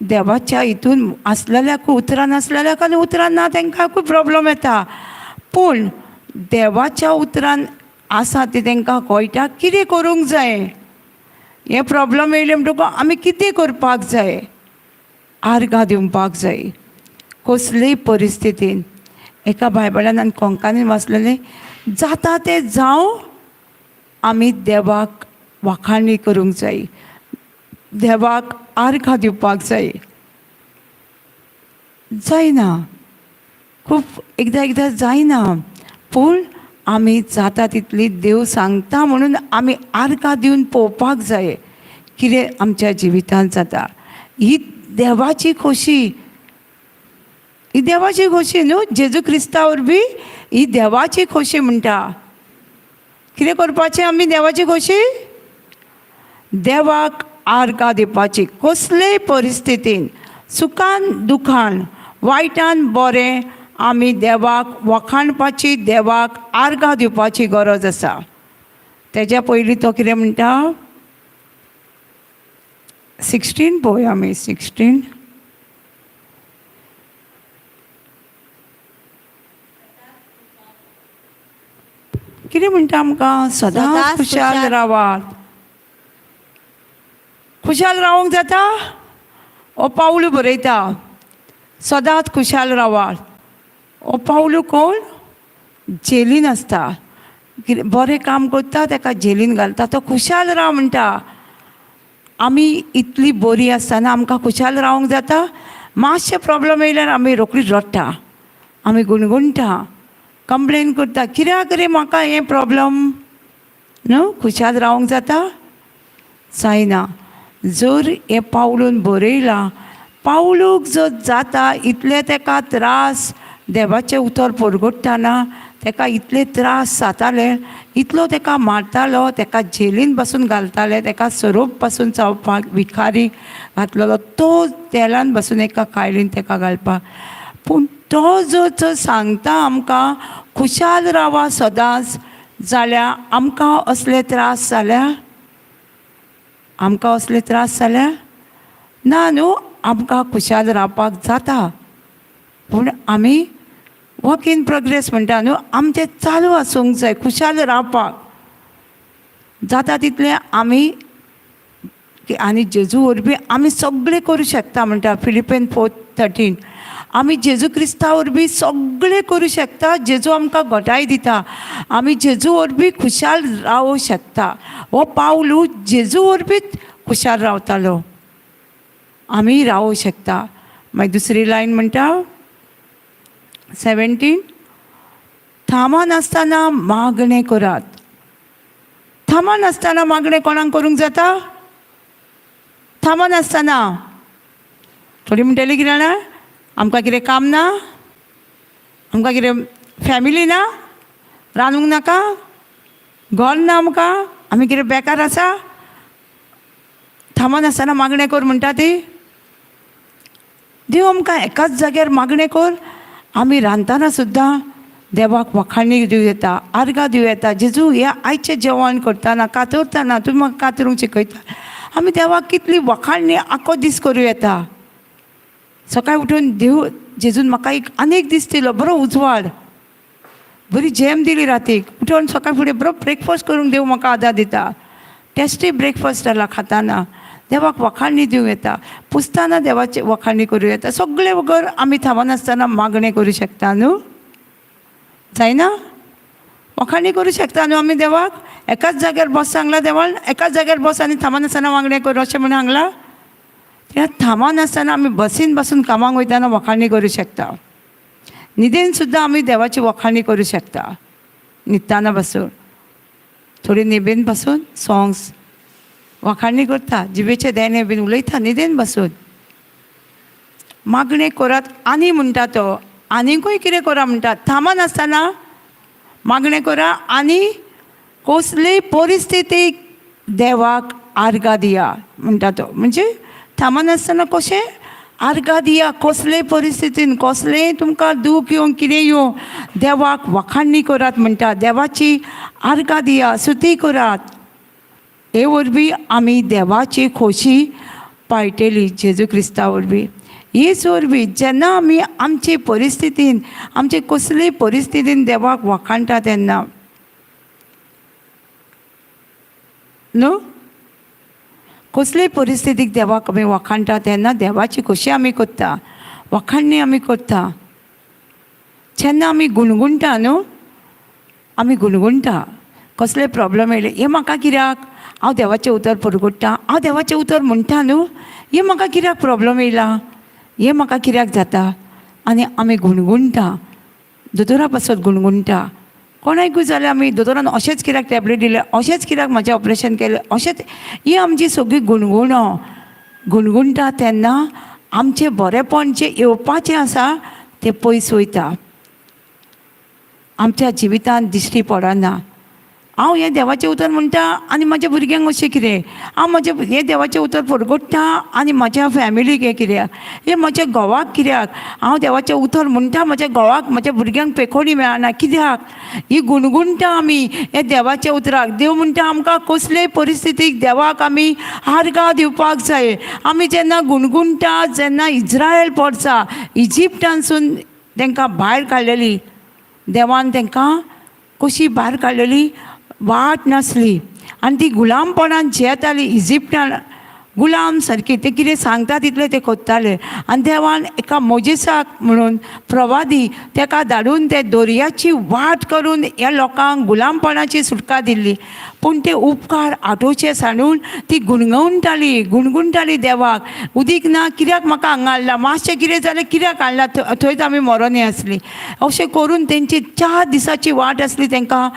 देवाच्या हितून आसलेल्याकूय उतरां नासलेल्याक आनी उतरां ना तांकांकूय प्रोब्लम येता. पूण देवाच्या उतरान आसा ती तांकां कळटा कितें करूंक जाय. हें प्रोब्लम येयलें म्हणटकूच आमी कितें करपाक जाय, आर्गां दिवपाक जाय कसलेय परिस्थितीन. एका बायबलान आनी कोंकणीन वाचलेलें, जाता तें जावं, आमी देवाक वाखाणी करूंक जाय, देवाक आर्गां दिवपाक जाय. जायना, खूब एकदां एकदां जायना, पूण आमी जाता तितली देव सांगता म्हणून आमी आर्गां दिवन पळोवपाक जाय कितें आमच्या जिवितांत जाता. ही देवाची खोशी, ही देवाची खोशी न्हू, जेजू क्रिस्ता वरवीं ही देवाची खोशी म्हणटा. कितें करपाचें आमी देवाची खोशी? देवाक आर्गां दिवपाची कसलेय परिस्थितीन, सुखान दुखान, वायटान बरें, आमी देवाक वखाणपाची, देवाक आर्गां दिवपाची गरज आसा. तेज्या पयलीं तो कितें म्हणटा, 16 पळोवया आमी, 16. कितें म्हणटा आमकां, सदांच सदांच खुशाल खुशाल. रावात. खुशाल रावंक जाता? ओ पावलू बरयता, सदांच खुशाल रावात. ओ पावलू कोण? जेलीन आसता, कितें बरें काम करता ताका जेलीन घालता, तो खुशाल राव म्हणटा. आमी इतली बरी आसतना आमकां खुशाल रावंक जाता? मातशें प्रोब्लम येयल्यार आमी रोखडीच रडटा, आमी गुणगुणटा, कंप्लेन करता, कित्याक रे म्हाका हें प्रोब्लम न्हू. खुशाल रावंक जाता? जायना. जर हें पावलून बरयलां, पावलूक जर जाता इतले ताका त्रास, देवाचें उतर परगटतना ताका इतले त्रास जाताले, इतलो ताका मारतालो, ताका जेलीन पासून घालताले, ताका सोरोप पासून चावपाक विखारी घातलेलो, तो तेलान पासून एका कायलीन ताका घालपाक. पूण तो जो जो सांगता आमकां खुशाल रावा सदांच, जाल्यार आमकां असले त्रास जाल्या? आमकां असले त्रास जाल्या ना न्हू. आमकां खुशाल रावपाक जाता, पूण आमी वर्क इन प्रोग्रेस म्हणटा न्हू, आमचें चालू आसूंक जाय खुशाल रावपाक. जाता तितलें आमी आनी जेजू वरवीं आमी सगळें करूं शकता म्हणटा फिलिपेन 4:13. आमी जेजू क्रिस्ता वरवीं सगळें करूं शकता, जेजू आमकां घटाय दिता, आमी जेजू वरवीं खुशाल रावूं शकता. हो पावलू जेजू वरवींच खुशाल रावतालो, आमी रावूं शकता. मागीर दुसरी लायन म्हणटा 17, थांबनासतना मागणें करात. थांबनासतना मागणें कोणाक करूंक जाता? थांबनासतना. थोडी म्हणटली कितें जाणा, आमकां कितें काम ना, आमकां कितें फॅमिली ना, रांदूंक नाका, घर ना आमकां, आमी कितें बेकार आसा? थांबनासतना मागणें कर म्हणटा ती. देव आमकां एकाच जाग्यार मागणें कर. आमी रांदतना सुद्दां देवाक वखाणी दिवं येता, आर्गां दिवं येता. जेजू ह्या आयचें जेवण करतना, कातरतना, तुमी म्हाका कातरूंक शिकयता, आमी देवाक कितली वखाणी आख्खो दीस करूं येता. सकाळी उठून देव जेजून म्हाका एक आनी एक दीस दिलो, बरो उजवाड, बरी जेम दिली. रातीक उठून सकाळ फुडें बरो ब्रेकफास्ट करूंक देव म्हाका आदार दिता, टेस्टी ब्रेकफास्ट जाला खाताना देवाक वखाणी दिवं येता, पुसतना देवाची वखाणी करूं येता. सगळे वगर आमी थांबनासतना मागणें करूं शकता न्हू, जायना? वखाणी करूं शकता न्हू आमी देवाक? एकाच जाग्यार बस सांगला देवान, एकाच जाग्यार बस आनी थांबनासतना मागणें कर अशें म्हणून सांगलां. त्या थांबनासतना आमी बसीन बसून कामाक वयतना वखाणी करूं शकता, न्हिदेन सुद्दां आमी देवाची वखाणी करूं शकता. न्हिदतना बसून थोडी न्हिदेन बसून सॉंग्स वखाणी करता, जिबेचे देणे बीन उलयता न्हिदेन बसून. मागणें करात आनी म्हणटा तो, आनीकूय कितें करा म्हणटा, थांबनासतना मागणें करा आनी कसलीय परिस्थितीक देवाक आर्गां दिया म्हणटा तो. म्हणजे थांबनासतना कशें आर्गां दिया, कसलेय परिस्थितीन, कसलेंय तुमकां दूख येवं कितें येवं, देवाक वखाणी करात म्हणटा, देवाची आर्गां दिया, स्तुती करात. हे वरवीं आमी देवाची खोशी पाळटेली जेजू क्रिस्ता वरवीं. हीच वरवीं जेन्ना आमी आमचे परिस्थितीन, आमचे कसलेय परिस्थितीन देवाक वाखाणटा तेन्ना न्हू, कसलेय परिस्थितीक देवाक आमी वाखाणटा तेन्ना देवाची खोशी आमी करता, वाखाणणी आमी करता. जेन्ना आमी गुणगुणटा न्हू, आमी गुणगुणटा कसले प्रॉब्लम येयले, हें म्हाका कित्याक, हांव देवाचें उतर परगट्टा, हांव देवाचें उतर म्हणटा न्हू, हें म्हाका कित्याक प्रॉब्लम येयला, हें म्हाका कित्याक जाता, आनी आमी गुणगुणटा, दोतोरा पासत गुणगुणटा. कोणाकूय जाल्यार आमी दोतोरान अशेंच कित्याक टॅबलेट दिले, अशेंच कित्याक म्हाजें ऑपरेशन केलें, अशेंच, ही आमची सगळी गुणगुणो गुणगुणटा तेन्ना आमचें बरेंपण जें येवपाचें आसा तें पयस वयता, आमच्या जिवितांत दिश्टी पडना. हांव हें देवाचें उतर म्हणटा आनी म्हाज्या भुरग्यांक अशें कितें, हांव म्हजें हें देवाचें उतर परगट्टा आनी म्हाज्या फॅमिलीक हें कित्याक, हें म्हज्या घोवाक कित्याक, हांव देवाचें उतर म्हणटा म्हज्या घोवाक म्हज्या भुरग्यांक पेखोणी मेळना कित्याक, ही गुणगुणटा आमी हे देवाच्या उतराक. देव म्हणटा आमकां कसलेय परिस्थितीक देवाक आमी आर्गां दिवपाक जाय. आमी जेन्ना गुणगुणटा, जेन्ना इज्रायल पोरसा इजिप्टानसून तांकां भायर काडलेली, देवान तांकां कशी भायर काडलेली, वाट नासली आनी ती गुलामपणान जियेताली इजिप्टान, गुलाम सारकी, ते कितें सांगता तितलें ते करताले. आनी देवान एका मोजेसाक म्हणून प्रवादी तेका धाडून ते दर्याची वाट करून ह्या लोकांक गुलामपणाची सुटका दिल्ली. पूण ते उपकार आठोवचे सांडून ती गुणगुणटाली, गुणगुणटाली देवाक, उदीक ना कित्याक म्हाका हांगा हाडला, मातशें कितें जालें कित्याक हाडला, थंयच आमी मरोनी आसली. अशें करून तेंची 4 दिसाची वाट आसली तांकां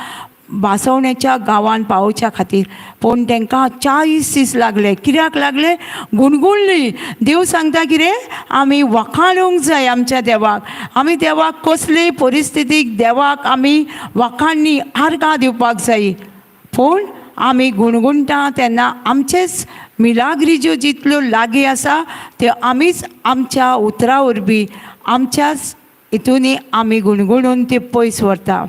भासवण्याच्या गांवान पावोवच्या खातीर, पूण तांकां 40 दीस लागले. कित्याक लागले? गुणगुणली. देव सांगता कितें, आमी वाखाणूंक जाय आमच्या देवाक. आमी देवाक कसलेय परिस्थितीक देवाक आमी वाखाणणी आर्गां दिवपाक जाय. पूण आमी गुणगुणटा तेन्ना आमचेच मिलाग्री ज्यो जितल्यो लागीं आसा त्यो आमीच आमच्या उतरां वरवीं आमच्याच हितूनी आमी गुणगुणून त्यो पयस व्हरता.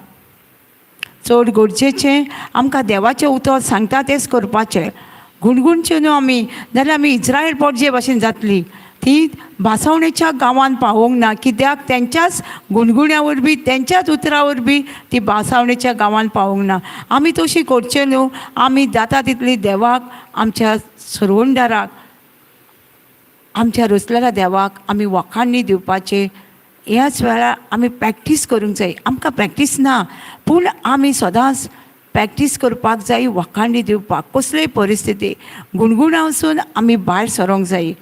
चड गरजेचें आमकां देवाचें उतर सांगता तेंच करपाचें. गुणगुणचें न्हू आमी, जाल्यार आमी इज्रायल पोटजे भाशेन जातली. ती भासवणेच्या गांवान पावोवंक ना, कित्याक तेंच्याच गुणगुण्या वरवीं तेंच्याच उतरां वरवीं ती भासावणेच्या गांवान पावोवंक ना. आमी तशी करचें न्हू. आमी जाता तितली देवाक, आमच्या सरवणदाराक, आमच्या रचलेल्या देवाक आमी वखाणणी दिवपाचें. ह्याच वेळार आमी प्रॅक्टीस करूंक जाय. आमकां प्रॅक्टीस ना, पूण आमी सदांच प्रॅक्टीस करपाक जाय वखाणणी दिवपाक. कसलेय परिस्थिती गुणगुणा वचून आमी भायर सरोंक जाय.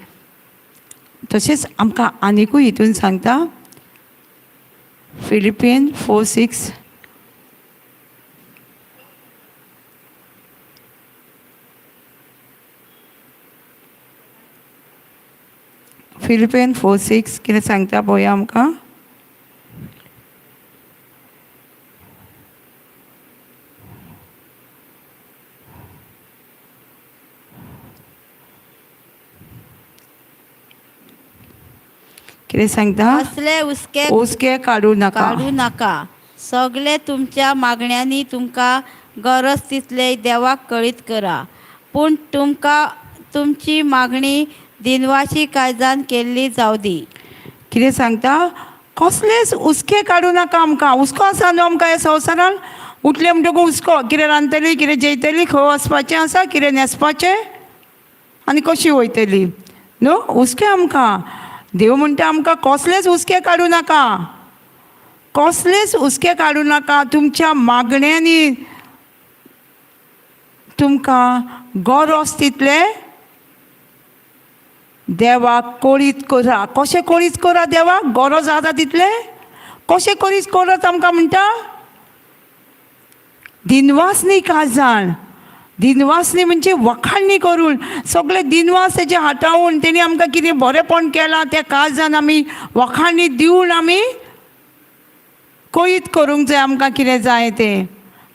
तशेंच आमकां आनिकूय हितून सांगता, फिलिपियन 4:6. फिलिपियन 4:6 कितें सांगता पळोवया आमकां. कितें सांगता? असले हुस्के हुस्के काडूं नाका, काडूं नाका. सगळे तुमच्या मागण्यांनी तुमकां गरज तितले देवाक कळीत करा, पूण तुमकां तुमची मागणी दिनवाशी काळजान केल्ली जावं दी. कितें सांगता? कसलेच हुस्के काडूं नाका. आमकां हुस्को आसा न्हू आमकां ह्या संवसारान. उठलें म्हणटकूच हुस्को, कितें रांदतली, कितें जेयतली, खंय वचपाचें आसा, कितें न्हेसपाचें आनी कशी वयतली न्हू, हुस्के आमकां. देव म्हणटा आमकां कसलेच हुस्के काडूं नाका, कसलेच हुस्के काडूं नाका. तुमच्या मागण्यांनी तुमकां गरज तितलें देवाक कळीत करा. कशें कळीत करा देवाक? गरज आसा तितलें कशें कळीत करात आमकां म्हणटा? दिनवासनी काजाण. दिनवासनी म्हणजे वखाणणी करून सगळे दिनवास तेजे हाताळून तेणी आमकां कितें बरेंपण केलां त्या काळजान आमी वखाणणी दिवन आमी कळीत करूंक जाय आमकां कितें जाय तें.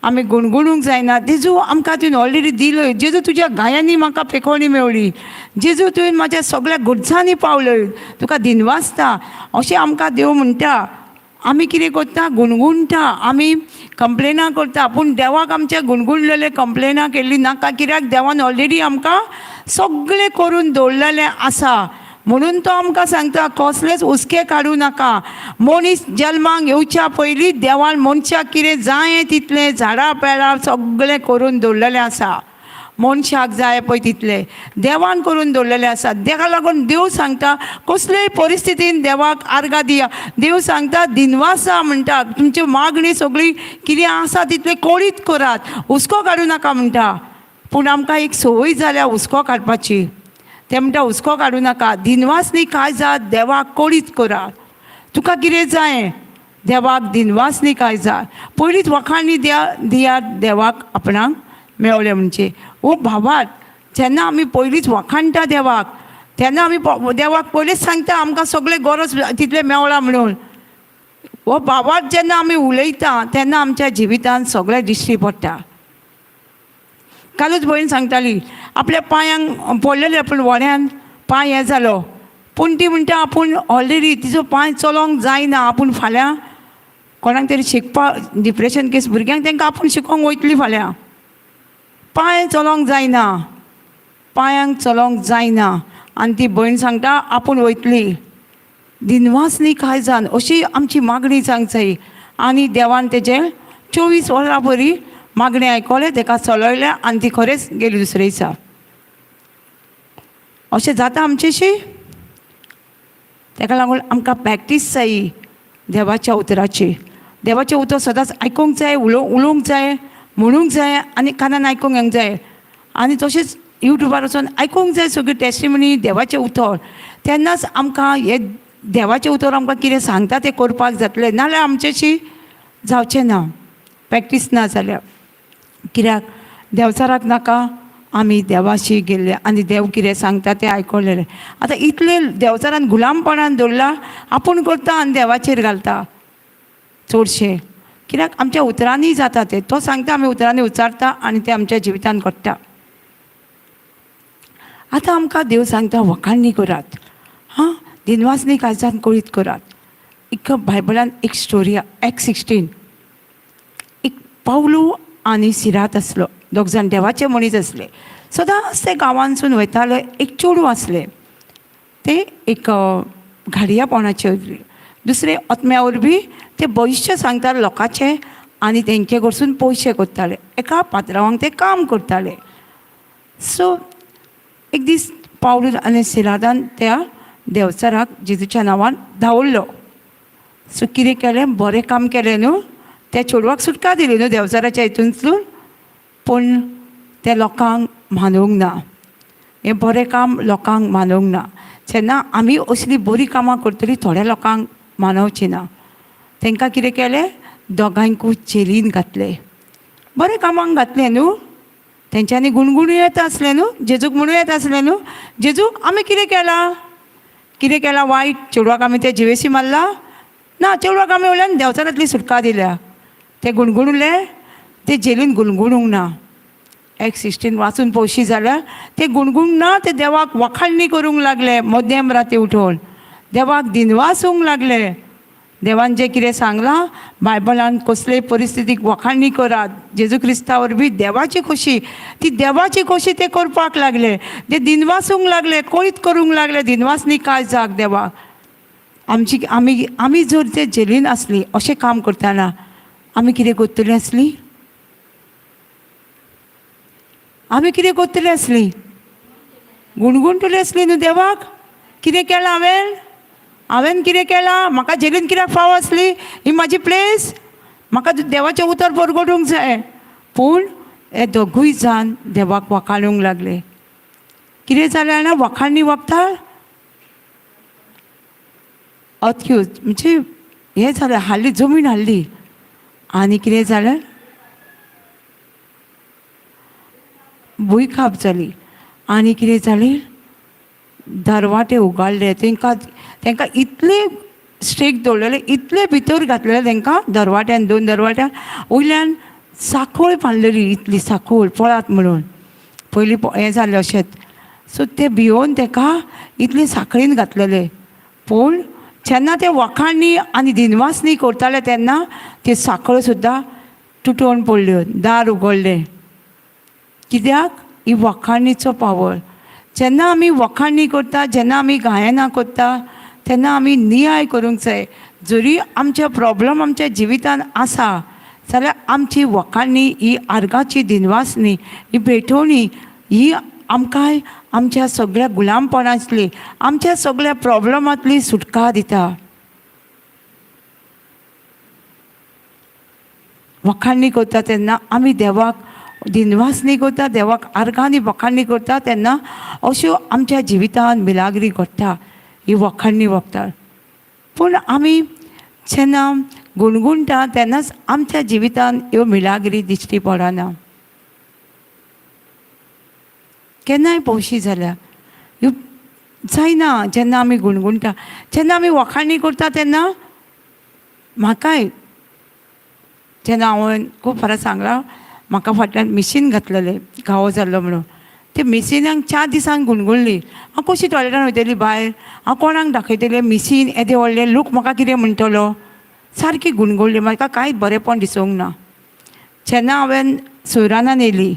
आमी गुणगुणूंक जायना. जेजू आमकां तुवें ऑलरेडी दिलय, जेजू तुज्या गायांनी म्हाका पेखोणी मेवली, जेजू तुवें म्हाज्या सगळ्या गरजांनी पावलय, तुका दिनवासता, अशें आमकां देव म्हणटा. आमी कितें करता? गुणगुणटा, आमी कंप्लेनां करता, पूण देवाक आमच्या गुणगुणलेले कंप्लेनां केल्ली नाका, कित्याक देवान ऑलरेडी आमकां सगळें करून दवरलेलें आसा. म्हणून तो आमकां सांगता कसलेच हुस्के काडूं नाका. मनीस जल्माक येवच्या पयलीं देवान मनशाक कितें जाय तितलें झाडां पेडां सगळें करून दवरलेलें आसा. मनशाक जाय पळय तितलें देवान करून दवरलेलें आसा. तेका लागून देव सांगता कसलेय परिस्थितीन देवाक आर्गां दिया. देव सांगता दिनवासा म्हणटा, तुमची मागणी सगळी कितें आसा तितलें कळीत करात, हुस्को काडूं नाका म्हणटा. पूण आमकां एक संवय जाल्या हुस्को काडपाची. ते म्हणटा हुस्को काडूं नाका, दिनवासनी काय जात देवाक कळीत करात. तुका कितें जाय देवाक दिनवासनी काय जाय, पयलींच वखाणी दियात देवाक आपणाक मेवलें म्हणजे. ओ भावात, जेन्ना आमी पयलींच वखाणटा देवाक तेन्ना आमी देवाक पयलींच सांगता आमकां सगळें गरज तितलें मेवलां म्हणून. हो भावात जेन्ना आमी उलयता तेन्ना आमच्या जिवितान सगळें दिश्टी पडटा. कालूच भयण सांगताली आपल्या पांयांक पडलेले पूण व्हड्यान पांय हें जालो, पूण ती म्हणटा आपूण ऑलरेडी तिचो पांय चलोंक जायना, आपूण फाल्यां कोणाक तरी शिकपाक डिप्रेशन केस भुरग्यांक तांकां आपूण शिकोवंक वयतली फाल्यां. पांय चलोंक जायना, पांयांक चलोंक जायना आनी ती भयण सांगता आपूण वयतली. दिनवासनी काय जावन अशी आमची मागणी जावंक जाय. आनी देवान तेजें 24 वरां बरी मागणें आयकलें, तेका चलयलें आनी ती खरेंच गेली दुसरे दिसा. अशें जाता आमचेशी. तेका लागून आमकां प्रॅक्टीस जायी देवाच्या उतराची. देवाचें उतर सदांच आयकूंक जाय, उलोवंक जाय, म्हणूंक जाय आनी कानान आयकूंक येवंक जाय. आनी तशेंच यूट्यूबार वचून आयकूंक जाय सगळी टेस्टिमनी देवाचें उतर. तेन्नाच आमकां हें देवाचें उतर आमकां कितें सांगता तें करपाक जातलें, नाजाल्यार आमचेशी जावचें ना प्रॅक्टीस ना जाल्यार. कित्याक देंवचाराक नाका आमी देवाशी गेल्ले आनी देव कितें सांगता तें आयकलेलें. आतां इतलें देंवचारान गुलामपणान दवरला, आपूण करता आनी देवाचेर घालता चडशें. कित्याक आमच्या उतरांनी जाता तें, तो सांगता आमी उतरांनी उच्चारता आनी तें आमच्या जिवितान घडटा. आतां आमकां देव सांगता वखाणणी करात, हां, दिनवासनी काळजान कळीत करात. एक बायबलान एक स्टोरी आहा, एक्ट 16. एक पावलू आनी सिरात आसलो, दोग जाण देवाचे मनीस आसले. सदांच ते गांवांतसून वयताले. एक चेडूं आसलें, तें एक घाडयापणाचे वरवीं, दुसरें आत्म्या वरवीं ते भविश्य सांगताले लोकांचें आनी तेंचे कडसून पयशे करताले. एका पात्रांवांक ते काम करताले. सो एक दीस पावलू आनी सिरादान त्या देंवचाराक जेजूच्या नांवान धांवडलो. सो कितें केलें, बरें काम केलें न्हू, त्या चेडवाक सुटका दिली न्हू देंवचाराच्या हितूंतसून. पूण त्या लोकांक मानूंक ना, हें बरें काम लोकांक मानूंक ना. जेन्ना आमी असलीं बरीं कामां करतलीं थोड्या लोकांक मानवचीं ना. तांकां कितें केलें, दोगांयकूय जेलीन घातले. बरें कामांक घातलें न्हू, तेंच्यांनी गुणगुणू येता आसलें न्हू, जेजूक म्हणू येता आसलें न्हू. जेजूक आमी कितें केलां, कितें केलां वायट, चेडवाक आमी ते जिवेशी मारला ना, चेडवाक आमी वयल्यान देंवचारांतली सुटका दिल्या. ते गुणगुणले, ते जेलीन गुणगुणूंक ना. एक्ट 16 वाचून पळोवशी जाल्यार ते गुणगुणूंक ना, ते देवाक वखाणणी करूंक लागले. मध्यम राती उठून देवाक दिनवासूंक लागले. देवान जें कितें सांगलां बायबलान, कसलेय परिस्थितीक वखाणणी करात, जेजू क्रिस्ता वरवीं देवाची खोशी, ती देवाची खोशी ते करपाक लागले. ते दिनवासूंक लागले, कळीत करूंक लागले दिनवासनी काय जाग देवाक. आमची आमी आमी जर ते जेलीन आसली अशें काम करतना आमी कितें करतलीं आसलीं, आमी कितें करतलीं आसलीं, गुणगुणटली आसली न्हू देवाक. कितें केलां हांवें, हांवें कितें केलां, म्हाका जेलीन कित्याक फाव आसली, ही म्हाजी प्लेस, म्हाका देवाचें उतर परगटूंक जाय. पूण हे दोगूय जाण देवाक वखाणूंक लागले. कितें जालें जाणा, वखाणणी वखदां अतक्यूज म्हणजे हें जालें, हाडली जमीन हाडली आनी कितें जालें, भुंयकांप जाली आनी कितें जालें, दरवाटे उगाडले. तेंकां तेंकां इतले स्ट्रीक दवरलेले, इतले भितर घातलेले तेंकां दरवाट्यान, 2 दरवाट्यान वयल्यान साखळ बांदलेली, इतली साखळ पळात म्हणून पयलीं हें जालें अशेंच. सो ते भियोन तेका इतले साखळीन घातलेले. पूण जेन्ना ते वखाणी आनी दिनवासनी करताले तेन्ना ते साखळ सुद्दां तुटोवन पडल्यो, दार उगडलें. कित्याक, ही वखाणीचो पावर. जेन्ना आमी वखाणी करता, जेन्ना आमी गायनां करता, तेन्ना आमी नियाळ करूंक जाय. जरी आमचे प्रॉब्लम आमच्या जिवितान आसा जाल्यार आमची वखाणी ही आर्गाची दिनवासणी, ही भेटवणी ही आमकां आमच्या सगळ्या गुलामपणांतली, आमच्या सगळ्या प्रॉब्लमांतली सुटका दिता. वखाणी करता तेन्ना आमी देवाक दिनवासणी करता, देवाक आर्गांनी वखाणी करता तेन्ना अश्यो आमच्या जिवितान मिलाग्री घडटा ही वखाणी वखदार. पूण आमी जेन्ना गुणगुणटा तेन्नाच आमच्या जिवितान ह्यो मिलाग्री दिश्टी पडना. केन्नाय पौशी जाल्यार ह्यो जायना. जेन्ना आमी गुणगुणटा, जेन्ना आमी वखाणी करता तेन्ना म्हाकाय जेन्ना हांवें खूब फारां सांगलां, म्हाका फाटल्यान मिशीन घातलेलें घावो जाल्लो म्हणून, ते मिशिनाक 4 दिसांक गुणगुणली. हांव कशी टॉयलेटान वयतली भायर, हांव कोणाक दाखयतलें मिशीन येदें व्हडलें, लोक म्हाका कितें म्हणटलो, सारकी गुणगुणली. म्हाका कांय बरेंपण दिसूंक ना. जेन्ना हांवें सोयरानान येयली,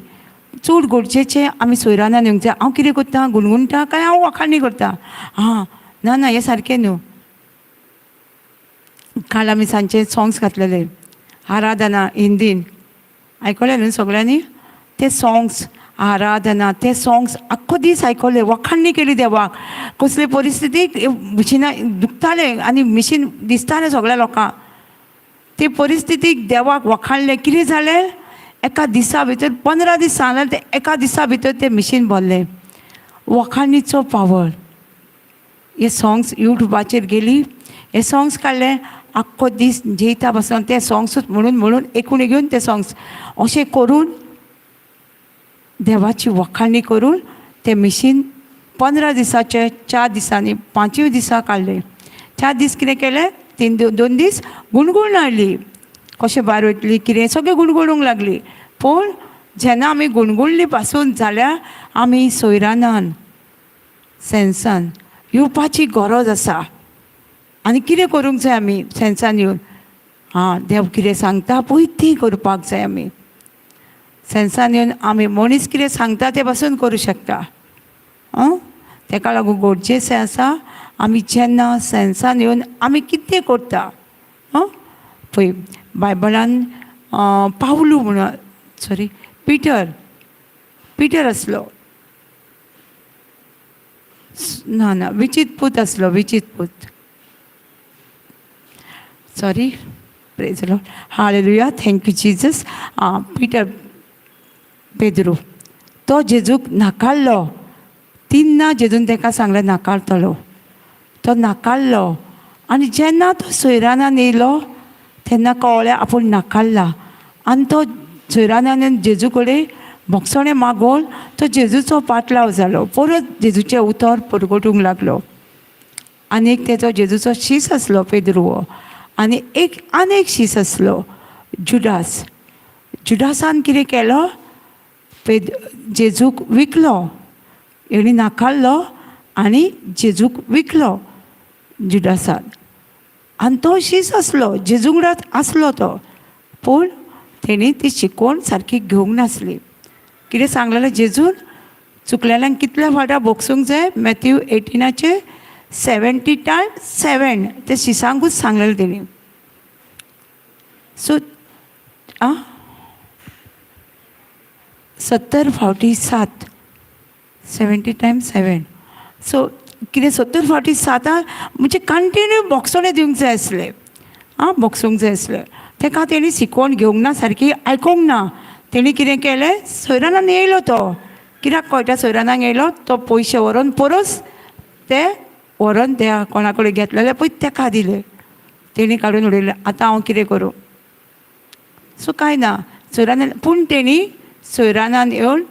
चड गरजेचें आमी सोयरानान येवंक जाय. हांव कितें करता, गुणगुणटा काय हांव वखाणी करता? आं ना ना, हें सारकें न्हू. काल आमी सांजचे सॉंग्स घातलेले आराधना हिंदीन, आयकलें न्हू सगळ्यांनी ते सॉंग्स आराधना, ते सॉंग्स आख्खो दीस आयकले, वखाणी केली देवाक. कसले परिस्थितीक मिशिना दुखतालें आनी मिशीन दिसतालें सगळ्या लोकांक, ते परिस्थितीक देवाक वखाणलें. कितें जालें, एका दिसा भितर 15 दीस सांगलें, ते एका दिसा भितर तें मिशीन भरलें. वखाणीचो पावर. हे सॉंग्स यूट्यूबाचेर गेली, हे सॉंग्स काडले, आख्खो दीस जेयता बसून ते सॉंग्सूच म्हणून म्हणून एकूण घेवन ते सॉंग्स अशें करून देवाची वखाणी करून तें मिशीन 15 दिसाचे 4 दिसांनी 5 दिसा काडलें. 4 दीस कितें केलें, 2 दीस गुणगुण हाडली, कशें भायर वयतली कितें सगळें गुणगुणूंक लागली. पूण जेन्ना आमी गुणगुणली पासून जाल्यार आमी सोयरानान सेन्सान येवपाची गरज आसा. आनी कितें करूंक जाय आमी सेन्सान येवन, आं देव कितें सांगता पळय ती करपाक जाय. आमी सेन्सान येवन आमी मनीस कितें सांगता तें पासून करूं शकता. आं तेका लागून गरजेचें आसा आमी जेन्ना सेन्सान येवन आमी कितें करता. आं पळय बायबलान पावलू म्हणून, सॉरी पिटर, पिटर आसलो, ना ना विचीत पूत आसलो, विचीत पूत, sorry, praise Lord, hallelujah, thank you Jesus. Peter Pedro तो जेजूक नाकारलो, 3 जेजून ताका सांगलें नाकारतलो, तो नाकारलो. आनी जेन्ना तो सोयरानान येयलो तेन्ना कळ्ळें आपूण नाकारला. आनी तो सोयरानान जेजू कडेन भोगसणें मागोवन तो जेजूचो पाटलाव जालो, परत जेजूचें उतर परगटूंक लागलो. आनी एक तेजो जेजूचो शीस आसलो पेद्रू हो, आनी एक आनी एक शीस आसलो जुडास. जुडासान कितें केलो, जेजूक विकलो, हेणी नाकारलो आनी जेजूक विकलो जुडासान. आनी तो शीस आसलो, जेजू वांगडाच आसलो तो, पूण तेणी ती शिकवण सारकी घेवंक नासली. कितें सांगलेलें जेजून, चुकलेल्यांक कितल्या फावटा भोगसूंक जाय, मॅथ्यू 18 70 टायम्स 7, ते शिसांकूच सांगलेलें तेणी. सो आं 70 फावटी 7, 70 टायम्स 7. सो कितें 70 फावटी 7 म्हणजे कंटिन्यू भोगसणें दिवंक जाय आसलें. आं भोगसूंक जाय आसलें. तेका तेणी शिकवण घेवंक ना, सारकी आयकोंक ना. तेणी कितें केलें, सोयरानान येयलो तो, कित्याक कळटा सोयरानाक येयलो तो, पयशे व्हरोन परस ते व्हरोन त्या कोणा कडेन घेतलेले पळय तेका दिले, तेणी काडून उडयले. आतां हांव कितें करूं, सो कांय ना सोयरानान. पूण तेणी सोयरानान येवन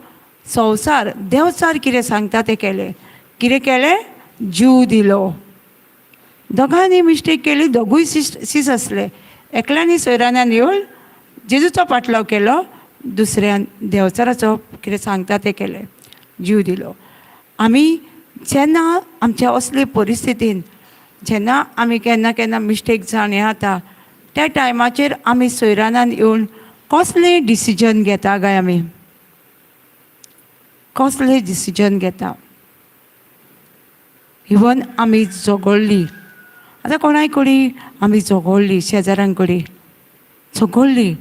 संवसार देवचार कितें सांगता तें केलें. कितें केलें, जीव दिलो. दोगांनी मिस्टेक केली, दोगूय सीस आसले. एकल्यांनी सोयरानान येवन जेजूचो पाटलाव केलो, दुसऱ्यान देवचाराचो कितें सांगता तें केलें, जीव दिलो. आमी जेन्ना आमच्या असले परिस्थितीन जेन्ना आमी केन्ना केन्ना मिस्टेक जावन हें जाता त्या टायमाचेर आमी सोयरानान येवन कसलें डिसिजन घेता काय, आमी कसलें डिसिजन घेता. इवन आमी झगडली, आतां कोणाय कडेन आमी झगडली, शेजाऱ्यां कडेन झगडली,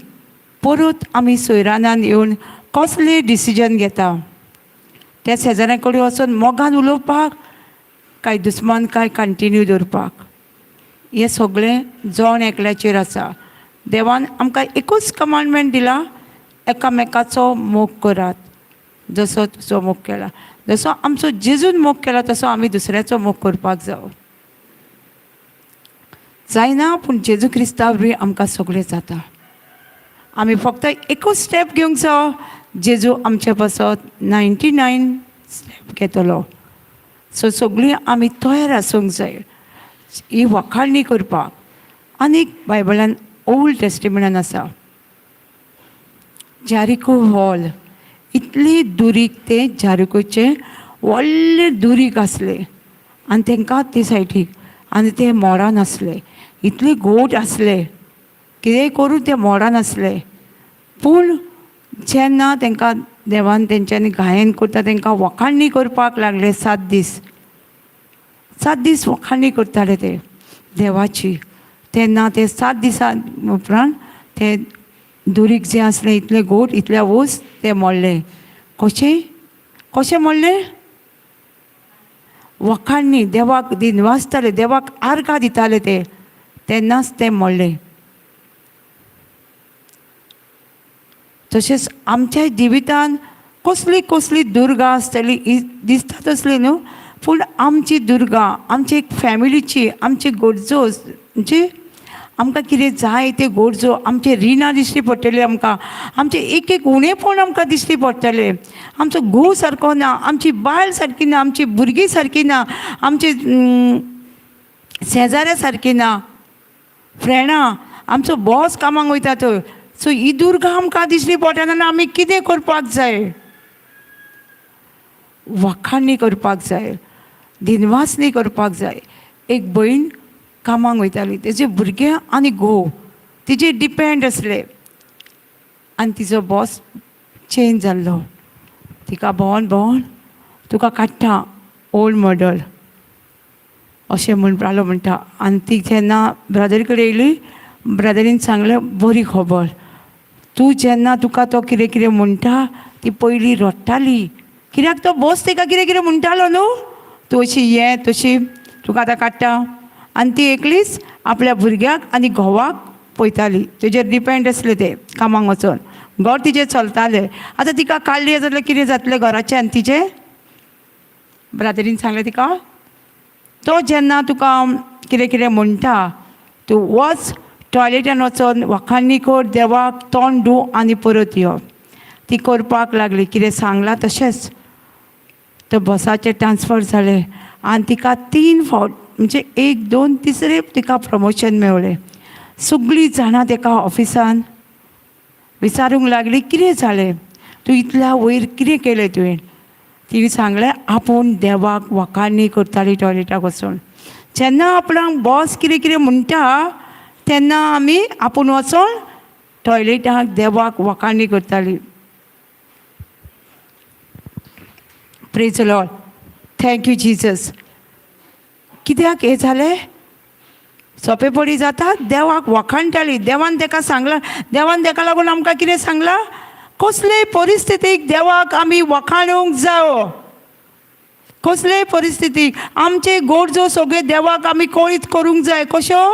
परत आमी सोयरानान येवन कसलें डिसिजन घेता? त्या शेजाऱ्यां कडेन वचून मोगान उलोवपाक काय दुस्मान काय कंटिन्यू दवरपाक? हें सगळें जण एकल्याचेर आसा. देवान आमकां एकूच कमांडमेंट दिला, एकामेकाचो मोग करात जसो तुजो मोग केला. जसो आमचो जेजून मोग केला तसो आमी दुसऱ्याचो मोग करपाक जावो. जायना, पूण जेजू क्रिस्ता वरवीं आमकां सगळें जाता. आमी फक्त एकूच स्टेप घेवंक जावो, जेजू आमचे पासत 99 स्टेप घेतलो. सो सगळीं आमी तयार आसूंक जाय ही वखाडणी करपाक. आनीक बायबलान ओल्ड टेस्टिमेंटान आसा जारिको हॉल, इतली दुरीग तें जारिकोचें व्हडलें दुरीग आसलें आनी तांकां ते सायडीक आनी तें मोडान आसलें, इतलें गोड आसलें, कितेंय करून तें मोडान आसलें. पूण जेन्ना तांकां देवान तेंच्यांनी गायन करता तांकां वखाडणी करपाक लागले, 7 दीस, 7 दीस वखाडणी करताले ते देवाची. तेन्ना ते 7 दिसां उपरांत ते दुरीग जें आसलें इतलें गोड, इतलें वोस तें मोडलें. कशें कशें मोडलें? वखाडणी, देवाक दिनवासताले, देवाक आर्गां दिताले ते, तेन्नाच तें मोडलें. तशेंच आमच्या जिवितान कसली कसली दुर्गां आसतली ही दिसता तसली न्हू, पूण आमची दुर्गां आमची एक फॅमिलीची, आमची गरजो, म्हणजे आमकां कितें जाय ते गरजो, आमचे रिणां दिश्टी पडटली आमकां, आमचें एक एक उणेपण आमकां दिश्टी पडटलें. आमचो घोव सारको ना, आमची बायल सारकी ना, आमची भुरगीं सारकी ना, आमची शेजाऱ्या सारकी ना, फ्रेंडां, आमचो बॉस कामाक वयता थंय. सो ही दुर्गां आमकां दिश्टी पडटा तेन्ना आमी कितें करपाक जाय? वखाडणी करपाक जाय, दिनवासणी करपाक जाय. एक भयण कामाक वयताली, तेजे भुरगे आनी घोव तिजेर डिपेंड आसले आनी तिजो बॉस चेंज जाल्लो. तिका भोंवन भोंवन तुका काडटा ओल्ड मॉडल अशें म्हणपालो म्हणटा. आनी ती जेन्ना ब्रदरी कडेन येयली, ब्रदरीन सांगलें, बरी खबर, तूं जेन्ना तुका तो कितें कितें म्हणटा, ती पयलीं रडटाली कित्याक तो बॉस तिका कितें कितें म्हणटालो न्हू, तूं अशी ये तशी तुका आतां काडटा. आनी ती एकलीच आपल्या भुरग्याक आनी घोवाक पळयताली, तेजेर डिपेंड आसलें तें कामाक वचोन घर तिजें चलतालें. आतां तिका काडली जाल्यार कितें जातलें घराचें? आनी तिजें ब्रादरीन सांगलें तिका, तो जेन्ना तुका कितें कितें म्हणटा तूं वच टॉयलेटान वचोन वखाडणी कर, देवाक तोंड धूव आनी परत यो. ती करपाक लागली कितें सांगलां तशेंच. तो बॉसाचें ट्रान्सफर जालें आनी तिका 3 फावट, म्हणजे 1 2 तिसरे तिका प्रमोशन मेवलें. सगळीं जाणां तेका ऑफिसान विचारूंक लागली, कितें जालें, तूं इतल्या वयर कितें केलें तुवें? तिणें सांगलें, आपूण देवाक वखाडणी करताली टॉयलेटाक वचून. जेन्ना आपणाक बॉस कितें कितें म्हणटा तेन्ना आमी आपूण वचोन टॉयलेटाक देवाक वखाडणी करताली. Praise Lord, thank you Jesus. कित्याक हें जालें? सोंपेपणी जाता, देवाक वखाणटाली. देवान तेका सांगलां, देवान तेका लागून आमकां कितें सांगलां, कसलेय परिस्थितीक देवाक आमी वखाणूंक जावो. कसलेय परिस्थितीक आमचे गरजो सगळे देवाक आमी कळीत करूंक जाय. कश्यो?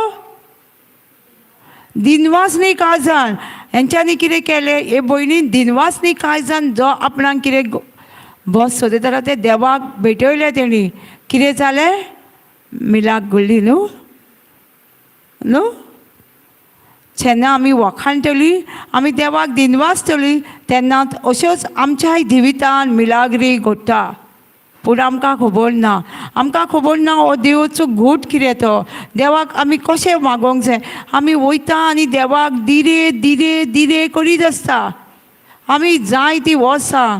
दिनवासनी काळजान. हेंच्यांनी कितें केलें, हे भयणीन दिनवासनी काळजान जो आपणाक कितें बॉस सोदयतालो तें देवाक भेटयलें. तेणी कितें जालें, मिलाक घडली न्हू न्हू. जेन्ना आमी वखाणटली, आमी देवाक दिनवासतली, तेन्ना अश्योच आमच्याय जिवितान मिलाग्री घडटा. पूण आमकां खबर ना, आमकां खबर ना हो देवाचो घोट कितें तो, देवाक आमी कशें मागोवंक जाय. आमी वयता आनी देवाक दिरे दिरे दिरे करीत आसता. आमी जाय ती वर्सां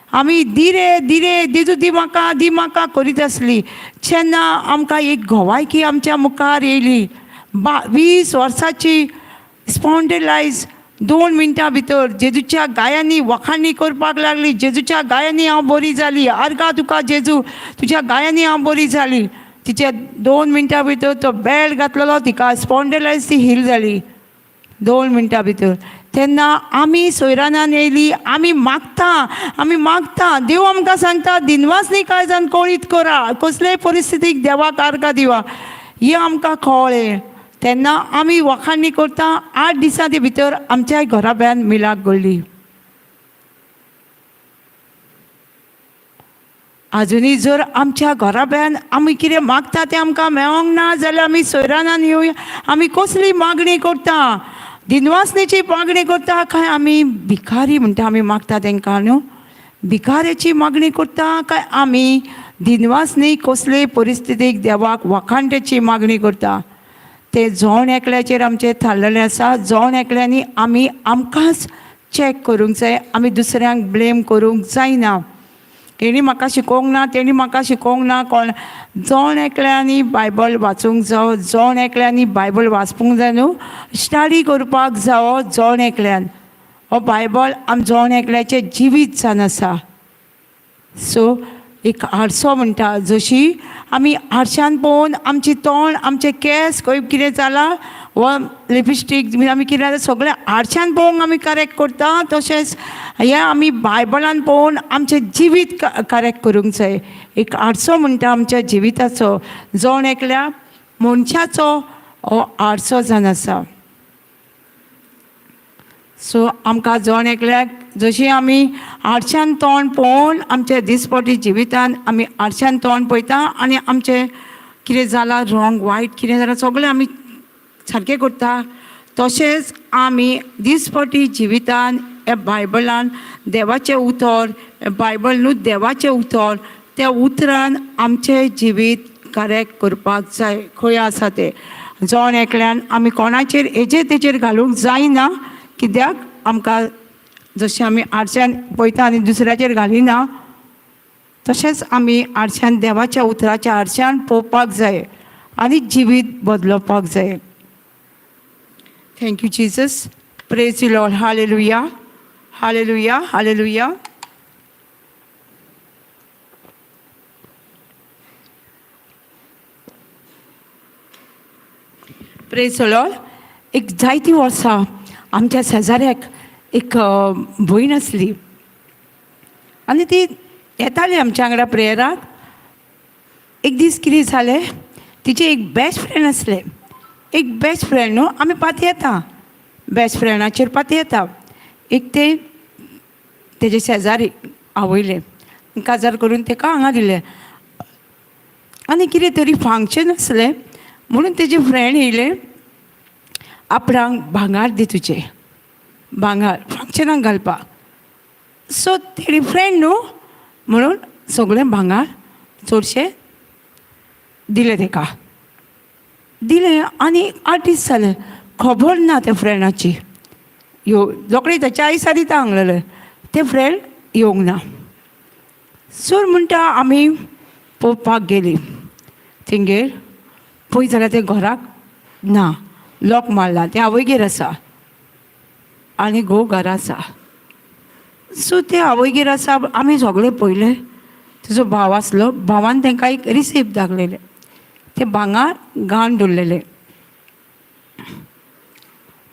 आमी दिरे दिरे जेजू दी म्हाका दी म्हाका करीत आसली. जेन्ना आमकां एक घोवायकी आमच्या मुखार येयली, 20 वर्सांची स्पॉन्डिलायज, 2 मिनटां भितर जेजूच्या गायांनी वखाणी करपाक लागली. जेजूच्या गायांनी हांव बरी जाली, आर्गां तुका जेजू, तुज्या गायांनी हांव बरी जाली. तिच्या 2 मिनटां भितर तो बेल्ट घातलेलो, तिका स्पॉन्डलायज ती हील जाली 2 मिनटां भितर. तेन्ना आमी सोयरानान येयली, आमी मागता, आमी मागता, देव आमकां सांगता दिनवासनी काळजान कळीत करा, कसलेय परिस्थितीक देवाक आर्गां दिवा, हें आमकां कळ्ळें. तेन्ना आमी वखाणी करता. 8 दिसां ते भितर आमच्याय घराब्यान मिलाक घडली. आजुनूय जर आमच्या घराब्यान आमी कितें मागता तें आमकां मेळोंक ना जाल्यार आमी सोयरानान येवया, आमी कसली मागणी करता, दिनवासनेची मागणी करता काय आमी भिकारी म्हणटा आमी मागता तेंकां न्हू, भिकाऱ्याची मागणी करता काय आमी दिनवासनी कसले परिस्थितीक देवाक वाखाणट्याची मागणी करता. तें जण एकल्याचेर आमचें थारलेलें आसा. जण एकल्यांनी आमी आमकांच चॅक करूंक जाय, आमी दुसऱ्यांक ब्लेम करूंक जायना. तेणी म्हाका शिकोवंक ना, तेणी म्हाका शिकोवंक ना, कोण जण एकल्यांनी बायबल वाचूंक जावो, जण एकल्यांनी बायबल वाचपूंक जाय न्हू, स्टडी करपाक जावो जण एकल्यान. हो बायबल आम जण एकल्याचें जिवीत जावन आसा. सो एक आरसो म्हणटा, जशी आमी आरशान पळोवन आमची तोंड, आमचे केंस खंय कितें जालां वा लिपस्टीक आमी कितें जालां सगळें आरशान पळोवंक आमी करेक्ट करता, तशेंच हें आमी बायबलान पळोवन आमचें जिवीत करेक्ट करूंक जाय. एक आरसो म्हणटा आमच्या जिविताचो, जण एकल्या मनशाचो हो आरसो जावन आसा. सो आमकां जण एकल्याक जशी आमी आरशान तोंड पळोवन आमच्या दिसपटी जिवितान आमी आरशान तोंड पळयता आनी आमचें कितें जालां रॉंग वायट कितें जालां सगळें आमी सारकें करता, तशेंच आमी दिसपटी जिवितान ह्या बायबलान देवाचें उतर, बायबल न्हू देवाचें उतर, त्या उतरान आमचें जिवीत करेक्ट करपाक जाय. खंय आसा तें जण एकल्यान आमी कोणाचेर हेजेर तेजेर घालूंक जायना, कित्याक आमकां जशें आमी आरशान पळयता आनी दुसऱ्याचेर घालिना, तशेंच आमी आरशान देवाच्या उतराच्या आरशान पळोवपाक जाय आनी जिवीत बदलोवपाक जाय. Thank you Jesus, praise you Lord, hallelujah, hallelujah, hallelujah. Praise Lord. एक जायतीं वर्सां आमच्या शेजाऱ्याक एक भयण आसली आनी ती येताली आमच्या वांगडा प्रेयराक. एक दीस कितें जालें, तिचें एक बेस्ट फ्रेंड आसलें, एक बेस्ट फ्रेंड न्हू, आमी पातयेता, बेस्ट फ्रेंडाचेर पातयेता. एक तें तेजे शेजारी आवयलें काजार करून तेका हांगा दिलें आनी कितें तरी फंक्शन आसलें म्हणून तेजे फ्रेंड येयले, आपणाक भांगार दी तुजें भांगार फंक्शनाक घालपाक. सो तेणी फ्रेंड न्हू म्हणून सगळें भांगार चडशें दिलें तेका, दिलें आनी आर्टीस्ट जालें. खबर ना त्या फ्रेंडाची, यो रोखडी ताच्या आयसा दिता सांगलेलें, तें फ्रेंड येवंक ना. सर म्हणटा आमी पळोवपाक गेलीं तेंगेर, पळय जाल्यार तें घराक ना, लॉक मारला, तें आवयगेर आसा आनी घोव घरा आसा. सो तें आवयगेर आसा, आमी सगळें पळयलें. तुजो भाव आसलो, भावान तांकां एक रिसिप्ट दाखयलें, तें भांगार घाण दवरलेलें,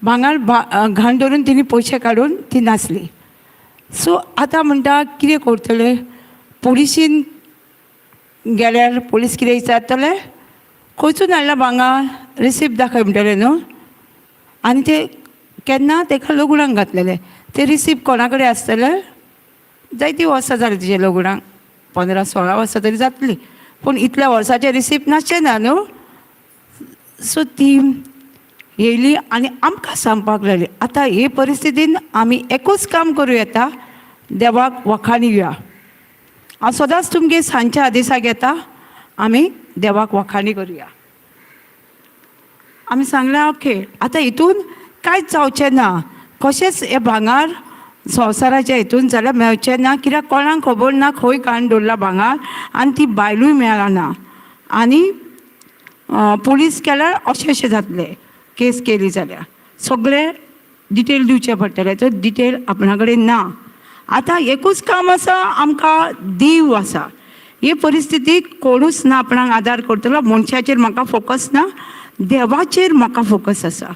भांगार घाण दवरून तिणी पयशे काडून ती नासली. सो आतां म्हणटा कितें करतले, पुलिशीन गेल्यार पुलीस कितें विचारतले, खंयसून हाडला भांगार, रिसिप्ट दाखय म्हणटले न्हू. आनी ते केन्ना तेका लग्नाक घातलेलें, तें रिसिप्ट कोणा कडेन आसतलें, जायतीं वर्सां जालीं तिजे लग्नाक, 15-16 वर्सां तरी जातलीं, पूण इतल्या वर्साचें रिसिप्ट नासचें ना न्हू. सो ती येयली आनी आमकां सांगपाक लागली, आतां हे परिस्थितीन आमी एकूच काम करूं येता, देवाक वखाणी दिवया. हांव सदांच तुमगेर सांजच्या आदेसाक येता, आमी देवाक वखाणी करुया. आमी सांगलें ओके, आतां हितून कांयच जावचें ना, कशेंच हे भांगार संवसाराच्या हितून जाल्यार मेळचें ना, कित्याक कोणाक खबर ना खंय काडून दवरला भांगार आनी ती बायलूय मेळना आनी पुलीस केल्यार अशें अशें जातलें, केस केली जाल्यार सगळें डिटेल दिवचें पडटलें, तर डिटेल आपणा कडेन ना. आतां एकूच काम आसा आमकां, देव आसा. हे परिस्थितीक कोणूच ना आपणाक आदार करतलो. मनशाचेर म्हाका फोकस ना, देवाचेर म्हाका फोकस आसा.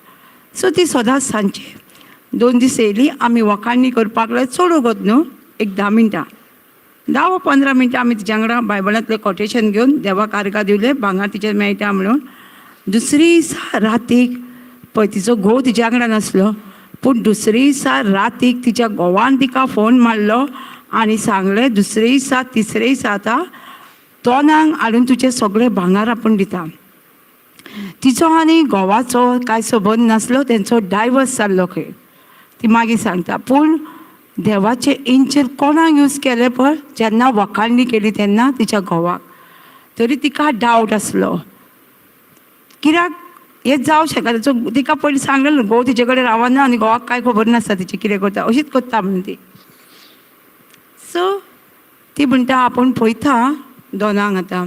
सो ती सदांच सांजची 2 दीस येयली, आमी वखाणी करपाक लागले. चड वगत न्हू, एक 10 मिनटां, 10 वा 15 मिनटां आमी तिच्या वांगडा बायबलांतलें कोटेशन घेवन देवाक आर्गां दिवले, भांगर तिचेर मेळटा म्हणून. दुसरी दिसा रातीक पळय, तिचो घोव तिच्या वांगडा नासलो, पूण दुसरे दिसा रातीक तिच्या घोवान तिका फोन मारलो आनी सांगलें, दुसरे दिसा, तिसरे दिसा आतां दोनांक हाडून तुजें सगळें भांगर आपूण दिता. तिचो आनी घोवाचो कांय संबंद नासलो, तेंचो डायवर्स जाल्लो खंय. ती मागीर सांगता. पूण देवाचे एंजल कोणाक यूज केले पळय, जेन्ना वखालणी केली तेन्ना तिच्या घोवाक. तरी तिका डावट आसलो, कित्याक हें जावं शकता. तेचो तिका पयलीं सांगलें, घोव तिचे कडेन रावना आनी घोवाक कांय खबर नासता तिची, कितें करता, अशीच करता म्हणून ती. सो ती म्हणटा, आपूण पळयता दोनांक आतां.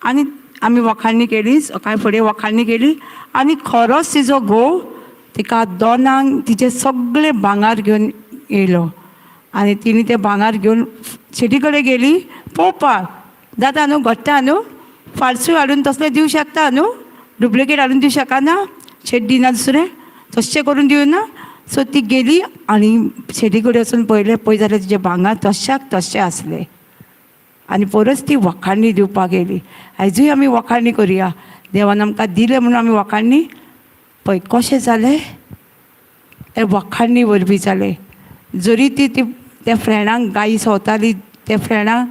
आनी आमी वखालणी केली. सकाळ फुडें वखालणी केली आनी खरोच तिजो घोव तिका दोनांक तिचें सगळें भांगर घेवन येयलो. आनी तिणें तें भांगर घेवन शेटी कडेन गेली पळोवपाक, जाता न्हू, घडटा न्हू, फाल्सू हाडून तसलें दिवं शकता न्हू, डुप्लिकेट हाडून दिवं शकना, शेट दिना दुसरें, तशें करून दिवना. सो ती गेली आनी शेटी कडेन वचून पळयलें, पळय जाल्यार तिचें भांगर तश्याक तशें आसलें. आनी परत ती वखाणी दिवपाक येयली. आयजूय आमी वखाणी करुया, देवान आमकां दिलें म्हणून आमी वखाणी. पळय कशें जालें, ते वखाणी वरवीं जालें. जरी ती ती त्या फ्रेंडांक गायी संवताली, त्या फ्रेंडांक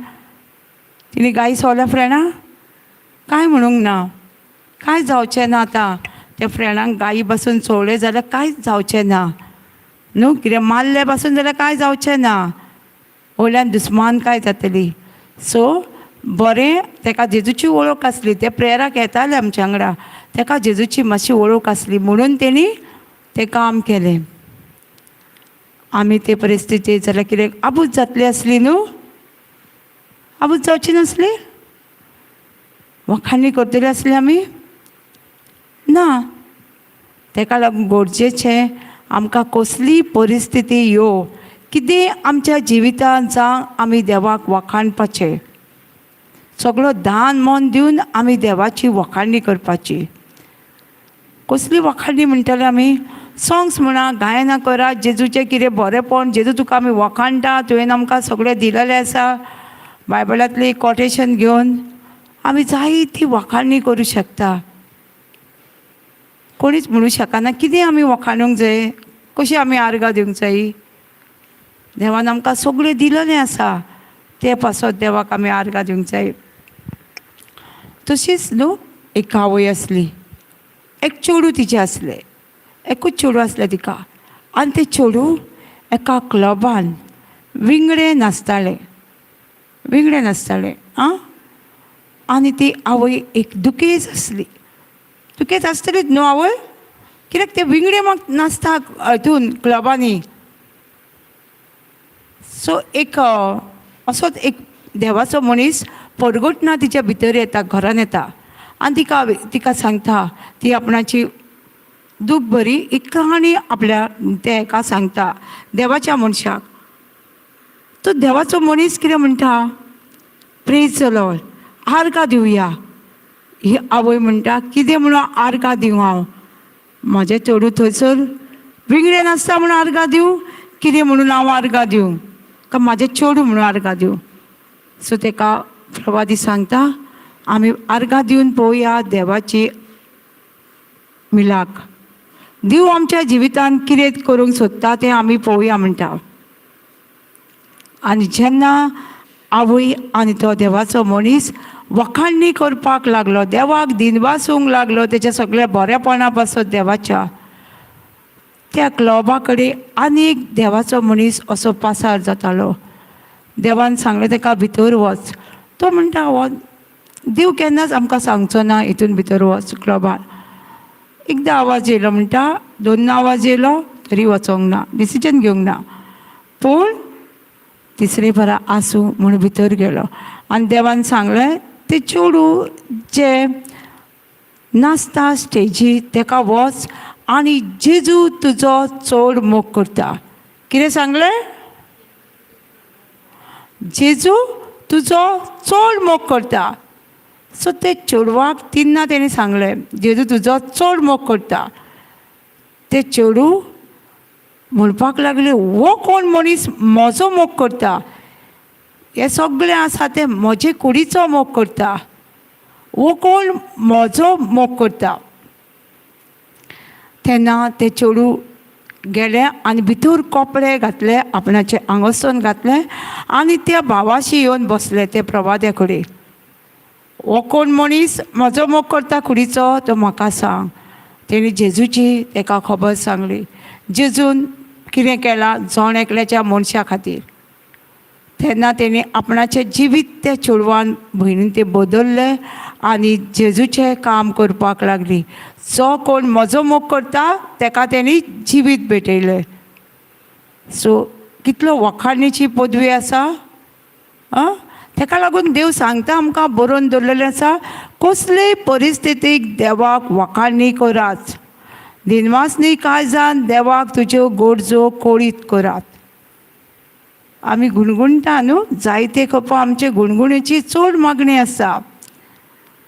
तिणें गायी संवल्या, फ्रेंडां कांय म्हणूंक ना, कांय जावचें ना. आतां त्या फ्रेंडांक गायी पासून सोडलें जाल्यार कांयच जावचें ना न्हू, कितें मारलें पासून जाल्यार कांय जावचें ना, वयल्यान दुस्मान काय जातली. सो बरें, तेका जेजूची वळख आसली, ते प्रेयराक येताले आमच्या वांगडा, तेका जेजूची मातशी वळख आसली म्हणून तेणी तें काम केलें. आमी ते परिस्थितीत जाल्यार कितें आबूज जातली आसली न्हू? आबूज जावची नासली? वखाणी करतली आसली आमी? ना. तेका लागून गरजेचें, आमकां कसलीय परिस्थिती येवं, कितें आमच्या जिवितांत जावं, आमी देवाक वखाणपाचें. सगळो दान मन दिवन आमी देवाची वखाणी करपाची. कसली वखाणी म्हणटले आमी? सोंग्स म्हणा, गायनां करा, जेजूचें कितें बरेंपण, जेजू तुका आमी वखाणटा, तुवें आमकां सगळें दिलेलें आसा. बायबलांतली कोटेशन घेवन आमी जायती वखाणी करूं शकता. कोणीच म्हणूं शकना कितें आमी वखाणूंक जाय, कशी आमी आर्गां दिवंक जायी. देवान आमकां सगळें दिलेलें आसा, ते पासत देवाक आमी आर्गां दिवंक जाय. तशीच न्हू, एक आवय आसली, एक चेडूं तिचें आसलें, एकूच चेडूं आसलें तिका. आनी तें चेडूं एका क्लबान विंगडें नाचतालें, विंगडें नाचतालें. आं, आनी ती आवय एक दुखेस्त आसली. दुखेस्त आसतलीच न्हू आवय, कित्याक ते विंगडे म्हाका नाचता हातून क्लबांनी. सो एक असोच एक देवाचो मनीस परगटना तिच्या भितर येता, घरान येता आनी तिका तिका सांगता, ती आपणाची दूख बरी एक कहाणी आपल्या त्या हेका सांगता, देवाच्या मनशाक. तो देवाचो मनीस कितें म्हणटा? प्रेज लॉर्ड, आर्गां दिवया. ही आवय म्हणटा, कितें म्हणून आर्गां दिवं हांव? म्हाजें चेडूं थंयसर विंगडें नासता म्हणून आर्गां दिवं? कितें म्हणून हांव आर्गां दिवं? का म्हाजें चेडूं म्हणून आर्गां दिवं? सो तेका प्रवादी सांगता, आमी आर्गां दिवन पळोवया देवाची मिलाक. देव आमच्या जिवितांत कितें करूंक सोदता तें आमी पळोवया म्हणटा. आनी जेन्ना आवय आनी तो देवाचो मनीस वखाणणी करपाक लागलो, देवाक दिनवासूंक लागलो तेच्या सगळ्या बरेपणा पासत देवाच्या, त्या क्लबा कडेन आनी एक देवाचो मनीस असो पासार जातालो. देवान सांगलें तेका, भितर वच. तो म्हणटा, हो देव केन्नाच आमकां सांगचो ना हितून भितर वच क्लबान. एकदां आवाज येयलो म्हणटा, दोनदां आवाज येयलो, तरी वचोंक ना, डिसिजन घेवंक ना. पूण तिसरे परा आसूं म्हूण भितर गेलो आनी देवान सांगलें, तें चेडूं जें नाचता स्टेजीर तेका वच आनी जेजू तुजो चड मोग करता. कितें सांगलें? जेजू तुजो चड मोग करता. सो ते चेडवाक तेन्ना तेणी सांगलें जेजू तुजो चड मोग करता. ते चेडूं म्हणपाक लागलें हो कोण मनीस म्हजो मोग करता, हें सगळें आसा तें म्हजे कुडीचो मोग करता, हो कोण म्हजो मोग करता. तेन्ना तें चेडूं गेलें आनी भितर कपडे घातले, आपणाचें आंगोस्तन घातलें आनी त्या भावाशी येवन बसलें ते प्रवाद्या कडेन. हो कोण मनीस म्हजो मोग करता कुडीचो तो म्हाका सांग. तेणी जेजूची तेका खबर सांगली, जेजून कितें केलां जण एकल्याच्या मनशा खातीर. तेन्ना तेणी आपणाचें जिवीत त्या चेडवान भयणीन तें बदल्लें आनी जेजूचें काम करपाक लागली. जो कोण म्हजो मोग करता तेका तेणी जिवीत भेटयलें. सो कितलो वखाणीची पदवी आसा. आं, तेका लागून देव सांगता आमकां बरोवन दवरलेलें आसा, कसलेय परिस्थितीक देवाक वखाणी करात, दिनवासनी काळजान देवाक तुज्यो गरजो कळीत करात. आमी गुणगुणटा न्हू जायते खपो आमचे गुणगुणेची चड मागणी आसा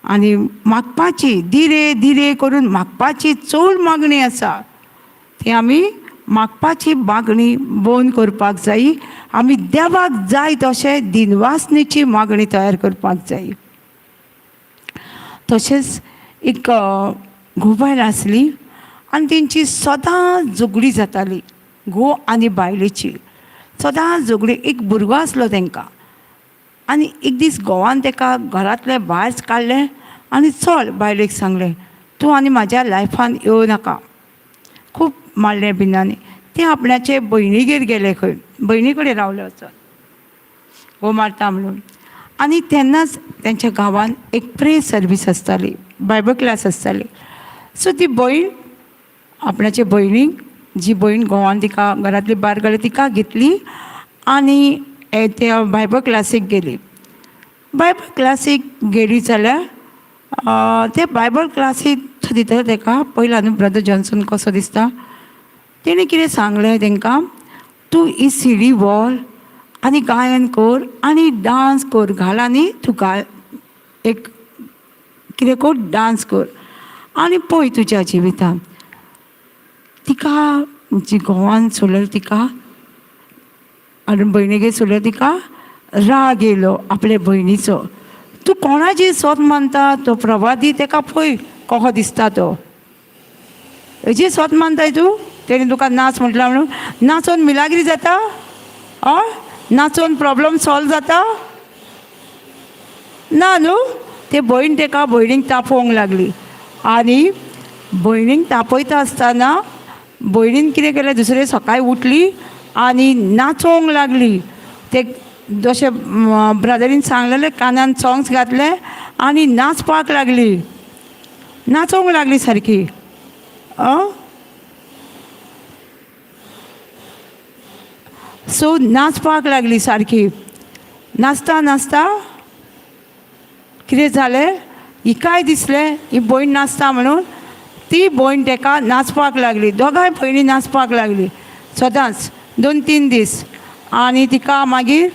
आनी मागपाची धीरे धीरे करून मागपाची चड मागणी आसा. ती आमी मागपाची मागणी बंद करपाक जायी. आमी देवाक जाय तशें दिनवासनेची मागणी तयार करपाक जाय. तशेंच एक घोव बायल आसली आनी तेंची सदां झगडी जाताली, घोव आनी बायलेची सदां झगडी. एक भुरगो आसलो तेंकां आनी एक दीस घोवान तेका घरांतलें भायर काडलें आनी चल बायलेक सांगलें तूं आनी म्हाज्या लायफान येवं नाका. खूब मारलें बिनानी तें आपणाचे भयणीगेर गेलें, खंय भयणी कडेन रावलें वचोन घोव मारता म्हणून. आनी तेन्नाच तेंच्या गांवान एक प्रे सर्वीस आसताली, बायबल क्लास आसताली. सो ती भयण आपणाचे भयणीक, जी भयण घोवान तिका घरांतली भायर काडली तिका घेतली आनी त्या बायबल क्लासीक गेली. बायबल क्लासीक गेली जाल्यार ते बायबल क्लासीक दिता तेका पयला न्हू ब्रदर जॉन्सन कसो दिसता. तेणें कितें सांगलें तेंकां, तूं ही सिडी व्हर आनी गायन कर आनी डांस कर, घाल आनी तूं गाय एक कितें कर डांस कर आनी पळय तुज्या जिवितान. तिका जी घोवान सोडलेली तिका आनी भयणीगेर सोडलें तिका राग येयलो आपले भयणीचो. तूं कोणाची सोद मानता तो प्रवादी तेका पळय कसो दिसता तो, हेजी सोद मानताय तूं, तेणी तुका नाच म्हटलां म्हणून नाचोन मिलाग्री जाता, हय नाचोन प्रॉब्लम सॉल्व जाता ना न्हू. ते भयण तेका भयणीक तापोवंक लागली आनी भयणीक तापयता आसतना भयणीन कितें केलें, दुसरे सकाळी उठली आनी नाचोवंक लागली. ते जशें ब्रदरीन सांगलेलें कानान सॉंग्स घातले आनी नाचपाक लागली, नाचोवंक लागली सारकी. सो नाचपाक लागली सारकी. नाचता नाचता कितें जालें, हिकाय दिसलें ही भयण नाचता म्हणून, ती भयण तेका नाचपाक लागली. दोगांय भयणी नाचपाक लागली सदांच 2-3 दीस. आनी तिका मागीर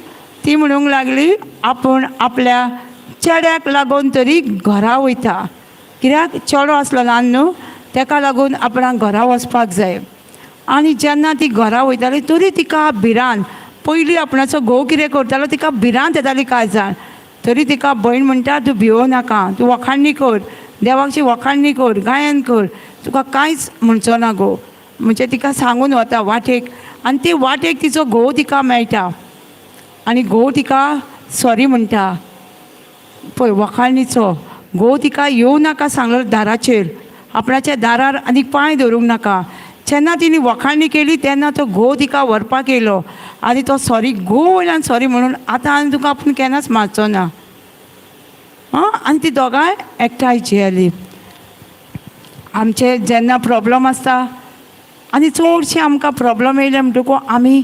ती म्हणूंक लागली आपूण आपल्या चेड्याक लागून तरी घरा वयता, कित्याक चेडो आसलो ल्हान न्हू तेका लागून आपणाक घरा वचपाक जाय. आनी जेन्ना ती घरा वयताली तरी तिका भिरांत, पयलीं आपणाचो घोव कितें करतालो तिका भिरांत येताली कांय जाण, तरी तिका भयण म्हणटा तूं भिवो नाका, तूं वखाणणी कर, देवाची वखाणणी कर, गायन कर, तुका कांयच म्हणचो ना घोव. म्हणजे तिका सांगून वता वाटेक आनी ती वाटेक तिचो घोव तिका मेळटा आनी घोव तिका सॉरी म्हणटा. पळय वखाणीचो घोव तिका येवं नाका सांगलो दाराचेर, आपणाच्या दारार आनी पांय धरूंक नाका. जेन्ना तिणी वखाणी केली तेन्ना तो घोव तिका व्हरपाक येयलो आनी तो सॉरी घोव वयल्यान सॉरी म्हणून आतां आनी तुका आपूण केन्नाच मारचो ना. आं, आनी ती दोगांय एकठांय जियेली. आमचे जेन्ना प्रॉब्लम आसता आनी चडशे आमकां प्रॉब्लम येयले म्हणटकूच आमी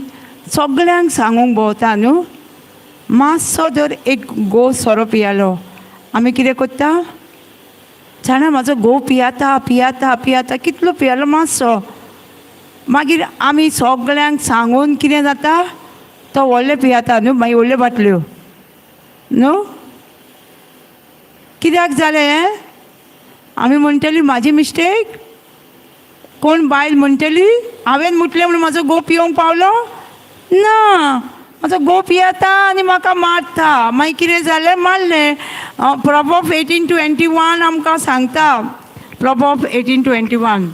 सगल्यांक सांगूंक भोंवता न्हू. मातसो जर एक घोव सोरो पियालो आमी कितें करता जाणा, म्हाजो घोव पियाता पियाता पियाता, कितलो पियालो मातसो, मागीर आमी सगल्यांक सांगून कितें जाता, तो व्हडले पियाता न्हू, मागीर व्हडल्यो बाटल्यो न्हू? कित्याक जालें हें? आमी म्हणटली म्हाजी मिस्टेक. कोण बायल म्हणटली हांवें मुटलें म्हणून म्हाजो घोव पिवंक पावलो ना, म्हाजो घोव पियेता आनी म्हाका मारता. मागीर कितें जालें? मारलें. प्रोवर्ब 18:21 आमकां सांगता. प्रोवर्ब 18:21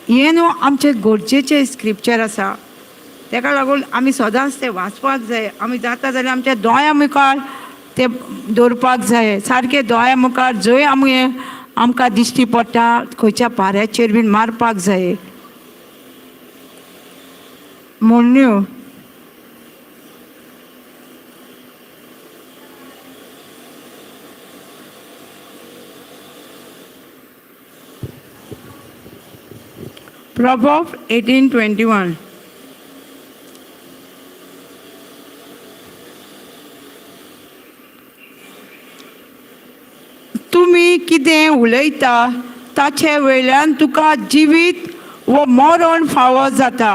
हें न्हू आमचें गरजेचें स्क्रिप्चर आसा. तेका लागून आमी सदांच तें वाचपाक जाय. आमी जाता जाल्यार आमच्या दोळ्यां मुखार तें दवरपाक जाय, सारकें दोळ्यां मुखार जंय आमी आमकां दिश्टी पडटा खंयच्या पाऱ्याचेर बीन मारपाक जाय. म्हणण्यो प्रोवर्ब 18:21. तुमी कितें उलयता ताचे वयल्यान तुका जिवीत वो मरण फावो जाता,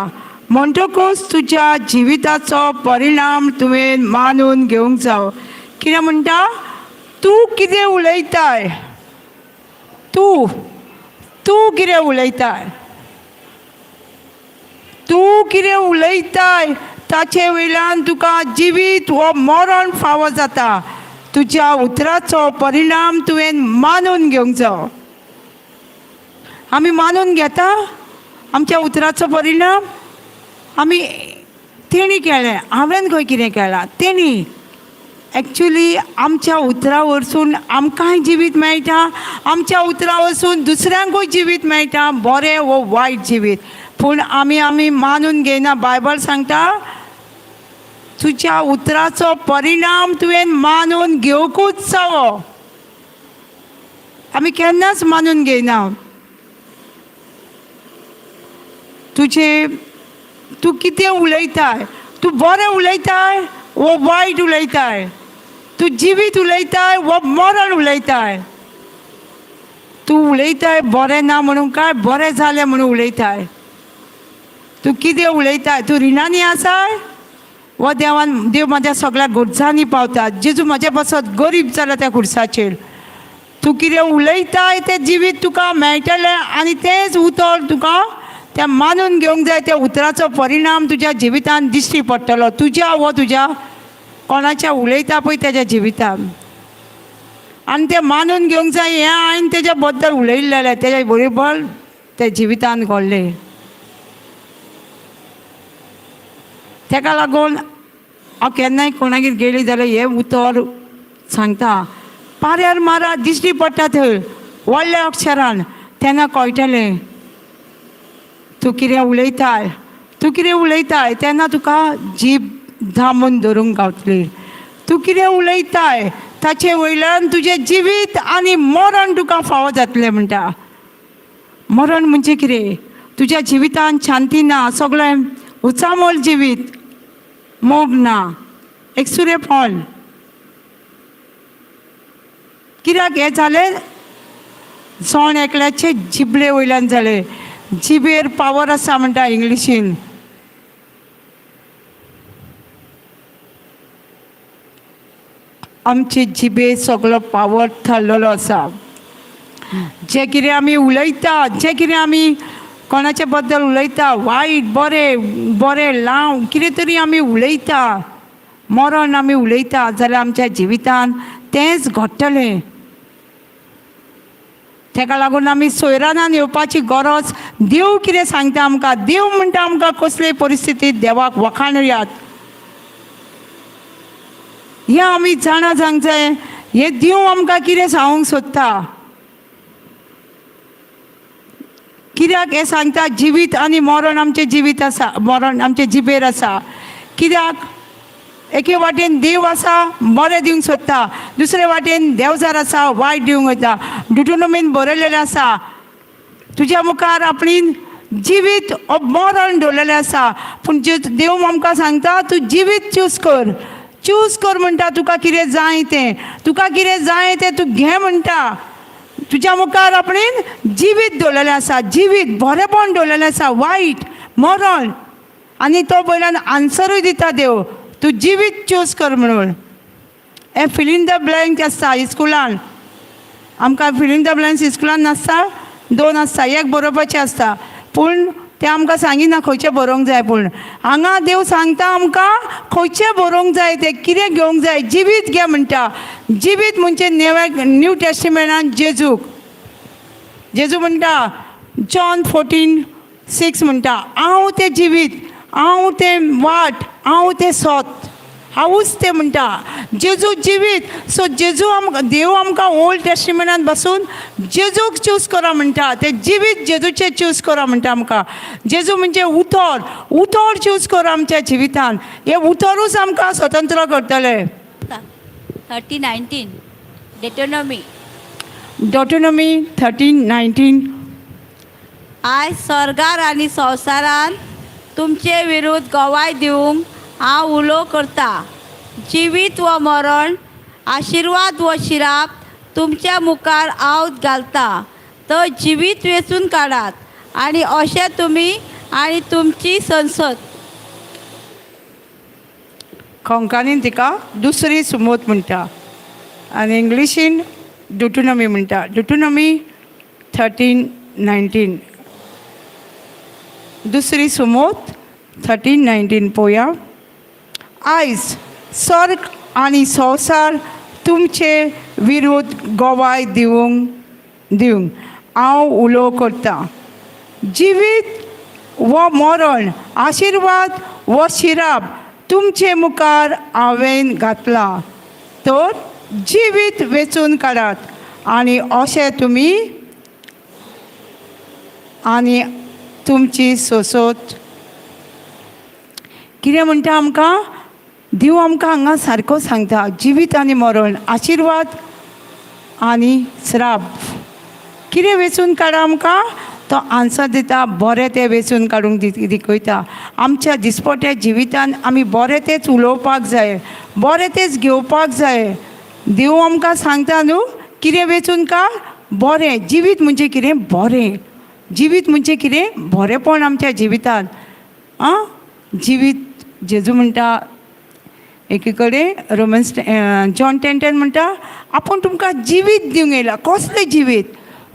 म्हणटकूच तुज्या जिविताचो परिणाम तुवें मानून घेवंक जावो. कितें म्हणटा? तूं कितें उलयताय, तूं तूं कितें उलयताय, तूं कितें उलयताय ताचे वयल्यान तुका जिवीत वो मरण फावो जाता. तुज्या उतराचो परिणाम तुवें मानून घेवंक जावो. आमी मानून घेता आमच्या उतराचो परिणाम? आमी तेणी केलें, हांवें खंय कितें केलां, तेणी. एक्चुली आमच्या उतरा वरसून आमकांय जिवीत मेळटा, आमच्या उतरा वरसून दुसऱ्यांकूय जिवीत मेळटा, बरें वो वायट जिवीत. पूण आमी आमी मानून घेयना. बायबल सांगता तुज्या उतराचो परिणाम तुवें मानून घेवकूच जावो. आमी केन्नाच मानून घेयना. तुजें तूं कितें उलयताय, तूं बरें उलयताय वो वायट उलयताय, तूं जिवीत उलयताय वो मरण उलयताय, तूं उलयताय बरें ना म्हणून काय बरें जालें म्हणून उलयताय, तूं कितें उलयताय, तूं रिणांनी आसाय वो देवान देव म्हाज्या सगळ्या गरजांनी पावता, जेजू म्हाजे पासत गरीब जाला त्या खुर्साचेर. तूं कितें उलयताय तें जिवीत तुका मेळटलें आनी तेंच उतर तुका तें मानून घेवंक जाय. त्या उतराचो परिणाम तुज्या जिवितान दिश्टी पडटलो, तुज्या वो तुज्या कोणाच्या उलयता पळय तेज्या जिवितान. आनी तें मानून घेवंक जाय. हें हांवें तेज्या बद्दल उलयल्लें, तेज्या बरोबर तें जिवितान घडलें. तेका लागून हांव केन्नाय कोणागेर गेली जाल्यार हें उतर सांगता, पाऱ्यार मारा दिश्टी पडटा थंय व्हडल्या अक्षरान, तेन्ना कळटलें तूं कितें उलयताय, तूं कितें उलयताय तेन्ना तुका जीब दामून धरूंक गावतली. तूं कितें उलयताय ताचे वयल्यान तुजें जिवीत आनी मरण तुका फावो जातलें म्हणटा. मरण म्हणजे कितें? तुज्या जिवितान शांती ना, सगळें उचामोल जिवीत, मोग ना, एकसुरेपण. कित्याक हें जालें? जण एकल्याचे जिबले वयल्यान जालें. जिबेर पावर आसा म्हणटा इंग्लिशीन. आमचे जिबेर सगळो पावर थारलेलो आसा. जें कितें आमी उलयता, जें कितें आमी कोणाच्या बद्दल उलयता, वायट बरें बरें लाव कितें तरी आमी उलयता, मरण आमी उलयता जाल्यार आमच्या जिवितान तेंच घडटलें. तेका लागून आमी सोयरानान येवपाची गरज. देव कितें सांगता आमकां? देव म्हणटा आमकां कसले परिस्थितींत देवाक वखाणयात. हें आमी जाणा जावंक जाय. हें देव आमकां कितें सांगूंक सोदता? कित्याक हें सांगता? जिवीत आनी मरण आमचें जिवीत आसा, मरण आमचें जिबेर आसा. कित्याक एके वाटेन देव आसा बरें दिवंक सोदता, दुसरे वाटेन देवजार आसा वायट दिवंक वयता. डिटोनोमीन बरयलेलें आसा, तुज्या मुखार आपणी जिवीत मरण दवरलेलें आसा, पूण देव आमकां सांगता तूं जिवीत चूज कर, चूज कर म्हणटा. तुका कितें जाय तें, तुका कितें जाय तें तूं घे म्हणटा. तुज्या मुखार आपणेन जिवीत दवरलेलें आसा, जिवीत बरेंपण दवरलेलें आसा, वायट मरण. आनी तो वयल्यान आन्सरूय दिता देव, तूं जिवीत चूज कर म्हणून. हें फिल इन the blank आसता इस्कुलान. आमकां फिल इन the blanks इस्कुलान नासता, दोन आसता, एक बरोवपाचें आसता, पूण तें आमकां सांगिना खंयचें बरोवंक जाय. पूण हांगा देव सांगता आमकां खंयचें बरोवंक जाय, तें कितें घेवंक जाय. जिवीत घे म्हणटा. जिवीत म्हणजे नेव्या न्यू टेस्टिमेंटान जेजूक. जेजू म्हणटा जॉन 14:6 म्हणटा, हांव तें जिवीत, हांव तें वाट, हांव तें सोत, हांवूच तें म्हणटा. जेजू जिवीत. सो जेजू आमकां, देव आमकां ओल्ड टेस्टिमेंटान बसून जेजूक चूज करा म्हणटा. तें जिवीत जेजूचें चूज करा म्हणटा आमकां. जेजू म्हणजे उतर, उतर चूज करा आमच्या जिवितान. हें उतरूच आमकां स्वतंत्र करतलें. 30:19, Deuteronomy. Deuteronomy 13:19. आयज स्वर्गार आनी संवसारान तुमचे विरुद्ध गवाय दिवंक हांव उलो करता. जिवीत व मरण, आशिर्वाद व शिराप तुमच्या मुखार हांव घालता. तर जिवीत वेंचून काडात आनी अशें तुमी आनी तुमची संसद. कोंकणीन तिका दुसरी सुमोत म्हणटा आनी इंग्लिशीन ड्युटोनॉमी म्हणटा. ड्युटोनॉमी 13:19, दुसरी सुमोत 13:19 पळोवया. आयज स्वर्ग आनी संवसार तुमचे विरुद्ध गवाय दिवंक दिवंक हांव उलो करतां. जिवीत वो मरण, आशिर्वाद वो शिराप तुमचे मुखार हांवें घातलां. तर जिवीत वेंचून काडात आनी अशें तुमी आनी तुमची सोसोत. कितें म्हणटा आमकां देव? आमकां हांगा सारको सांगता, जिवीत आनी मरण, आशिर्वाद आनी श्राप, कितें वेंचून काडा आमकां. तो आन्सर दिता, बरें तें वेंचून काडूंक दिखयता. आमच्या दिसपट्या जिवितान आमी बरें तेंच उलोवपाक जाय, बरें तेंच घेवपाक जाय. देव आमकां सांगता न्हू, कितें वेंचून काड? बरें. जिवीत म्हणजे कितें? बरें. जिवीत म्हणजे कितें? बरेंपण आमच्या जिवितान. आं, जिवीत जेजू म्हणटा एकी कडेन, रोमन्स जॉन 10:10 म्हणटा, आपूण तुमकां जिवीत दिवंक येयला. कसलें जिवीत?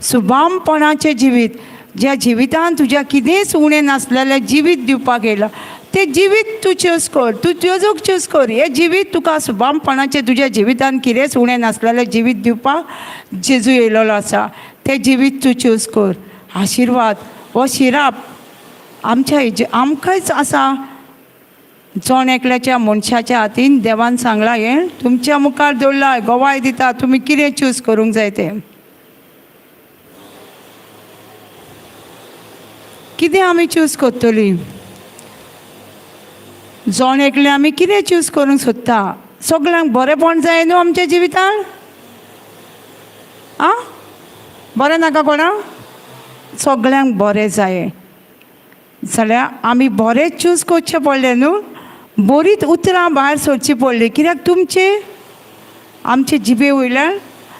सुबामपणाचें जिवीत. ज्या जिवितान तुज्या कितेंच उणें नासलेलें जिवीत दिवपाक येयलां. तें जिवीत तूं चूज कर, तूं जेजूक चूज कर. हें जिवीत तुका सुबामपणाचें, तुज्या जिवितान कितेंच उणें नासलेलें जिवीत दिवपाक जेजू येयलेलो आसा. तें जिवीत तूं चूज कर. आशिर्वाद हो शिराप आमच्या हेजे आमकांच आसा. जण एकल्याच्या मनशाच्या हातीन देवान सांगलां, हें तुमच्या मुखार दवरलां, गवाय दिता, तुमी कितें चूज करूंक जाय तें. कितें आमी चूज करतलीं? जण एकले आमी कितें चूज करूंक सोदता? सगळ्यांक बरेंपण जाय न्हू आमच्या जिवितान. आं, बरें नाका कोणाक? सगळ्यांक बरें जाय जाल्यार आमी बरें चूज करचें पडलें न्हू. बरीच उतरां भायर सरचीं पडलीं. कित्याक तुमचे आमचे जिबे वयल्यान,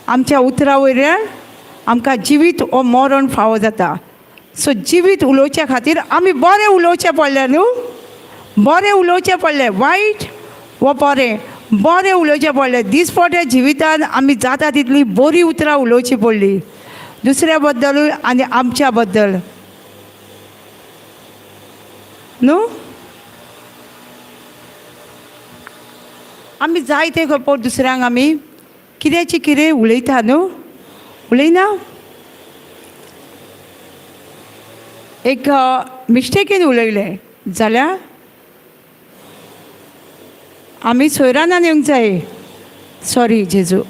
आमच्या उतरां वयल्यान आमकां जिवीत वो मरण फावो जाता. सो जिवीत उलोवच्या खातीर आमी बरें उलोवचें पडलें न्हू. बरें उलोवचें पडलें, वायट वो बरें, बरें उलोवचें पडलें. दिसपट्या जिवितान आमी जाता तितली बरीं उतरां उलोवचीं पडलीं, दुसऱ्या बद्दलूय आनी आमच्या बद्दल न्हू. आमी जायते खबर दुसऱ्यांक आमी कित्याची कितें उलयता न्हू, उलयना. एक मिस्टेकीन उलयलें जाल्यार आमी सोयरानान येवंक जाय, सॉरी जेजू.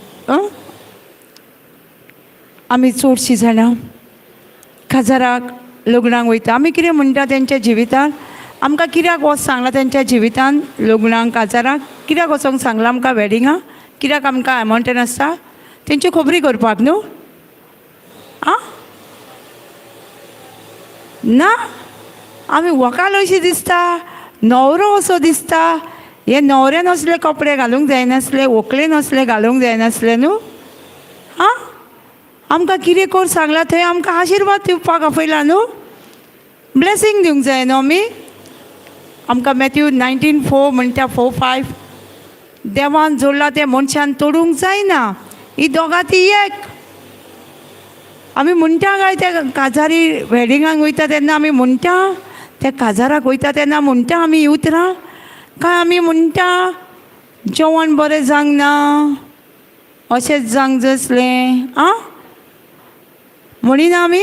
आमी चडशीं जाणां काजाराक लग्नाक वयता. आमी कितें म्हणटा तेंच्या जिवितान? आमकां कित्याक वच सांगलां तेंच्या जिवितान? लग्नाक काजाराक कित्याक वचोंक सांगलां आमकां? वेडिंगाक कित्याक आमकां एमावंटन आसता? तेंच्यो खबरी करपाक न्हू. आं, ना, आमी व्हंकल अशी दिसता, न्हवरो असो दिसता. हे न्हवऱ्यान असले कपडे घालूंक जायनासले, व्हंकलेन असले घालूंक जायनासले न्हू. आं, आमकां कितें कर सांगलां थंय? आमकां आशिर्वाद दिवपाक आपयला न्हू, ब्लेसींग दिवंक जाय न्हू आमी. आमकां मॅथ्यू 19:4 म्हणटा, 4-5. देवान जोडला तें मनशान तोडूंक जायना. ही दोगां ती एक. आमी म्हणटा काय त्या काजारी वेडिंगाक वयता तेन्ना आमी म्हणटा, त्या काजाराक वयता तेन्ना म्हणटा आमी ही उतरां काय आमी म्हणटा जेवण बरें जावंक ना, अशेंच जावंक जाय आसलें आं म्हणिना आमी?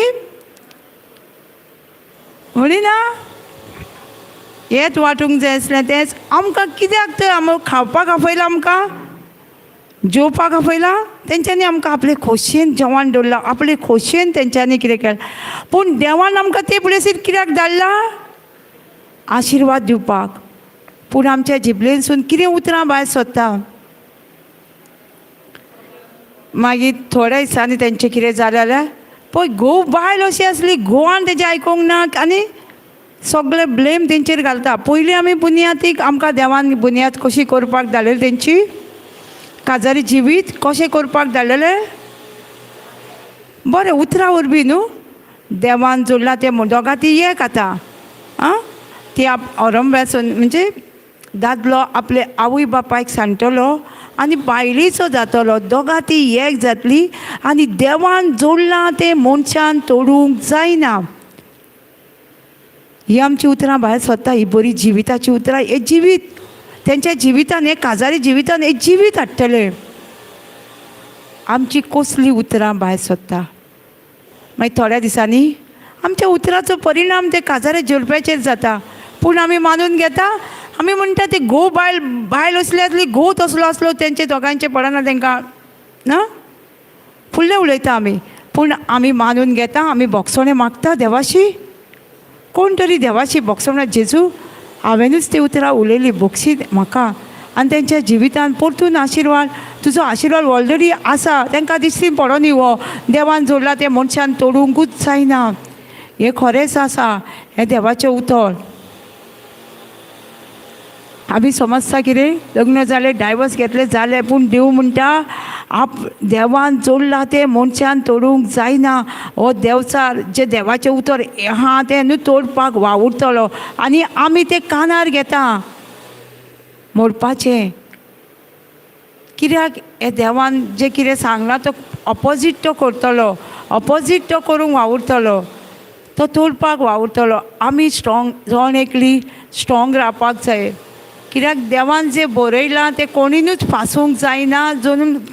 म्हणिना? हेंच वांटूंक जाय आसलें तेंच आमकां कित्याक तर आमकां खावपाक आपयलां, आमकां जेवपाक आपयलां? तेंच्यांनी आमकां आपले खोशयेन जेवण दवरलां, आपले खोशयेन तेंच्यांनी कितें केलें. पूण देवान आमकां ते प्लेसीर कित्याक धाडला? आशिर्वाद दिवपाक. पूण आमच्या जिबलेनसून कितें उतरां भायर सोदता. मागीर थोड्या दिसांनी तेंचें कितें जालें जाल्यार पळय घोव बायल अशी आसली, घोवान तेजें आयकूंक ना आनी सगळे ब्लेम तेंचेर घालता. पयलीं आमी बुन्यादीक आमकां देवान बुन्याद कशी करपाक धाडलेली, तेंची काजारी जिवीत कशें करपाक धाडलेलें, बरें उतरां वरवीं न्हू. देवान जोडला तें दोगां ती एक आतां आं ती अरंब्यासून म्हणजे दादलो आपले आवय बापायक सांगतलो आनी बायलेचो जातलो, दोगां ती एक जातली आनी देवान जोडलां तें मनशान तोडूंक जायना. ही आमची उतरां भायर सोदता, ही बरी जिविताची उतरां. हें जिवीत तेंच्या जिवितान, हें काजारी जिवितान हें जिवीत हाडटलें. आमची कसली उतरां भायर सोदता. मागीर थोड्या दिसांनी आमच्या उतराचो परिणाम ते काजारी जोडप्याचेर जाता. पूण आमी मानून घेता, आमी म्हणटा ते घोव बायल, बायल असली आसली, घोव तसलो आसलो, तेंचे दोगांयचें पडना तेंकां ना फुडलें उलयता आमी. पूण आमी मानून घेता, आमी बोगसणें मागता देवाशी. कोण तरी देवाशी बोगसणें, जेजू हांवेनूच ती उतरां उलयलीं, बोगशी म्हाका. आनी तेंच्या जिवितान परतून आशिर्वाद, तुजो आशिर्वाद ऑलरेडी आसा, तेंकां दिसती पडोनी हो देवान जोडला तें मनशान तोडुंकूच जायना. हें खरेंच आसा, हें देवाचें उतर. आमी समजता कितें लग्न जालें, डायवर्स घेतलें जालें, पूण देव म्हणटा आप देवान जोडला तें मनशान तोडूंक जायना. हो देवचार जें देवाचें उतर आहा तें न्हू तोडपाक वावुरतलो आनी आमी तें कानार घेता मोडपाचें. कित्याक हें देवान जें कितें सांगलां तो ऑपोजीट तो करतलो, ऑपोजीट तो करूंक वावुरतलो, तो तोडपाक वावुरतलो. आमी स्ट्रॉंग जण एकली स्ट्रॉंग रावपाक जाय. कित्याक देवान जें बरयलां तें कोणीनूच फासूंक जायना,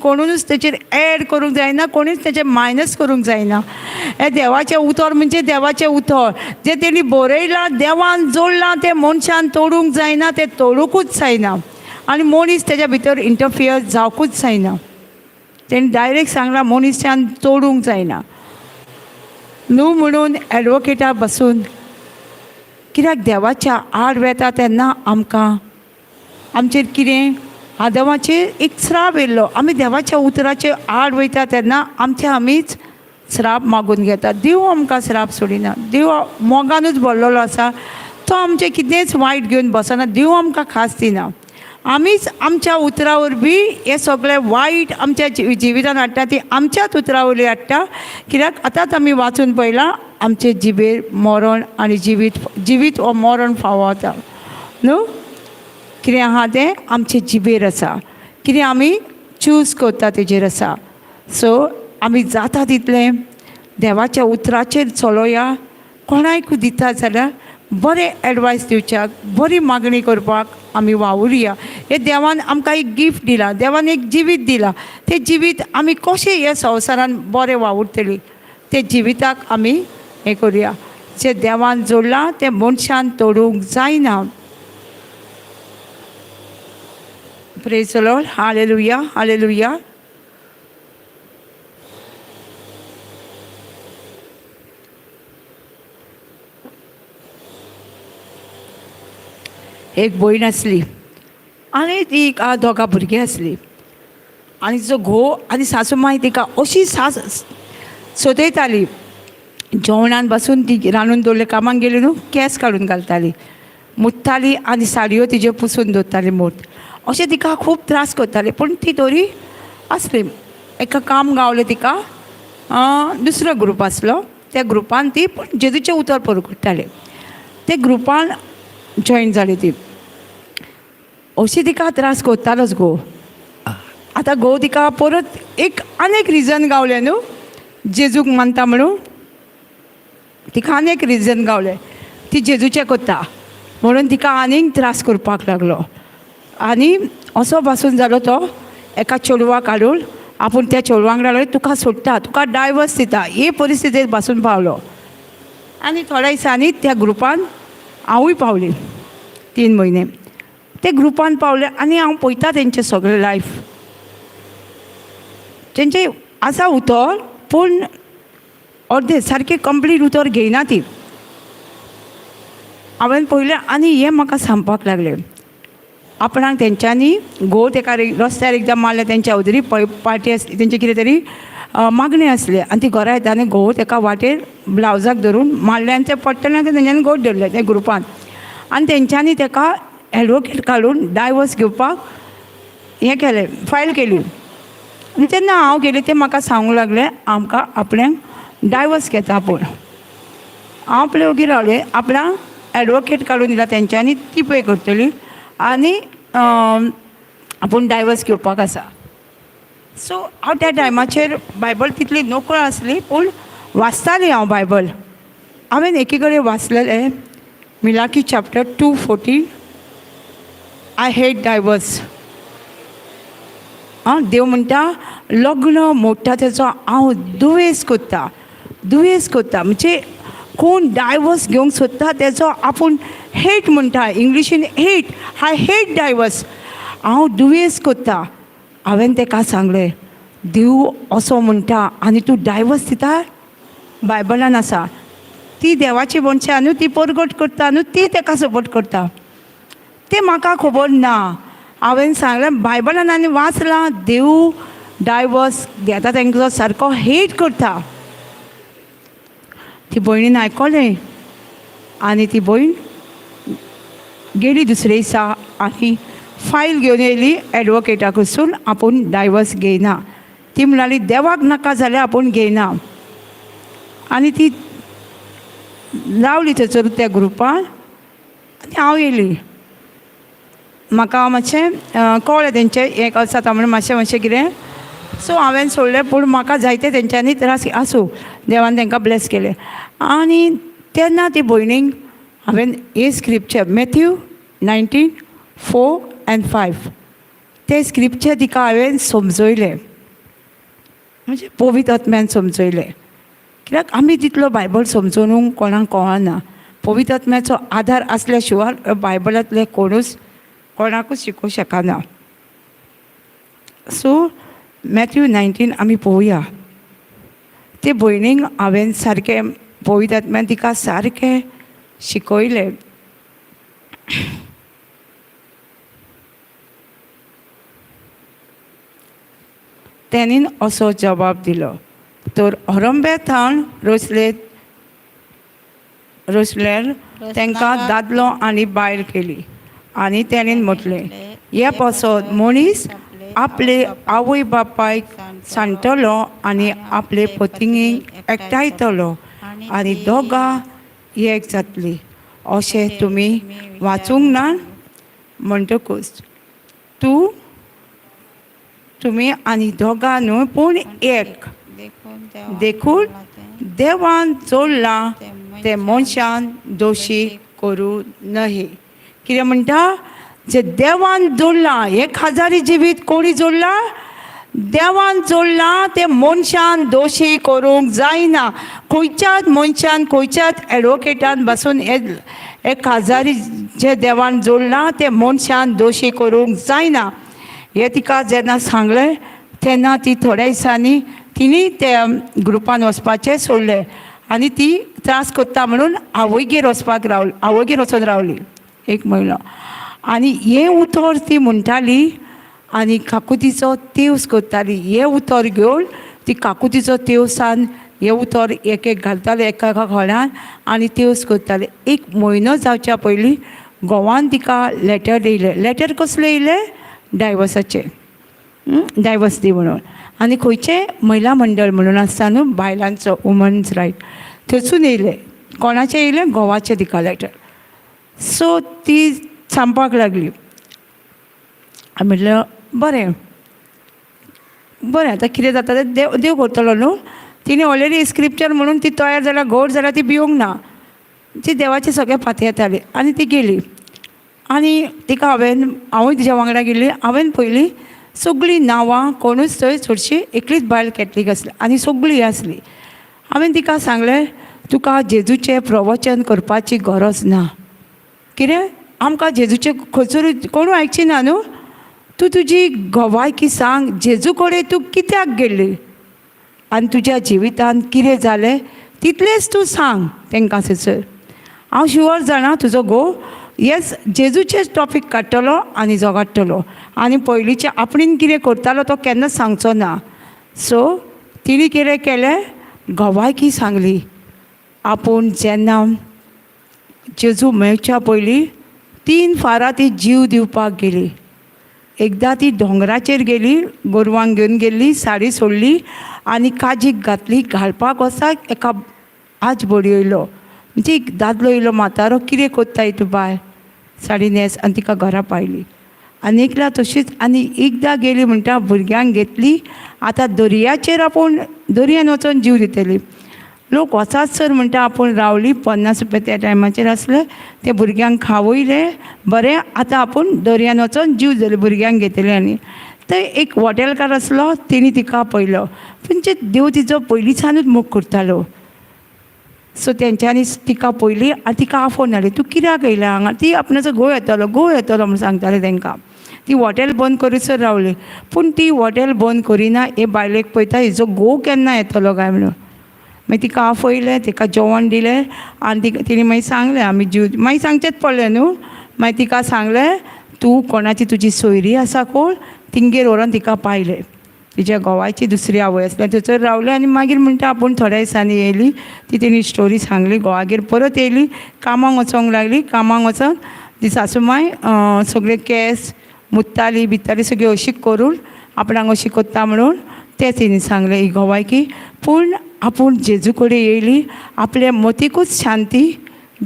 कोणूनच तेचेर एड करूंक जायना, कोणीच तेचेर मायनस करूंक जायना. हें देवाचें उतर म्हणजे देवाचें उतर जें तेणी बरयलां, देवान जोडलां तें मनशान तोडूंक जायना, तें तोडुंकूच जायना आनी मनीस तेज्या भितर इंटरफियर जावकूच जायना. तेणी डायरेक्ट सांगलां मनशान तोडूंक जायना न्हू. म्हणून एडवोकेटा बसून कित्याक देवाच्या आड वेता तेन्ना आमकां आमचेर कितें आदमाचेर एक श्राप येयल्लो. आमी देवाच्या उतराचेर आड वयता तेन्ना आमचे आमीच श्राप मागून घेता. देव आमकां श्राप सोडिना, देव मोगानूच भरलेलो आसा, तो आमचें कितेंच वायट घेवन बसना, देव आमकां खास दिना. आमीच आमच्या उतरा वरवीं हें सगळें वायट आमच्या जिवितान हाडटा, ती आमच्याच उतरा वरवीं हाडटा. कित्याक आतांच आमी वाचून पळयलां आमचे जिबेर मरण आनी जिवीत, जिवीत हो मरण फावो आसा न्हू. कितें आहा तें आमचे जिबेर आसा, कितें आमी चूज करता तेजेर आसा. सो आमी जाता तितलें देवाच्या उतराचेर चलोया. कोणायकूय दिता जाल्यार बरें एडवायस दिवच्याक, बरी मागणी करपाक आमी वावुरया. हें देवान आमकां एक गिफ्ट दिलां, देवान एक जिवीत दिलां, तें जिवीत आमी कशें ह्या संवसारान बरें वावुरतलीं तें जिविताक आमी हें करुया. जें देवान जोडलां तें मनशान तोडूंक जायना. Praise the Lord. Hallelujah. Hallelujah. एक भयण आसली आनी ती दोगां भुरगीं आसलीं आनी तिचो घोव आनी सासू माय तिका अशी सास सतयताली. जेवणान बसून ती रांदून दवरले, कामाक गेली न्हू, केंस काडून घालताली, मुत्ताली आनी साडयो तिज्यो पुसून दवरताली मोट. अशें तिका खूब त्रास करताले. पूण ती तरी आसली. एका काम गावलें तिका, दुसरो ग्रूप आसलो, त्या ग्रुपान ती पूण जेजूचें उतर परगट्टालें, ते ग्रुपान जॉयन जाली ती. अशी तिका त्रास कोत्तालोच घोव. आतां घोव तिका परत एक आनी एक रिजन गावलें न्हू, जेजूक मानता म्हणून तिका आनी एक रिजन गावलें, ती जेजूचें कोत्ता म्हणून तिका आनीक त्रास करपाक लागलो. आनी असो पासून जालो तो एका चेडवाक हाडून आपूण त्या चेडवा वांगडा तुका सोडटा, तुका डायवर्स दिता, हे परिस्थितीत पासून पावलो. आनी थोड्या दिसांनी त्या ग्रुपान हांवूय पावली. 3 म्हयने ते ग्रुपान पावले आनी हांव पळयता तेंचें सगळें लायफ, तेंचें आसा उतर पूण अर्दें सारकें कंप्लीट उतर घेयना ती. हांवें पळयलें आनी हें म्हाका सांगपाक लागलें आपणाक तेंच्यांनी घोव तेका रस्त्यार एकदां मारलें, तेंच्या अवदरी पार्टी आसली, तेंचें कितें तरी मागणें आसलें आनी ती घरा येता आनी घोव तेका वाटेर ब्लावजाक धरून मारलें आनी तें पडटलें आनी तेंच्यांनी घोव धरलें त्या ग्रुपान. आनी तेंच्यांनी तेका एडवोकेट काडून डायवर्स घेवपाक हें केलें, फायल केली. आनी तेन्ना हांव गेलें, तें म्हाका सांगूंक लागलें आमकां आपणें डायवर्स घेता आपूण. हांव आपलें ओगी रावलें, आपणाक एडवोकेट काडून दिला तेंच्यांनी, ती पे करतली आनी आपूण डायवर्स घेवपाक आसा. सो हांव त्या टायमाचेर बायबल तितली नकळ आसली पूण वाचताली हांव बायबल. हांवें एकी कडेन वाचलेलें Malachi chapter 2:14, I hate divorce. आं, देव म्हणटा लग्न मोडटा तेचो हांव दुयेंस कोत्ता, दुयेंस कोत्ता. म्हणजे कोण डायवर्स घेवंक सोदता तेचो आपूण हेट म्हणटा, इंग्लिशीन हेट, I hate divorce, हांव दुयेंस कोत्ता. हांवें तेका सांगलें देव असो म्हणटा आनी तूं डायवर्स दिता, बायबलान आसा. ती देवाची मनशां न्हू, ती परगट करता न्हू, ती तेका सपोर्ट करता. तें म्हाका खबर ना. हांवें सांगलें बायबलान आनी वाचलां देव डायवर्स घेता तेंचो सारको हेट करता. ती भयणीन आयकलें आनी ती भयण गेली दुसरे दिसा आनी फायल घेवन येयली एडवोकेटा कडसून आपूण डायवर्स घेयना. ती म्हणाली देवाक नाका जाल्यार आपूण घेयना. आनी ती रावली थंयसर त्या ग्रुपान आनी हांव येयली. म्हाका मातशें कळ्ळें तेंचें हें आसा म्हणून मातशें मातशें कितें, सो हांवें सोडलें. पूण म्हाका जायते तेंच्यांनी त्रास आसूं, देवान तेंकां ब्लेस केलें. आनी तेन्ना ती भयणीक हांवें हे स्क्रिप्चर मॅथ्यू 19:4 and 5 ते स्क्रिप्चर तिका हांवें समजयलें, म्हणजे पवित्र आत्म्यान समजयलें. कित्याक आमी तितलो बायबल समजून कोणाक कळना. पवित्र आत्म्याचो आदार आसल्या शिवाय बायबलांतले कोणूच कोणाकूच शिकोवंक शकना. सो मॅथ्यू 19 आमी पळोवया. ते भयणीक हांवें सारकें पवित्र आत्म्यान तिका सारकें शिकयलें. तेणीन असो जबाब दिलो, तर हरंबे थावन रचले रचल्यार तांकां दादलो आनी बायल केली. आनी तेणेन म्हटलें हे पासत मनीस आपले आवय बापायक सांडटलो आनी आपले पतिणीक एकठांयतलो आनी दोगां एक जातली. अशें तुमी वाचूंक ना? म्हणटकूच तूं तुमी आनी दोगां न्हय पूण एक. देखून देवान जोडलां तें मनशान दोशी करूं नये. कितें म्हणटा? जे देवान जोडलां, एक हजारी जिवीत कोणी जोडलां? देवान जोडलां तें मनशान दोशी करूंक जायना. खंयच्याच मनशान खंयच्याच एडवोकेटान बसून एक हजारी जे देवान जोडलां तें मनशान दोशी करूंक जायना. हें तिका जेन्ना सांगलें तेन्ना ती थोड्या दिसांनी तिणी त्या ग्रुपान वचपाचें सोडलें आनी ती त्रास कोत्ता म्हणून आवयगेर वचपाक रावली, आवयगेर वचून रावली एक म्हयनो. आनी हें उतर ती म्हणटाली आनी काकुतीचो तेवस करताली. हें उतर घेवन ती काकुतीचो तेवसान हें उतर एक एक घालताली एका एका खोणान आनी तेवस करताली. एक म्हयनो जावच्या पयलीं घोवान तिका लेटर येयलें. लेटर कसलें येयलें? डायवर्साचें, डायवर्स दी म्हणून. आनी खंयचें महिला मंडळ म्हणून आसता न्हू बायलांचो, वुमन्स रायट, थंयसून येयलें. कोणाचें येयलें? घोवाचें तिका लेटर. सो ती सांगपाक लागली हांवें म्हटलें बरें बरें आतां कितें जाता तें देव देव करतलो न्हू. तिणें ऑलरेडी स्क्रिप्चर म्हणून ती तयार जाल्यार घोव जाल्यार ती भिवंक ना. ती देवाचे सगळे पातयेताली आनी ती गेली. आनी तिका हांवें, हांवूय तिच्या वांगडा गेल्ली. हांवें पयली सगळीं नांवां, कोणूच थंय चडशी एकलीच बायल कॅथलीक आसली आनी सगळीं आसली. हांवें तिका सांगलें, तुका जेजूचें प्रवचन करपाची गरज ना. कितें आमकां जेजूचें खंयसरूय कोणूय आयकची ना न्हू. तूं तुजी गवायकी सांग, जेजू कडेन तूं कित्याक गेल्ली आनी तुज्या जिवितांत कितें जालें तितलेंच तूं सांग तांकां थंयसर. हांव शुअर जाणा तुजो घोव येस जेजूचेच टॉपीक काडटलो आनी झगडटलो आनी पयलींचे आपणेन कितें करतालो तो केन्नाच सांगचो ना. सो तिणें कितें केलें, गवायकी सांगली. आपूण जेन्ना जेजू मेळच्या पयलीं 3 फारां ती जीव दिवपाक गेली. एकदां ती दोंगराचेर गेली, गोरवांक घेवन गेल्ली, साडी सोडली आनी काजीक घातली. घालपाक वचाक एका आज बडी येयलो, म्हणजे एक दादलो येयलो म्हातारो, कितें कोत्ताय तूं बाय, साडी न्हेस, आनी तिका घरा पायली. आनी एकदां तशीच आनी एकदां गेली म्हणटा भुरग्यांक घेतली, आतां दर्याचेर आपूण दर्यान वचोन जीव दितली. लोक वचात सर म्हणटा आपूण रावली. 50 रुपया त्या टायमाचेर आसले, ते भुरग्यांक खावयले बरें, आतां आपूण दर्यान वचोन जीव दिले भुरग्यांक घेतले. आनी थंय एक हॉटेलकार आसलो, तेणी तिका पळयलो. पूण जे देव तिचो पयलींच्यानूच मोग करतालो. सो तेंच्यांनी तिका पळयली आनी तिका आफोवन हाडली, तूं कित्याक येयला हांगा. ती आपणाचो घोव येतलो, घोव येतलो म्हूण सांगताले तेंकां. ती हॉटेल बंद करीसर रावली, पूण ती हॉटेल बंद करिना. हे बायलेक पळयता हिजो घोव केन्ना येतलो काय म्हणून. मागीर तिका आफयलें, तिका जेवण दिलें आनी तिका तिणें मागीर सांगलें, आमी जीव मागीर सांगचेंच पडलें न्हू. मागीर तिका सांगलें, तूं कोणाची तुजी सोयरी आसा कोण, तिंगेर व्हरोन तिका पायलें. तिच्या घोवाची दुसरी आवय आसली, थंयसर रावलें. आनी मागीर म्हणटा आपूण थोड्या दिसांनी येयली, ती तेणी स्टोरी सांगली. घोवागेर परत येयली, कामाक वचोंक लागली. कामाक वचोन ती सासूमाय सगळे केंस मुत्ताली बित्ताली सगळी अशी करून आपणाक अशी कोत्ता म्हणून तें तिणें सांगलें ही घोवायकी. पूण आपूण जेजू कडेन येयली, आपले मतीकूच शांती,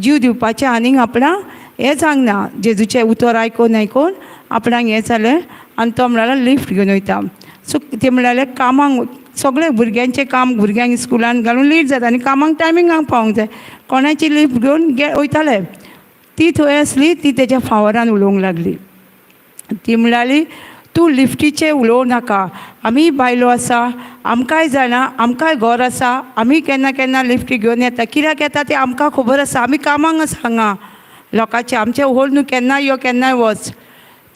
जीव दिवपाचें आनीक आपणाक हें जावंक ना. जेजूचें उतर आयकून आयकून आपणाक हें जालें. आनी तो म्हणालो लिफ्ट घेवन वयता. सो ते म्हणाले कामाक सगळे भुरग्यांचें काम, भुरग्यांक स्कुलान घालून लेट जाता आनी कामाक टायमिंगाक पावोंक जाय. कोणाची लिफ्ट घेवन वयताले. ती थंय आसली, ती तेज्या फावरान उलोवंक लागली. ती म्हणाली, तूं लिफ्टीचें उलोवं नाका, आमी बायलो आसा, आमकांय जाणा, आमकांय घर आसा, आमी केन्ना केन्ना लिफ्टी घेवन येता, कित्याक येता तें आमकां खबर आसा, आमी कामाक आसा हांगा लोकांचें, आमचें होल न्हू, केन्नाय यो केन्नाय वच.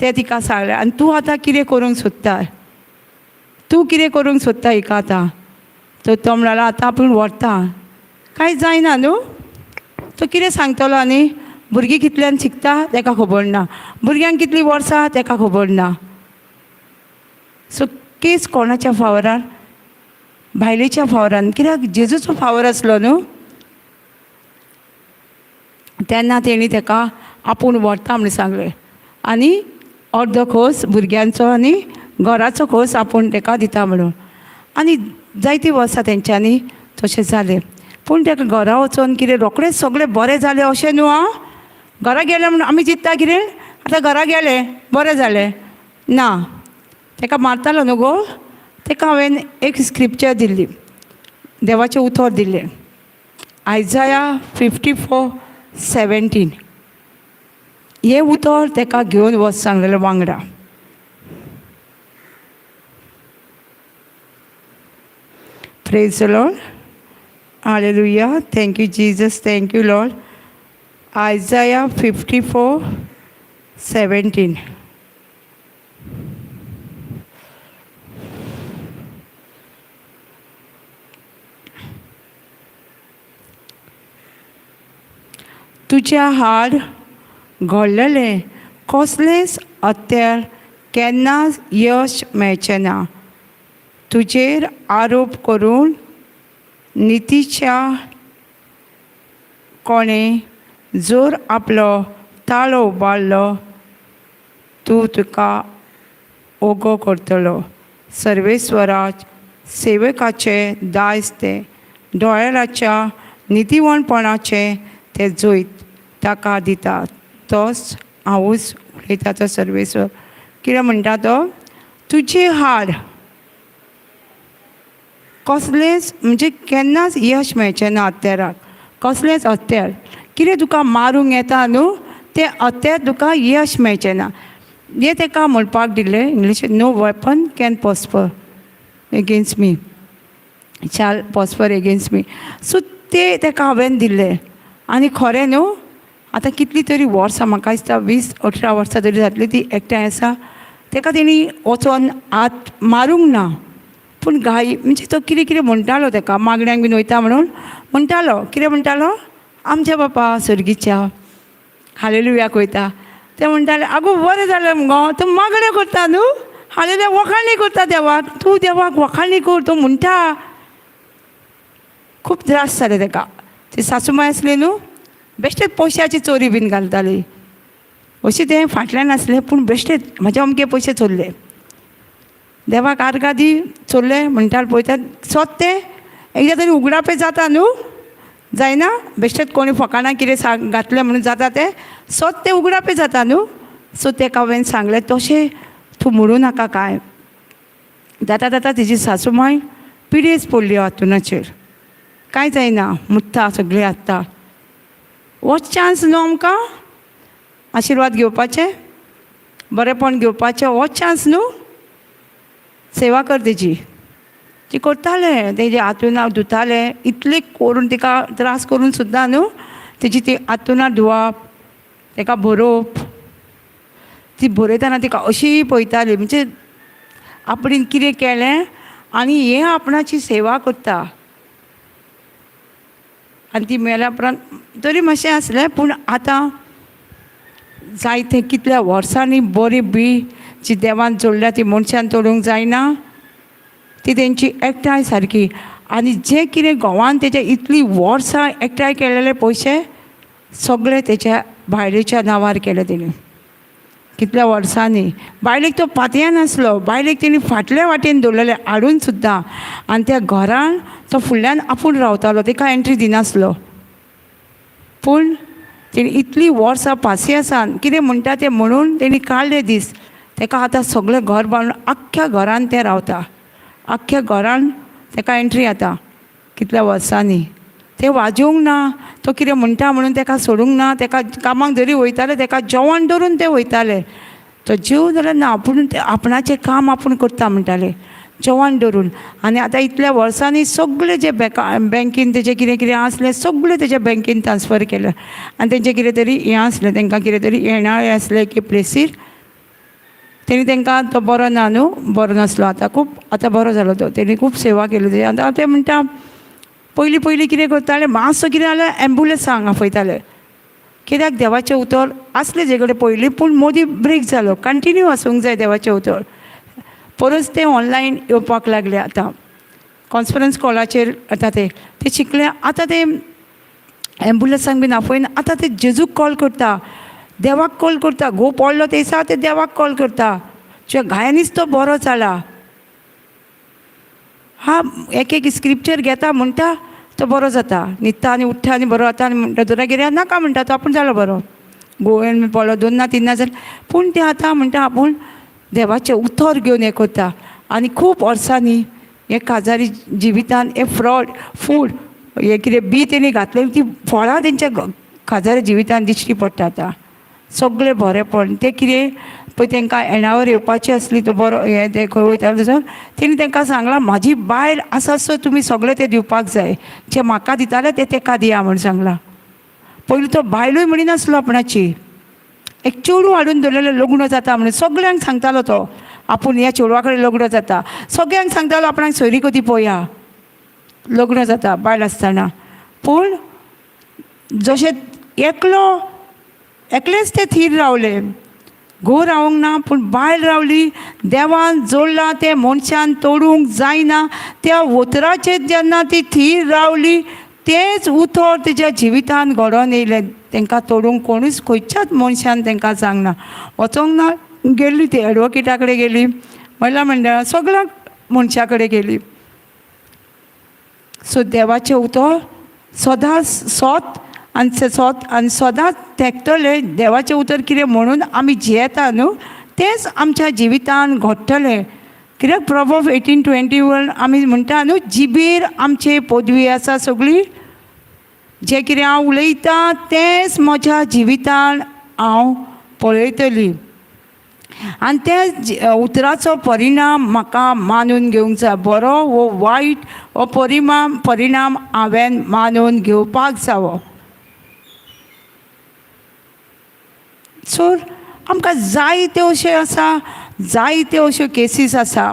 तें तिका सांगलें. आनी तूं आतां कितें करूंक सोदता, तूं कितें करूंक सोदता हिका आतां. तर तो म्हणालो आतां आपूण व्हरता, कांय जायना न्हू. तो कितें सांगतलो आनी भुरगीं कितल्यान शिकता तेका खबर ना, भुरग्यांक कितलीं वर्सां तेका खबर ना. सो केस कोणाच्या फावरान, बायलेच्या फावरान, कित्याक जेजूचो फावर आसलो न्हू. तेन्ना तेणी तेका आपूण व्हरता म्हूण सांगलें आनी अर्दो खोस भुरग्यांचो आनी घराचो खोस आपूण तेका दिता म्हणून. आनी जायतीं वर्सां तेंच्यांनी तशें जालें. पूण तेका घरा वचोन कितें रोखडेंच सगळें बरें जालें अशें न्हू आं. घरा गेलें म्हणून आमी चिंत्ता कितें आतां घरा गेलें बरें जालें ना. तेका मारतालो न्हू गो, तेका हांवें एक स्क्रिप्चर दिल्ली, देवाचें उतर दिल्लें, आयजाया 54:17. हें उतर तेका घेवन वच सांगलेलें वांगडा. Praise the Lord. Hallelujah. Thank you Jesus. Thank you Lord. Isaiah 54:17. तुज्या हाड घडलेलें कसलेंच हत्यार केन्नाच यश मेळचें ना. तुजेर आरोप करून नितीच्या कोणें जर आपलो ताळो उबारलो, तूं तुका ओगो करतलो. सर्वेस्वराज सेवकाचें दायज तें, दोळ्याच्या नितीवणपणाचें तें जैत ताका दिता. तोच हांवूच उलयता तो सर्वेस्वर. कितें म्हणटा तो, तुजें हाड कसलेंच म्हणजे केन्नाच यश मेळचें ना हत्याराक, कसलेंच हत्यार कितें तुका मारूंक येता न्हू तें हत्यार तुका यश मेळचें ना. हें ताका म्हणपाक दिलें इंग्लिशीन, no weapon can prosper against me, shall prosper against me. So तें ताका हांवें दिल्लें. आनी खरें न्हू आतां कितलीं तरी वर्सां, म्हाका दिसता 20-18 वर्सां तरी जातलीं ती एकठांय आसा. ताका तेणी वचोन हात मारूंक ना, पूण गाय म्हणजे तो कितें कितें म्हणटालो ताका, मागण्यांक बीन वयता म्हणून म्हणटालो. कितें म्हणटालो, आमच्या बापा सर्गीच्या हालेलुयाक वयता. ते म्हणटाले, आगो बरें जालें मुगो, तूं मागण्यो करता न्हू, हालेलुया वखाणी करता देवाक, तूं देवाक वखाणी कर, तूं म्हणटा. खूब त्रास जाले ताका. ती सासूमाय आसली न्हू, बेश्टेच पयशाची चोरी बीन घालताली. अशें तें फाटल्यान आसलें, पूण बेश्टेच म्हाजे अमके पयशे चोरले, देवाक आर्गां दी चोरले म्हणटाले. पळयतात सोद तें एकदां तरी उगडापे जाता न्हू, जायना बेश्टेच कोणी फकाणां कितें सांग घातलें म्हणून जाता तें, सोद तें उगडापे जाता न्हू. सो तेका हांवें सांगलें तशें तूं म्हणूं नाका कांय. जाता जाता तेजी सासूमाय पिडेज पडली हातुनाचेर, कांय जायना, मुत्ता सगळें आसता. हो चान्स न्हू आमकां आशिर्वाद घेवपाचें, बरेंपण घेवपाचें, हो चान्स न्हू. सेवा कर तेजी, ती करतालें, तेजे हातुना धुतालें, इतलें करून तिका त्रास करून सुद्दां न्हू तेजी ती हातुना धुवप, ताका भरोवप. ती बरयतना तिका अशी पळयताली, म्हणजे आपणेन कितें केलें आनी हें आपणाची सेवा करता. आनी ती मेल्या उपरांत तरी मातशें आसलें, पूण आतां जायते कितल्या वर्सांनी बरी बी जी देवान जोडल्या ती मनशान तोडूंक जायना, ती तेंची एकठांय सारकी. आनी जें कितें घोवान तेच्या इतलीं वर्सां एकठांय केलेले पयशे सगळे तेच्या बायलेच्या नांवार केले तेणी कितल्या वर्सांनी. बायलेक तो पातयान आसलो, बायलेक तेणी फाटल्या वाटेन दवरलेले हाडून सुद्दां, आनी त्या घरान तो फुडल्यान आपूण रावतालो, ताका एंट्री दिनासलो. पूण तेणी इतलीं वर्सां पासियेंसान कितें म्हणटा तें म्हणून तेणी काडले दीस. ताका आतां सगळें घर बांदून आख्ख्या घरान तें रावता, आख्ख्या घरान ताका एंट्री आतां कितल्या वर्सांनी. तें वाजोवंक ना, तो कितें म्हणटा म्हणून ताका सोडूंक ना. ताका कामाक जरी वयताले ताका जेवण दवरून ते वयताले, तो जेव जाल्यार ना, पूण ते आपणाचें काम आपूण करता म्हणटाले, जेवण दवरून. आनी आतां इतल्या वर्सांनी सगळें जे बँकीन तेजें कितें कितें आसलें सगळें तेज्या बँकीन ट्रान्सफर केलें. आनी तेंचें कितें तरी हें आसलें, तांकां कितें तरी येणाळें आसलें की प्लेसीर, तेणी तांकां तो बरो ना न्हू, बरो नासलो, आतां खूब आतां बरो जालो तो, तेणी खूब सेवा केली तेजी. आतां ते म्हणटा पयलीं पयलीं कितें करताले, मातसो कितें जाल्यार एम्बुलन्सांक आपयताले, कित्याक देवाचें उतर आसलें तेजे कडेन पयलीं, पूण मदीं ब्रेक जालो. कंटिन्यू आसूंक जाय देवाचें उतर. परस तें ऑनलायन येवपाक लागलें आतां, कॉन्फरन्स कॉलाचेर आतां तें ते शिकलें. आतां तें एम्बुलन्सांक बीन आफयना, आतां ते जेजूक कॉल करता, देवाक कॉल करता. घोव पडलो ते दिसा ते देवाक कॉल करता, तुज्या घायांनीच तो बरो जाला. हा एक एक स्क्रिप्चर घेता म्हणटा तो बरो जाता, न्हिदता आनी उठ्ठा आनी बरो जाता. आनी म्हणटा दोतोराक नाका म्हणटा तो आपूण जालो बरो, गोव्यान पडलो 2 ना 3 ना जालें. पूण ते आतां म्हणटा आपूण देवाचें उतर घेवन हें करता. आनी खूब वर्सांनी हे काजारी जिवितान हे फ्रॉड फूड हे कितें बी तेणी घातलें ती फळां तेंच्या काजारी जिवितान दिश्टी पडटा आतां सगळें बरेंपण. तें कितें पळय तांकां येणावर येवपाची आसली, तो बरो हें तें खंय वयतालो थंयसर तेणी तांकां सांगलां, म्हाजी बायल आसा सो तुमी सगळें तें दिवपाक जाय, जें म्हाका दितालें तें ताका दिया म्हूण सांगलां. पयलीं तो बायलूय म्हणिनासलो आपणाची, एक चेडूं हाडून दवरलेलें लग्न जाता म्हणून सगळ्यांक सांगतालो तो, आपूण ह्या चेडवा कडेन लग्न जाता, सगळ्यांक सांगतालो आपणाक सोयरी कदी पळया लग्न जाता बायल आसतना. पूण जशें एकलो एकलेच ते थीर रावले, घोव रावंक ना पूण बायल रावली. देवान जोडलां तें मनशान तोडूंक जायना. त्या उतराचेर जेन्ना ती थीर रावली तेंच उतर तेज्या जिवितान घडोवन येयलें. तांकां तोडूंक कोणूच खंयच्याच मनशान तांकां सांगना. वचोंक ना, गेली ती एडवोकेटा कडेन गेली, महिला मंडळां सगळ्या मनशा कडेन गेली. सो देवाचें उतर सदांच सोत आनी सोत आनी सदांच तेंकतलें. देवाचें उतर कितें म्हणून आमी जियेता न्हू, तेंच आमच्या जिवितान घडटलें. कित्याक प्रोवर्ब 18:21 आमी म्हणटा न्हू, जिबेर आमचे पदवी आसा सगळी. जें कितें हांव उलयतां तेंच म्हज्या जिवितान हांव पळयतली आनी त्या उतराचो परिणाम म्हाका मानून घेवंक जाय. बरो वो वायट हो परिणाम हांवें मानून घेवपाक जावो. सो आमकां जायत्यो अश्यो आसा, जायत्यो अश्यो केसीस आसा.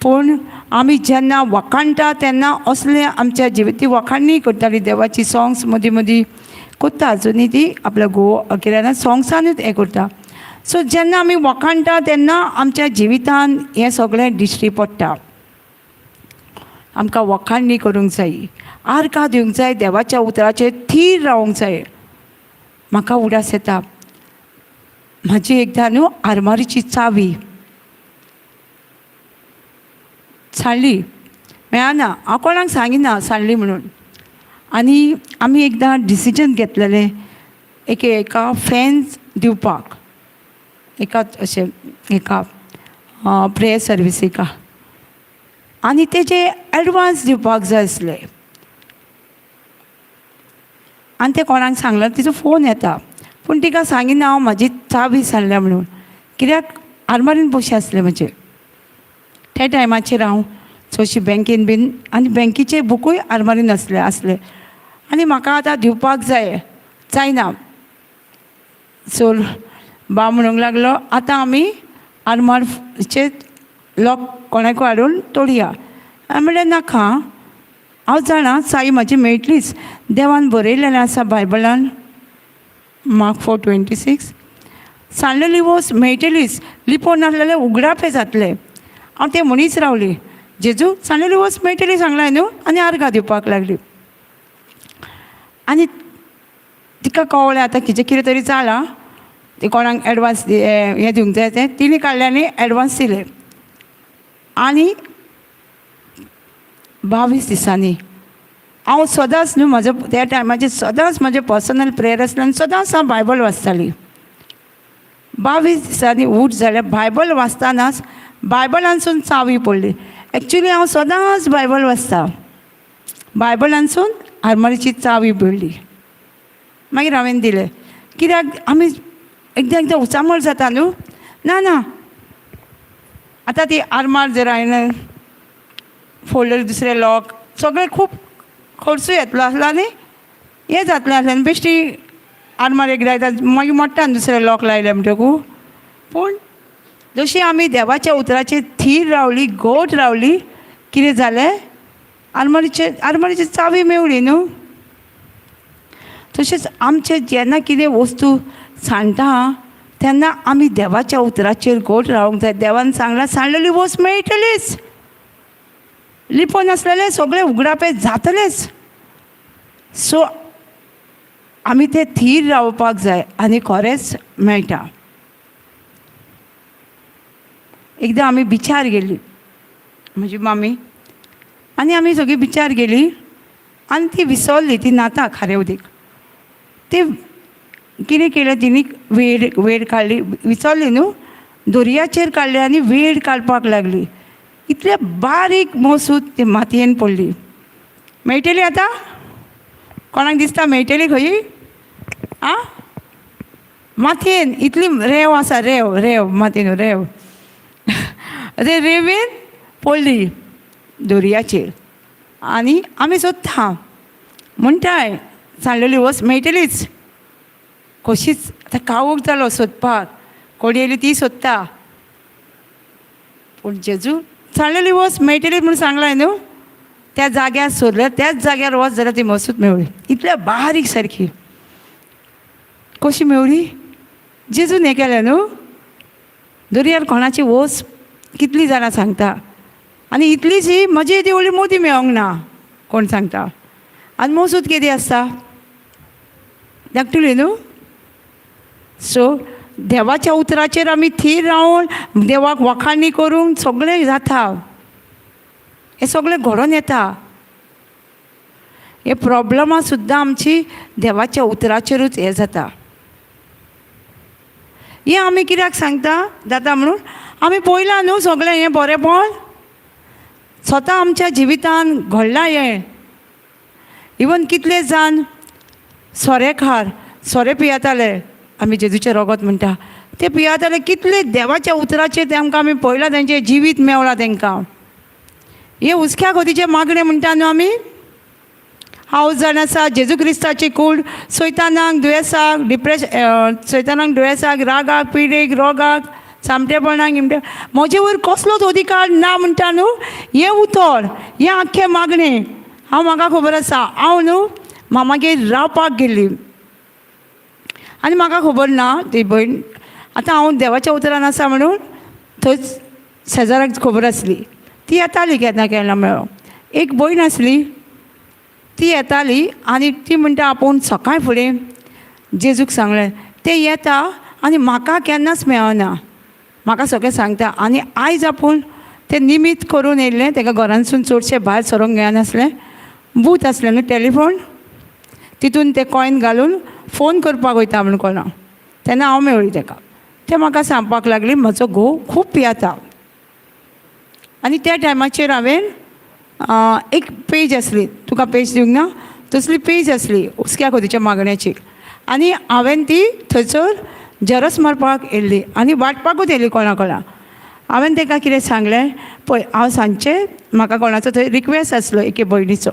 पूण आमी जेन्ना वखाणटा तेन्ना असले आमच्या जिवित वखाणणी करताली देवाची सोंग्स मदीं मदीं करता आजुनूय ती आपल्या घोव कित्याक सोंग्सानूच हें करता. सो जेन्ना आमी वखाणटा तेन्ना आमच्या जिवितान हें सगळें दिश्टी पडटा. आमकां वखाणणी करूंक जाय, आर्गां दिवंक जाय, देवाच्या उतराचेर थीर रावंक जाय. म्हाका उडास येता म्हाजी एकदां न्हू आरमारीची चावी सांडली, मेळना. हांव कोणाक सांगिना सांडली म्हणून. आनी आमी एकदां डिसिजन घेतलेलें एके एका फॅन्स दिवपाक, एका अशें एका प्रेयर सर्विसीका, आनी तेजे एडवांस दिवपाक जाय आसले. आनी तें कोणाक सांगलें, तिचो फोन येता, पूण तिका सांगिना हांव म्हाजी चावी सांडल्या म्हणून, कित्याक आरमारीन पयशे आसले म्हजे त्या टायमाचेर. हांव चडशी बँकेन बीन आनी बँकेचे बुकूय आरमारीन आसले आसले आनी म्हाका आतां दिवपाक जाय, जायना. सो बा म्हणूंक लागलो, आतां आमी आरमारचे लॉक कोणाकूय हाडून तोडया. हांवें म्हणलें नाका, हांव जाणा चावी म्हाजी मेळटलीच. देवान बरयलेलें आसा बायबलान, मार्क 4:26, सांडलेली वस्त मेळटलीच, लिपोवन नासलेलें उगडापें जातलें. हांव तें म्हणीच रावली, जेजू सांडलेली वस्त मेळटली सांगलां न्हू, आनी आर्गां दिवपाक लागली. आनी तिका कळ्ळें आतां कितें कितें तरी जालां, ती कोणाक एडवांस हें दिवंक जाय तें तिणें काडलें आनी एडवांस दिलें. आनी 22 दिसांनी हांव सदांच न्हू म्हजो त्या टायमाचेर सदांच म्हजें पर्सनल प्रेयर आसलें आनी सदांच हांव बायबल वाचतालीं. 22 दिसांनी उठ जाल्यार बायबल वाचतानाच बायबलांसून चावी पडली. एक्चुली हांव सदांच बायबल वाचता. बायबलांसून आरमारीची चावी पडली. मागीर हांवें दिलें, कित्याक आमी एकदां एकदां उचांबळ जाता न्हू. ना ना, आतां ती आरमार जर हांवें फोडलें दुसरें लॉक सगळें खूब खर्चूय येतलो आसलो आनी हें जातलें आसलें आनी बेश्टी आरमार एकदां एकदां मागीर मोडटा दुसरें लॉक लायलें म्हणटकू. पूण जशी आमी देवाच्या उतराचेर थीर रावली, घट रावली, कितें जालें, आरमारीची चावी मेवली न्हू. तशेंच आमचें जेन्ना कितें वस्तू सांडटा तेन्ना आमी देवाच्या उतराचेर घट रावंक जाय. देवान सांगलां सांडलेली वस्त मेळटलीच, लिपोवन आसलेलें सगळें उगडापें जातलेंच. सो आमी तें थीर रावपाक जाय आनी खरेंच मेळटा. एकदां आमी बिचार गेली, म्हजी मामी आनी आमी सगळीं बिचार गेली आनी ती विसरली, ती न्हाता खारें उदीक. ती कितें केलें तिणी, वेड वेड काडली, विसरली न्हू, दर्याचेर काडली आनी वेड काडपाक लागली. इतले बारीक मसूद ती मातयेन पडली. मेळटली आतां कोणाक दिसता मेळटली खंय? आं, मातयेन इतली रेंव आसा, रेंव रेंव मातयेन रेंव, ते रेंवेन पडली दर्याचेर. आनी आमी सोदता म्हणटाय सांडलेली वस्त मेळटलीच कशीच. आतां कावूक जालो सोदपाक, कोण येयली ती सोदता, पूण जेजू सांडलेली वस्त मेळटली म्हूण सांगलां न्हू. त्या जाग्यार सोदल्या त्याच जाग्यार वच जाल्यार ती मसूद मेवली, इतल्या बारीक सारकी. कशी मेवली? जेजून हें केलें न्हू. दर्यार कोणाची वस कितली जाणां सांगता, आनी इतलीशी म्हजी ती व्हडली मोती मेळोंक ना कोण सांगता. आनी मसूद केदी आसता धाकटुली न्हू. सो देवाच्या उतराचेर आमी थीर रावन देवाक वखाणी करूंक सगळें जाता, हें सगळें घडोवन येता. हे प्रोब्लमां सुद्दां आमची देवाच्या उतराचेरूच हें जाता. हें आमी कित्याक सांगता जाता म्हणून आमी पळयलां न्हू सगळें हें बरेंपण स्वता आमच्या जिवितान घडलां हें. इवन कितले जाण सोरेखार सोरे पियेताले, आमी जेजूचें रोगोत म्हणटा ते पियेताले, कितले देवाच्या उतराचेर ते आमकां आमी पळयलां तेंचें जिवीत मेवलां तेंकां. हें हुसक्या खोतीचें मागणें म्हणटा न्हू आमी. हांव जाण आसा जेजू क्रिस्ताची कूड सैतानाक दुयेंसाक डिप्रेश सैतानाक दुयेंसाक रागाक पिडेक रोगाक सामटेपणाक हिमटे म्हजे वयर कसलोच अधिकार ना म्हणटा न्हू. हें उतर हें आख्खें मागणें हांव म्हाका खबर आसा. हांव न्हू मामागेर रावपाक गेल्ली आनी म्हाका खबर ना ती भयण आतां हांव देवाच्या उतरान आसा म्हणून थंयच शेजाराक खबर आसली. ती येताली केन्ना केन्ना मेळोंक. एक भयण आसली ती येताली आनी ती म्हणटा आपूण सकाळ फुडें जेजूक सांगलें तें येता आनी म्हाका केन्नाच मेळना, म्हाका सगळें सांगता. आनी आयज आपूण तें निमीत करून येयल्लें, तेका घरानसून चडशें भायर सरोंक मेळनासलें, बूथ आसलें न्हू टेलिफोन, तितून तें कॉयन घालून फोन करपाक वयता म्हूण कोणा. तेन्ना हांव मेवली तेका. तें म्हाका सांगपाक लागली म्हजो घोव खूब पियेता. आनी त्या टायमाचेर हांवें एक पेज आसली, तुका पेज दिवंक ना, तसली पेज आसली हुसक्या खोतीच्या मागण्याची. आनी हांवें ती थंयसर झेरोक्स मारपाक येयल्ली आनी वांटपाकूच येयली कोणा कोणा. हांवें ताका कितें सांगलें, पळय हांव सांजचें म्हाका कोणाचो थंय रिक्वेस्ट आसलो एके भयणीचो,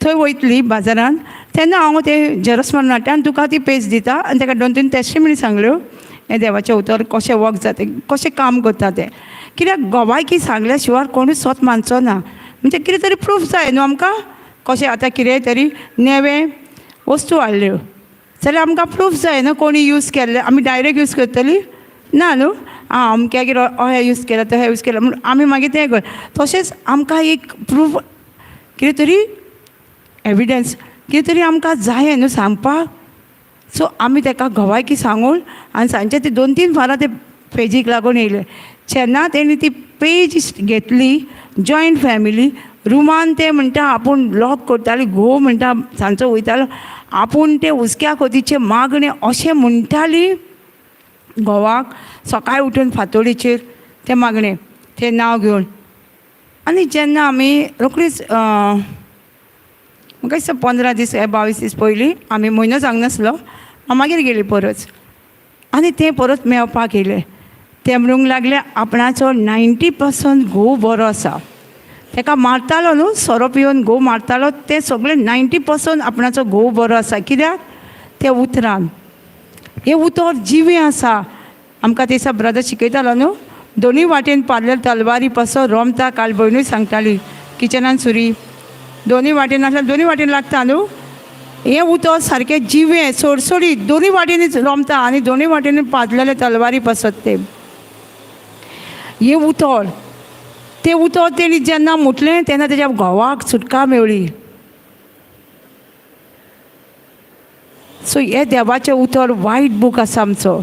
थंय वयतली बाजारान तेन्ना हांव तें झेरोक्स मारून हाडटा आनी तुका ती पेज दिता. आनी ताका 2-3 टेस्टिमनी सांगल्यो हें देवाचें उतर कशें वर्क जाता कशें काम करता तें. कित्याक गोवायकी सांगल्या शिवाय कोणूच स्वत मानचो ना, म्हणजे कितें तरी प्रूफ जाय न्हू आमकां. कशें आतां कितेंय तरी नवें वस्तू हाडल्यो जाल्यार आमकां प्रूफ जाय न्हू कोणी यूज केल्लें, आमी डायरेक्ट यूज करतली ना न्हू. आं अमक्यागेर अहें यूज केलां तहें यूज केलां म्हूण आमी मागीर तें कर. तशेंच आमकां एक प्रूफ कितें तरी एविडन्स कितें तरी आमकां जाय न्हू सांगपाक. सो आमी ताका गवायकी सांगून आनी सांजचे ती 2-3 फारां ते पेजीक लागून येयले. जेन्ना तेणी ती पेज घेतली जॉयंट फॅमिली रुमान ते म्हणटा आपूण लॉक करताली, घोव म्हणटा सांजचो वयतालो आपूण ते हुसक्या खोतीचें मागणें अशें म्हणटाली घोवाक सकाळी उठून फांतोडेचेर तें मागणें तें नांव घेवन. आनी जेन्ना आमी रोखडीच म्हाका दिसता 15 दीस 22 दीस पयलीं आमी म्हयनो जावंक नासलो मामागेर गेली परत आनी तें परत मेळपाक येयलें. तें म्हणूंक लागलें आपणाचो 90% घोव बरो आसा, तेका मारतालो न्हू सोरो पिवन घोव मारतालो, तें सगळें 90% आपणाचो घोव बरो आसा. कित्याक तें उतरान हें उतर जिवें आसा. आमकां ते दिसा ब्रदर शिकयतालो न्हू, दोनूय वाटेन पारले तलवारी पासो रोमता. काल भयणूय सांगताली किचनान सुरी दोनूय वाटेन आसल्यार दोनूय वाटेन लागता न्हू. हें उतर सारकें जिवें सोडसोडीत दोनूय वाटेनी रोमता आनी दोनूय वाटेनी पाजलेले तलवारी पासत तें हें उतर तें उतर तेणी जेन्ना म्हटलें तेन्ना तेज्या घोवाक सुटका मेवली. सो हें देवाचें उतर वायट बूक आसा आमचो.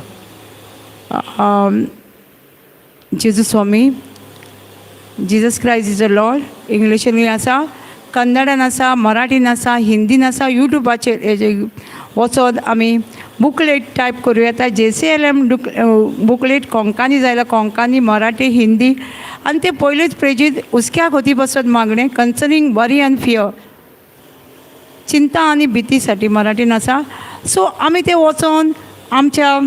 जेजू स्वामी, Jesus Christ is a Lord, इंग्लिशीनूय आसा, कन्नडान आसा, मराठीन आसा, हिंदीन आसा. यूट्यूबाचेर वचोन आमी बुकलेट टायप करूं येता. JCLM booklet Konkani जाल्यार कोंकणी, मराठी, हिंदी. आनी ते पयलेच पेजीर हुसक्या खोती बसत मागणें कन्सर्निंग वरी आनी फियर, चिंता आनी भितीसाठी मराठीन आसा. सो आमी ते वचोन आमच्या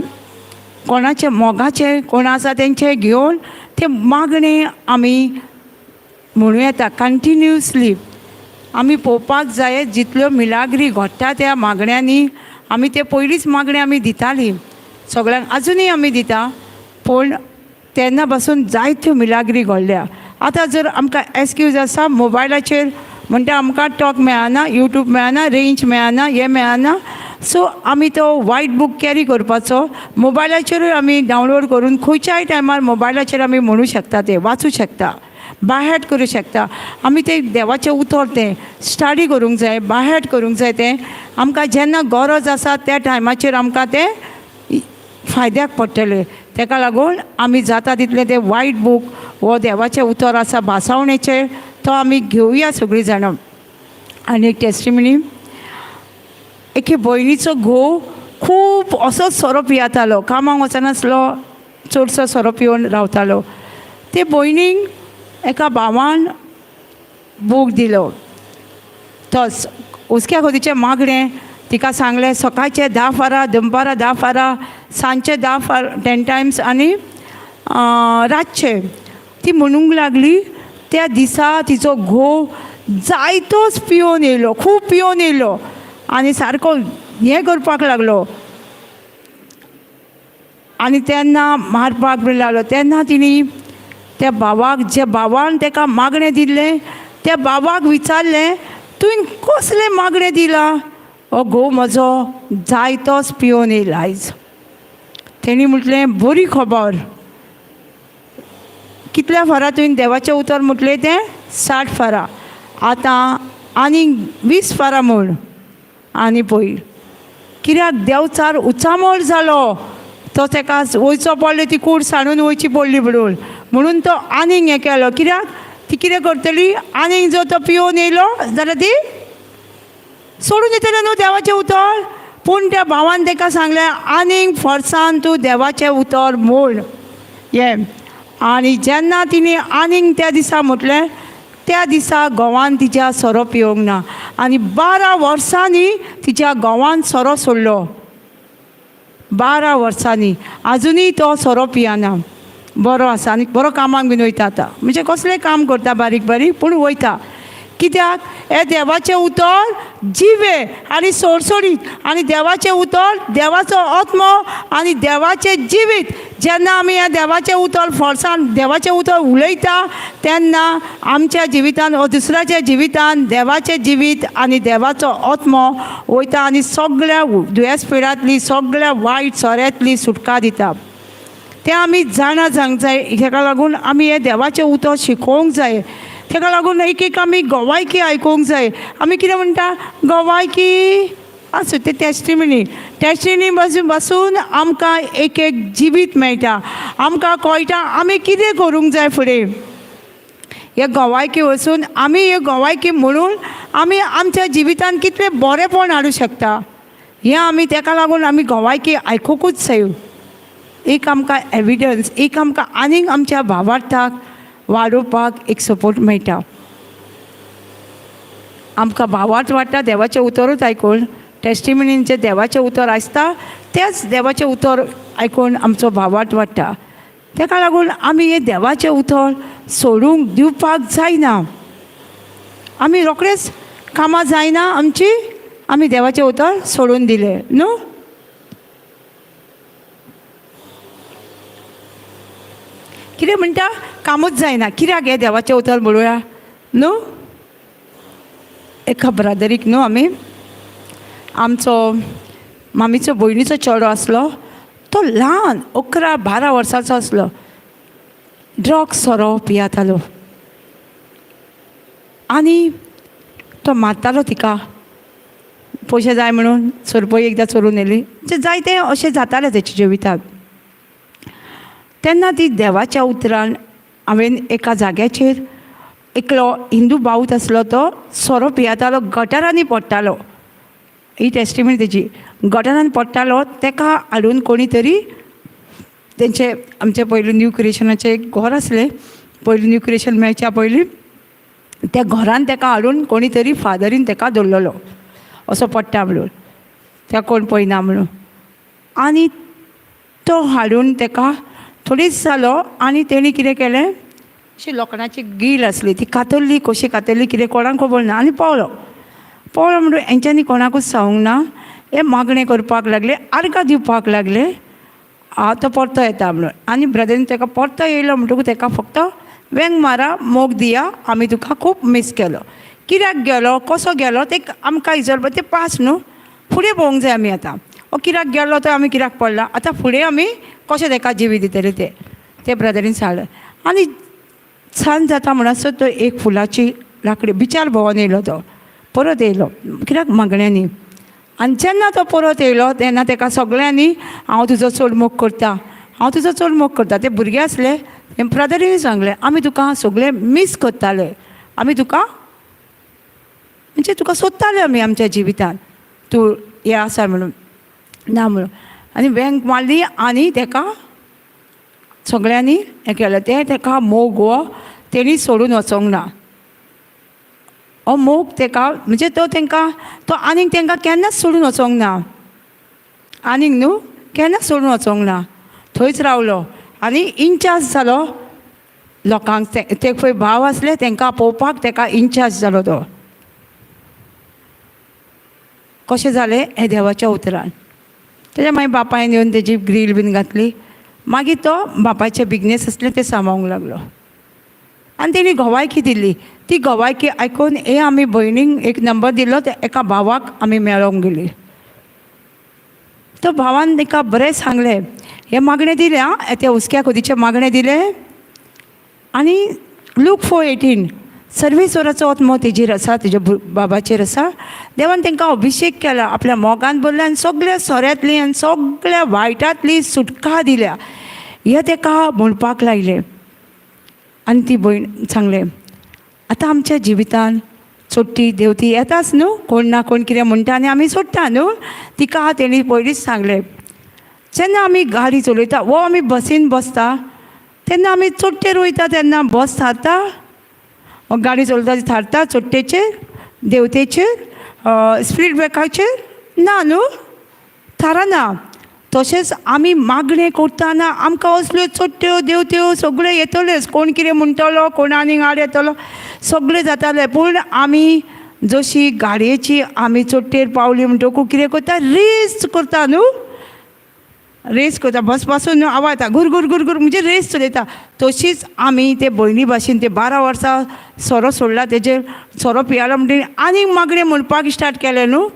कोणाचे मोगाचे कोण आसा तेंचे घेवन ते मागणें आमी म्हणूं येता कंटिन्युअसली. आमी पळोवपाक जाय जितल्यो मिलाग्री घडटा त्या मागण्यांनी. आमी ते पयलींच मागणें आमी दितालीं सगळ्यांक, आजुनूय आमी दिता, पूण तेन्ना पासून जायत्यो मिलाग्री घडल्या. आतां जर आमकां एक्सक्यूज आसा मोबायलाचेर म्हणटा आमकां टॉक मेळना, यूट्यूब मेळना, रेंज मेळना, हें मेळना, सो आमी तो वायट बूक कॅरी करपाचो. मोबायलाचेरूय आमी डावनलोड करून खंयच्याय टायमार मोबायलाचेर आमी म्हणू शकता, ते वाचूं शकता, बायहार्ट करूं शकता. आमी तें देवाचें उतर तें स्टडी करूंक जाय, बायहार्ट करूंक जाय. तें आमकां जेन्ना गरज आसा त्या टायमाचेर आमकां तें फायद्याक पडटलें. तेका लागून आमी जाता तितलें तें वायट बूक हो देवाचें उतर आसा भासावणेचेर तो आमी घेवया सगळीं जाणां. आनी एक टेस्टिमनी, एके भयणीचो घोव खूब असोच सोरो पियेतालो, कामाक वचनासलो, चडसो सोरो पिवन रावतालो. ते भयणीक एका भावान बूक दिलो. तोच हुस्क्या खोतीचें मागणें तिका सांगलें, सकाळचें 10 फारा, दनपारां 10 फारा, सांजचे 10 फार, 10 टायम्स आनी रातचें. ती म्हणूंक लागली. त्या दिसा तिचो घोव जायतोच पिवन येयलो, खूब पिवन येयलो आनी सारको हें करपाक लागलो आनी तेन्ना मारपाक बी लागलो. तेन्ना तिणी त्या भावाक, जे भावान ताका मागणें दिल्लें त्या भावाक विचारलें, तुवें कसलें मागणें दिलां? हो घोव म्हजो जायतोच पिवन येयला आयज. तेणी म्हटलें, बरी खबर. कितल्या फारां तुवें देवाचें उतर म्हटलें तें? 60 फारां. आतां आनीक 20 फारां म्हूण आनी पळय. कित्याक देंवचार उचामळ जालो, तो तेका वयचो पडलो, ती कूड सांडून वयची पडली म्हणून, म्हणून तो आनीक हें केलो. कित्याक ती कितें करतली, आनीक जर तो पिवन येयलो जाल्यार ती सोडून दितली न्हू देवाचें उतर. पूण त्या भावान तेका सांगलें, आनीक फोर्सान तूं देवाचें उतर म्हूण हें. आनी जेन्ना तिणें आनीक त्या दिसा म्हटलें, त्या दिसा घोवान तिच्या सोरो पिवंक ना आनी 12 वर्सांनी तिच्या घोवान सोरो सोडलो. 12 वर्सांनी आजुनूय तो सोरो पियना, बरो आसा आनी बरो कामाक बीन वयता आतां, म्हणजे कसलें काम करता बारीक बारीक पूण वयता. कित्याक हें देवाचें उतर जिवें आनी सोडसोडीत आनी देवाचें उतर देवाचो आत्मो आनी देवाचें जिवीत. जेन्ना आमी ह्या देवाचें उतर फोर्सान देवाचें उतर उलयता तेन्ना आमच्या जिवितान वो दुसऱ्याच्या जिवितान देवाचें जिवीत आनी देवाचो आत्मो वयता आनी सगळ्या दुयेंस पिडांतली, सगळ्या वायट सोऱ्यांतली सुटका दिता. तें आमी जाणा जावंक जाय. हेका लागून आमी हें देवाचें उतर शिकोवंक जाय. तेका लागून एक एक आमी गोवायकी आयकूंक जाय. आमी कितें म्हणटा, गोवायकी आसूं, ते टेस्टिमनी, टेस्टिमनी बसून आमकां एक एक जिवीत मेळटा, आमकां कळटा आमी कितें करूंक जाय फुडें. हे गोवायकी वचून आमी हे गोवायकी म्हणून आमी आमच्या जिवितान कितलें बरेंपण हाडूं शकता, हें आमी तेका लागून आमी गोवायकी आयकुकूच जाय. एक आमकां एविडन्स, एक आमकां आनीक आमच्या भावार्थाक वाडोवपाक एक सपोर्ट मेळटा. आमकां भावार्थ वाडटा देवाचें उतरूच आयकून, टेस्टिमनीन जें देवाचें उतर आसता तेंच देवाचें उतर आयकून आमचो भावार्थ वाडटा. तेका लागून आमी हें देवाचें उतर सोडूंक दिवपाक जायना. आमी रोखडेच कामां जायना आमची, आमी देवाचें उतर सोडून दिलें न्हू. कितें म्हणटा, कामूच जायना, कित्याक हें देवाचें उतर म्हणुया न्हू. एका ब्रादरीक न्हू आमी, आमचो मामीचो भयणीचो चेडो आसलो, तो ल्हान 11-12 वर्सांचो आसलो, ड्रग्स सोरो पियातालो आनी तो मारतालो तिका, पयशे जाय म्हणून सोरपय एकदां चोरून येयली, म्हणजे जायते अशें जातालें तेच्या जिवितांत. तेन्ना ती देवाच्या उतरान हांवें एका जाग्याचेर एकलो हिंदू बावत आसलो, तो सोरो पियातालो, गटारांनी पडटालो, ही टेस्टिमनी तेजी, गटारान पडटालो, तेका हाडून कोणी तरी तेंचे आमचे पयलीं न्यू क्रिएशनाचें एक घर आसलें, पयलीं न्यू क्रिएशन मेळच्या पयलीं त्या घरान तेका हाडून कोणी तरी फादरीन तेका दवरलेलो असो पडटा म्हणून, त्या कोण पळयना म्हणून. आनी तो हाडून तेका थोडीच जालो आनी तेणी कितें केलें, अशी लोखणाची गील आसली ती कातरली, कशी कातरली कितें कोणाक खबर ना, आनी पावलो. पावलो म्हणून हेंच्यांनी कोणाकूच सांगूंक ना, हे मागणें करपाक लागले, आर्गां दिवपाक लागले, तो परतो येता म्हणून. आनी ब्रदरीन तेका परतो येयलो म्हणटकूच तेका फक्त वेंग मारा, मोग दिया, आमी तुका खूब मीस केलो. कित्याक गेलो, कसो गेलो ते आमकां इजोरपा तें पास न्हू, फुडें पळोवंक जाय आमी आतां. हो कित्याक गेलो तो आमी कित्याक पडला, आतां फुडें आमी कशें तेका जिवीत दितले तें ते ब्रदरीन सांगलें. आनी सांज जाता म्हणसर तो एक फुलाची लाकडी बिचार भोंवन येयलो, तो परत येयलो कित्याक मागण्यांनी. आनी जेन्ना तो परत येयलो तेन्ना तेका सगळ्यांनी हांव तुजो चड मोग करता, हांव तुजो चड मोग करता. ते भुरगे आसले, ते ब्रदरीन सांगलें आमी तुका सगळे मीस करताले, आमी तुका म्हणजे तुका सोदताले आमी आमच्या जिवितान, तूं हें आसा म्हणून. ना म्हणून आनी वेंग मारली आनी तेका सगळ्यांनी हें केलें. तें तेका मोग हो तेणी सोडून वचोंक ना. हो मोग तेका म्हणजे तो तेंकां तो आनीक तेंकां केन्नाच सोडून वचोंक ना, आनीक न्हू केन्नाच सोडून वचोंक ना, थंयच रावलो आनी इनचार्ज जालो लोकांक. ते पळय भाव आसले तेंकां पळोवपाक तेका इनचार्ज जालो तो. कशें जालें हें देवाच्या उतरान. तेज्या मागीर बापायन येवन तेजी ग्रील बीन घातली. मागीर तो बापायचे बिजनेस आसलें तें सांबाळूंक लागलो आनी तेणी गवायकी दिली. ती गवायकी आयकून हे आमी भयणींक एक नंबर दिलो, ते एका भावाक आमी मेळोंक गेली. तो भावान ताका बरें सांगलें, हें मागणें दिलें आं, त्या हुस्क्या खोदीचें मागणें दिलें आनी लूक 4:18 सर्वेस्वराचो आत्मो तेजेर आसा, तेज्या बाबाचेर आसा. देवान तांकां अभिशेक केला, आपल्या मोगान भरल्या आनी सगळ्या सोऱ्यांतली आनी सगळ्या वायटांतली सुटका दिल्या. हें ताका म्हणपाक लायलें आनी ती भयण सांगलें, आतां आमच्या जिवितान चोडटी देवती येताच न्हू, कोण ना कोण कितें म्हणटा आनी आमी सोडटा न्हू. तिका तेणी पयलींच सांगलें, जेन्ना आमी गाडी चलयता वो आमी बसीन बसता तेन्ना आमी चोडटेर वयता तेन्ना बस थारता, गाडी चलयता ती थारता चोडटेचेर, देवतेचेर, स्पीड ब्रेकाचेर ना न्हू, थारना. तशेंच आमी मागणें करतना आमकां असल्यो चोडट्यो देवत्यो सगळ्यो येतल्योच, कोण कितें म्हणटलो, कोण आनीक आड येतलो, सगळें जातालें. पूण आमी जशी गाडयेची आमी चोडटेर पावली म्हणटकूच कितें करता, रेस करता न्हू, रेस करता, बस पासून न्हू आवाज येता गुर गुर गुर गुर, म्हणजे रेस चलयता. तशीच आमी ते भयणी भाशेन ते 12 वर्सां सोरो सोडला, तेजेर सोरो पियालो म्हणटकीर आनीक मागणें म्हणपाक स्टार्ट केलें न्हू.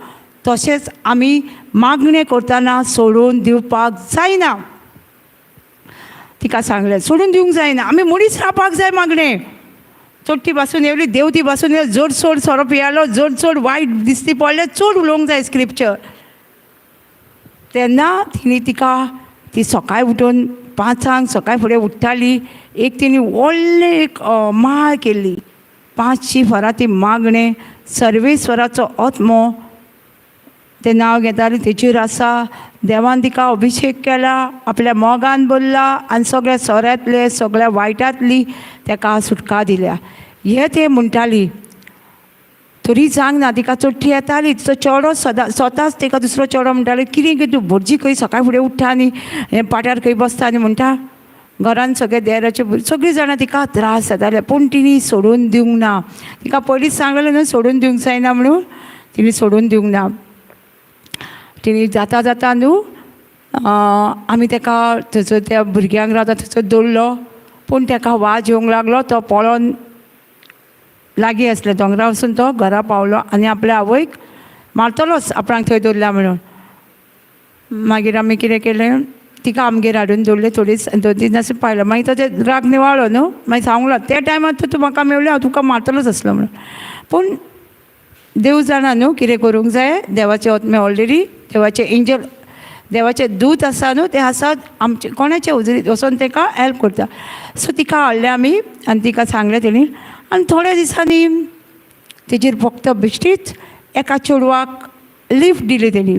तशेंच आमी मागणें करतना सोडून दिवपाक जायना. तिका सांगलें सोडून दिवंक जायना, आमी मनीस रावपाक जाय मागणें. चोडटी पासून येवली देवती पासून येवली, जड चड सोरो पियालो, जड चड वायट दिसती पडलें, चड उलोवंक जाय स्क्रिप्चर. तेन्ना तिणी तिका ती सकाळीं उठून 5 सकाळीं फुडें उठ्ठाली, एक तिणी व्हडलें एक माळ केल्ली, 500 फरां ती मागणें सर्वेस्वराचो आत्मो तें नांव घेताली, तेचेर आसा. देवान तिका अभिशेक केला, आपल्या मोगान भरला आनी सगळ्या सोऱ्यांतले सगळ्या वायटांतली तेका सुटका दिल्या. हें तें म्हणटाली. तरी जावंक ना, तिका चोडटी येताली. तिचो चेडो सदां स्वताच तिका दुसरो चेडो म्हणटालो, कितें गे तूं भटजी खंय सकाळीं फुडें उठ्ठा आनी हें पाट्यार खंय बसता आनी म्हणटा. घरान सगळे देराचे सगळीं जाणां तिका त्रास जाताले, पूण तिणी सोडून दिवंक ना. तिका पयलींच सांगलेलें न्हू सोडून दिवंक जायना म्हणून, तिणी सोडून दिवंक ना. तिणी जाता जाता न्हू आमी तेका थंयसर त्या भुरग्यांक रावता थंयसर दवरलो, पूण तेका वाज येवंक लागलो. तो पळोन लागीं आसलें दोंगरा वचून तो घरा पावलो आनी आपल्या आवयक मारतलोच आपणाक थंय दवरला म्हणून. मागीर आमी कितें केलें, तिका आमगेर हाडून दवरलें थोडीच 2-3 दीस पायलो. मागीर तो ते राग निवाळ्ळो न्हू, मागीर सांगूंक लागलो त्या टायमार तूं म्हाका मेवलें, हांव तुका मारतलोच आसलो म्हणून. पूण देव जाणा न्हू कितें करूंक जाय, देवाचे आत्मे ऑलरेडी देवाचे एंजल देवाचे दूत आसा न्हू, ते आसा आमचे कोणाचे हुजरी वचोन तेका हेल्प करता. सो तिका हाडलें आमी आनी तिका सांगलें तेणी. आनी थोड्या दिसांनी तेजेर फक्त बेश्टीच एका चेडवाक लिफ्ट दिली तेणी,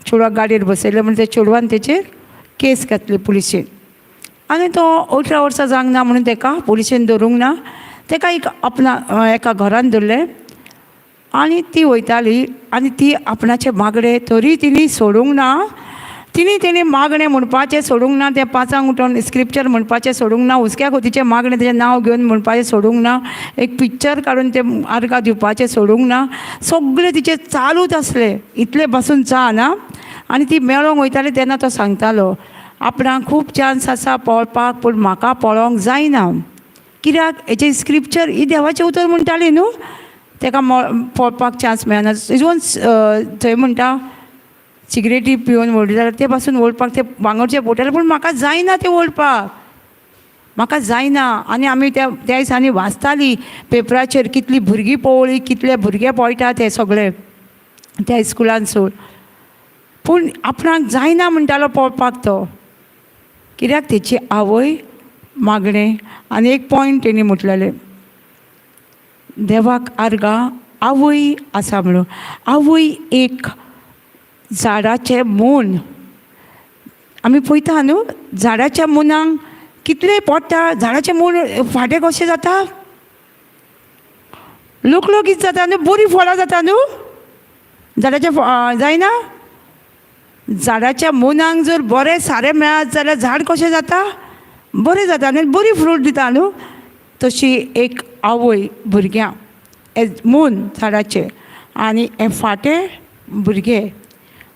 चेडवाक गाडयेर बसयलें म्हण त्या चेडवान तेचेर केस घातली पुलिशेन. आनी तो 18 वर्सां जावंक ना म्हणून तेका पुलिशेन धरूंक ना, तेका एक आपणा एका घरान दवरलें. आनी ती वयताली आनी ती आपणाचें मागणें तरी तिणी सोडूंक ना, तिणी तेणी मागणें म्हणपाचें सोडूंक ना, तें 5 उठोवन स्क्रिप्चर म्हणपाचें सोडूंक ना, हुस्क्या खोतीचें मागणें तेजें नांव घेवन म्हणपाचें सोडूंक ना, एक पिक्चर काडून तें आर्गां दिवपाचें सोडूंक ना, सगळें तिचें चालूच आसलें. इतलें पासून चा ना. आनी ती मेळोंक वयताली तेन्ना तो सांगतालो आपणाक खूब चान्स आसा पळपाक, पूण म्हाका पळोवंक जायना, कित्याक हेचें स्क्रिप्चर ही देवाचें उतर म्हणटाली न्हू, तेका पळपाक चान्स मेळना. इवन थंय म्हणटा सिगरेटी पिवन ओडली जाल्यार ते पासून ओडपाक ते वांगडचे पोडटाले, पूण म्हाका जायना तें ओडपाक, म्हाका जायना. आनी आमी त्या दिसांनी वाचतालीं पेपराचेर कितलीं भुरगीं पळोवली, कितले भुरगे पळटा ते सगळे त्या स्कुलान सोड, पूण आपणाक जायना म्हणटालो पळपाक तो, कित्याक तेची आवय मागणें. आनी एक पॉयंट तेणी म्हटलेलें, देवाक आर्गां आवय आसा म्हणून, आवय एक झाडाचें मून आमी पळयता न्हू, झाडाच्या मुनांक कितलें पडटा, झाडाचें मून फांटे कशें जाता, लोकलोकीत जाता न्हू, बरीं फळां जाता न्हू झाडाच्या जायना. झाडाच्या मुनांक जर बरें सारें मेळत जाल्यार झाड कशें जाता, बरें जाता आनी बरी फ्रूट दिता न्हू. तशी एक आवय भुरग्यांक एज मून झाडाचें आनी हे फांटे भुरगे,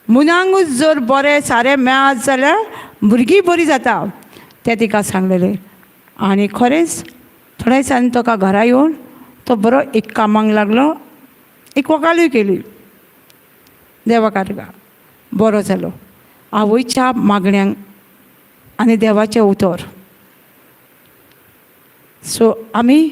मुनांकूच जर बरें सारें मेळत जाल्यार भुरगीं बरीं जाता, तें तिका सांगलेलें. आनी खरेंच थोड्या दिसांनी ताका घरा येवन तो बरो एक कामाक लागलो, एक वकालूय केली देवा कारगा, बरो जालो. आवयच्या मागण्यांक आनी देवाचें उतर. सो आमी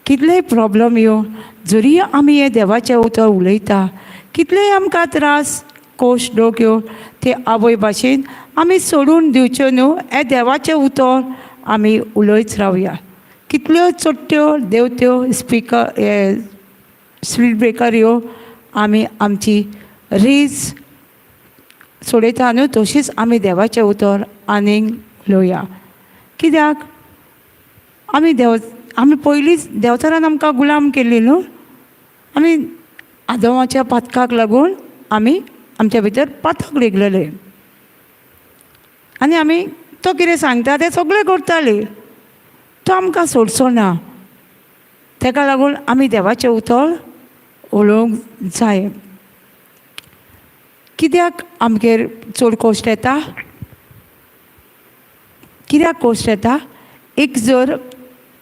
कितलेय प्रोब्लम येवं, जरी आमी हें देवाचें उतर उलयता, कितलेय आमकां त्रास कोश डोक येवं, ते आवय भाशेन आमी सोडून दिवच्यो न्हू. हें देवाचें उतर आमी उलयत रावया. कितल्यो चडट्यो देंवत्यो स्पिकर हे स्पीड ब्रेकर येवं, आमी आमची रेस सोडयता न्हू, तशीच आमी देवाचें उतर आनीक उलोवया. कित्याक आमी देव, आमी पयलींच देंवचारान आमकां गुलाम केल्ली न्हू. आमी आदमाच्या पातकाक लागून आमी आमच्या भितर पातक रिगलेलें आनी आमी तो कितें सांगता तें सगळें करतालीं. तो आमकां सोडचो ना, तेका लागून आमी देवाचें उतर उलोवंक जाय. कित्याक आमगेर चड कोश्ट येता, कित्याक कोश्ट येता? एक जर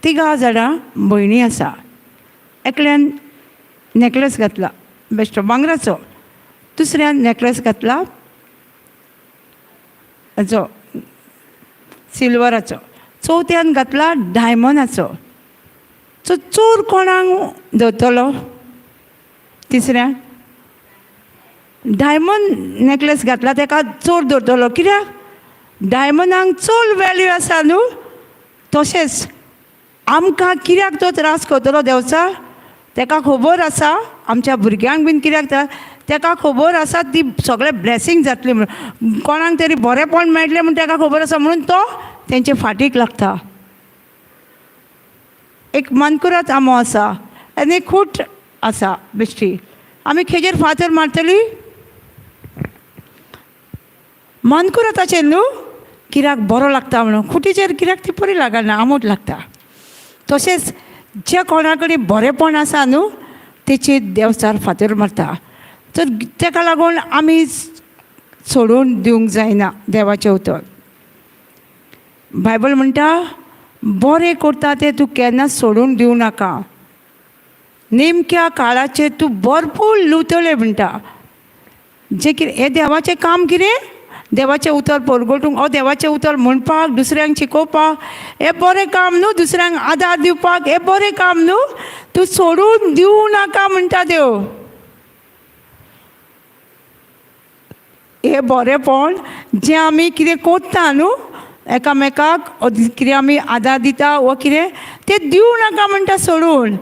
तिगां जाणां भयणी आसा, एकल्यान नॅकलेस घातला बेश्टो भांगराचो, दुसऱ्यान नॅकलेस घातला हाचो सिल्वराचो, चवथ्यान घातला डायमंडाचो. सो चोर कोणाक धरतलो? तिसऱ्यान डायमंड नॅकलेस घातला तेका चोर धरतलो. कित्याक? डायमंडाक चड वेल्यू आसा न्हू. तशेंच आमकां कित्याक तो त्रास करतलो देंवचार? तेका खबर आसा आमच्या भुरग्यांक बीन कित्याक त्रास, तेका खबर आसा ती सगळें ब्लेसींग जातली म्हणून, कोणाक तरी बरेंपण मेळटलें म्हूण तेका खबर आसा, म्हणून तो तेंचे फाटीक लागता. एक मानकुराद आंबो आसा आनी एक खूट आसा बेश्टी, आमी खेजेर फातर मारतली? मानकुराताचेर न्हू, कित्याक बरो लागता म्हणून. खुटीचेर कित्याक ती बरी लागना, आंबट लागता. तशेंच ज्या कोणा कडेन बरेंपण आसा न्हू तेचेर देंवचार फातर मारता. तर तेका लागून आमी सोडून दिवंक जायना देवाचें उतर. बायबल म्हणटा बरें करता तें तूं केन्ना सोडून दिवं नाका, नेमक्या काळाचेर तूं भरपूर लुवतलें म्हणटा. जें कितें हें देवाचें काम कितें, देवाचें उतर परगटूंक ओ देवाचें उतर म्हणपाक, दुसऱ्यांक शिकोवपाक हें बरें काम न्हू, दुसऱ्यांक आदार दिवपाक हें बरें काम न्हू, तूं सोडून दिवं नाका म्हणटा देव. हें बरेंपण जें आमी कितें करता न्हू एकामेकाक, कितें आमी आदार दिता वो कितें, तें दिवं नाका म्हणटा सोडून.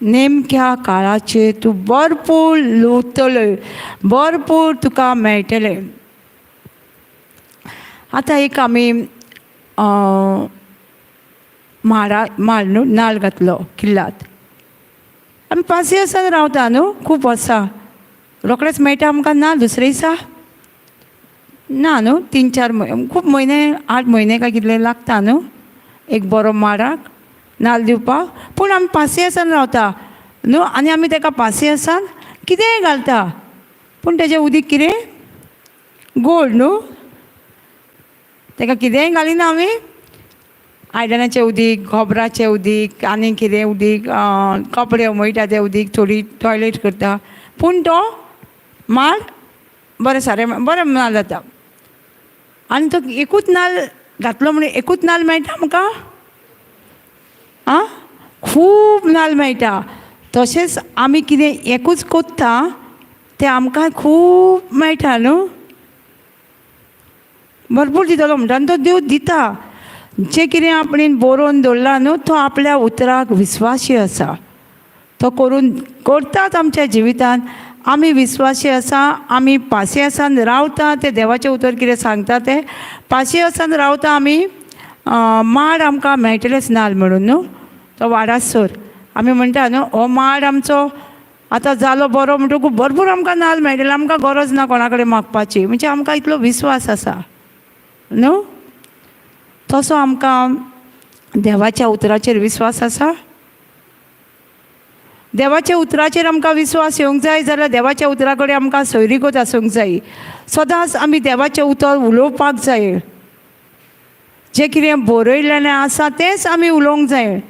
नेमक्या काळाचेर तूं भरपूर लुवतलें, भरपूर तुका मेळटलें. आतां एक आमी माडा माड न्हू नाल्ल घातलो किल्लात, आमी पासियेंसान रावता न्हू खूब वर्सां, रोखडेंच मेळटा आमकां ना दुसरे दिसा ना न्हू, 3-4 म्हयने, खूब म्हयने, 8 म्हयने काय कितले लागता न्हू एक बरो माडाक नाल्ल दिवपाक. पूण आमी पासियेंसान रावता न्हू, आनी आमी तेका पासियेंसान कितेंय घालता, पूण तेजें उदीक कितें गोड न्हू, तेका कितेंय घालिना आमी, आयदनाचें उदीक, गोबराचें उदीक, आनी कितें उदीक, कपडे उमळटा तें उदीक, थोडी टॉयलेट करता, पूण तो माड बरें सारें बरें नाल्ल जाता. आनी तो एकूच नाल्ल घातलो म्हणून एकूच नाल्ल मेळटा आमकां, आं खूब नाल्ल मेळटा. तशेंच आमी कितें एकूच कोत्ता तें आमकां खूब मेळटा न्हू, भरपूर दितलो म्हणटा आनी तो देव दिता. जें कितें आपणेन बरोवन दवरलां न्हू तो आपल्या उतराक विस्वासी आसा, तो करून करताच आमच्या जिवितान. आमी विस्वासी आसा, आमी पासियेंसान रावता तें देवाचें उतर कितें सांगता तें पासियेंसान रावता आमी. माड आमकां मेळटलेच नाल्ल म्हणून न्हू, तो वाडासर आमी म्हणटा न्हू हो माड आमचो आतां जालो बरो म्हणटकूच भरपूर आमकां नाल्ल मेळटले, आमकां गरज ना कोणा कडेन मागपाची, म्हणजे आमकां इतलो विस्वास आसा न्हू. तसो आमकां देवाच्या उतराचेर विस्वास आसा. देवाच्या उतराचेर आमकां विस्वास येवंक जाय जाल्यार देवाच्या उतरा कडेन आमकां सोयरीगत आसूंक जाय. सदांच आमी देवाचें उतर उलोवपाक जाय. जें कितें बरयलेलें आसा तेंच आमी उलोवंक जाय.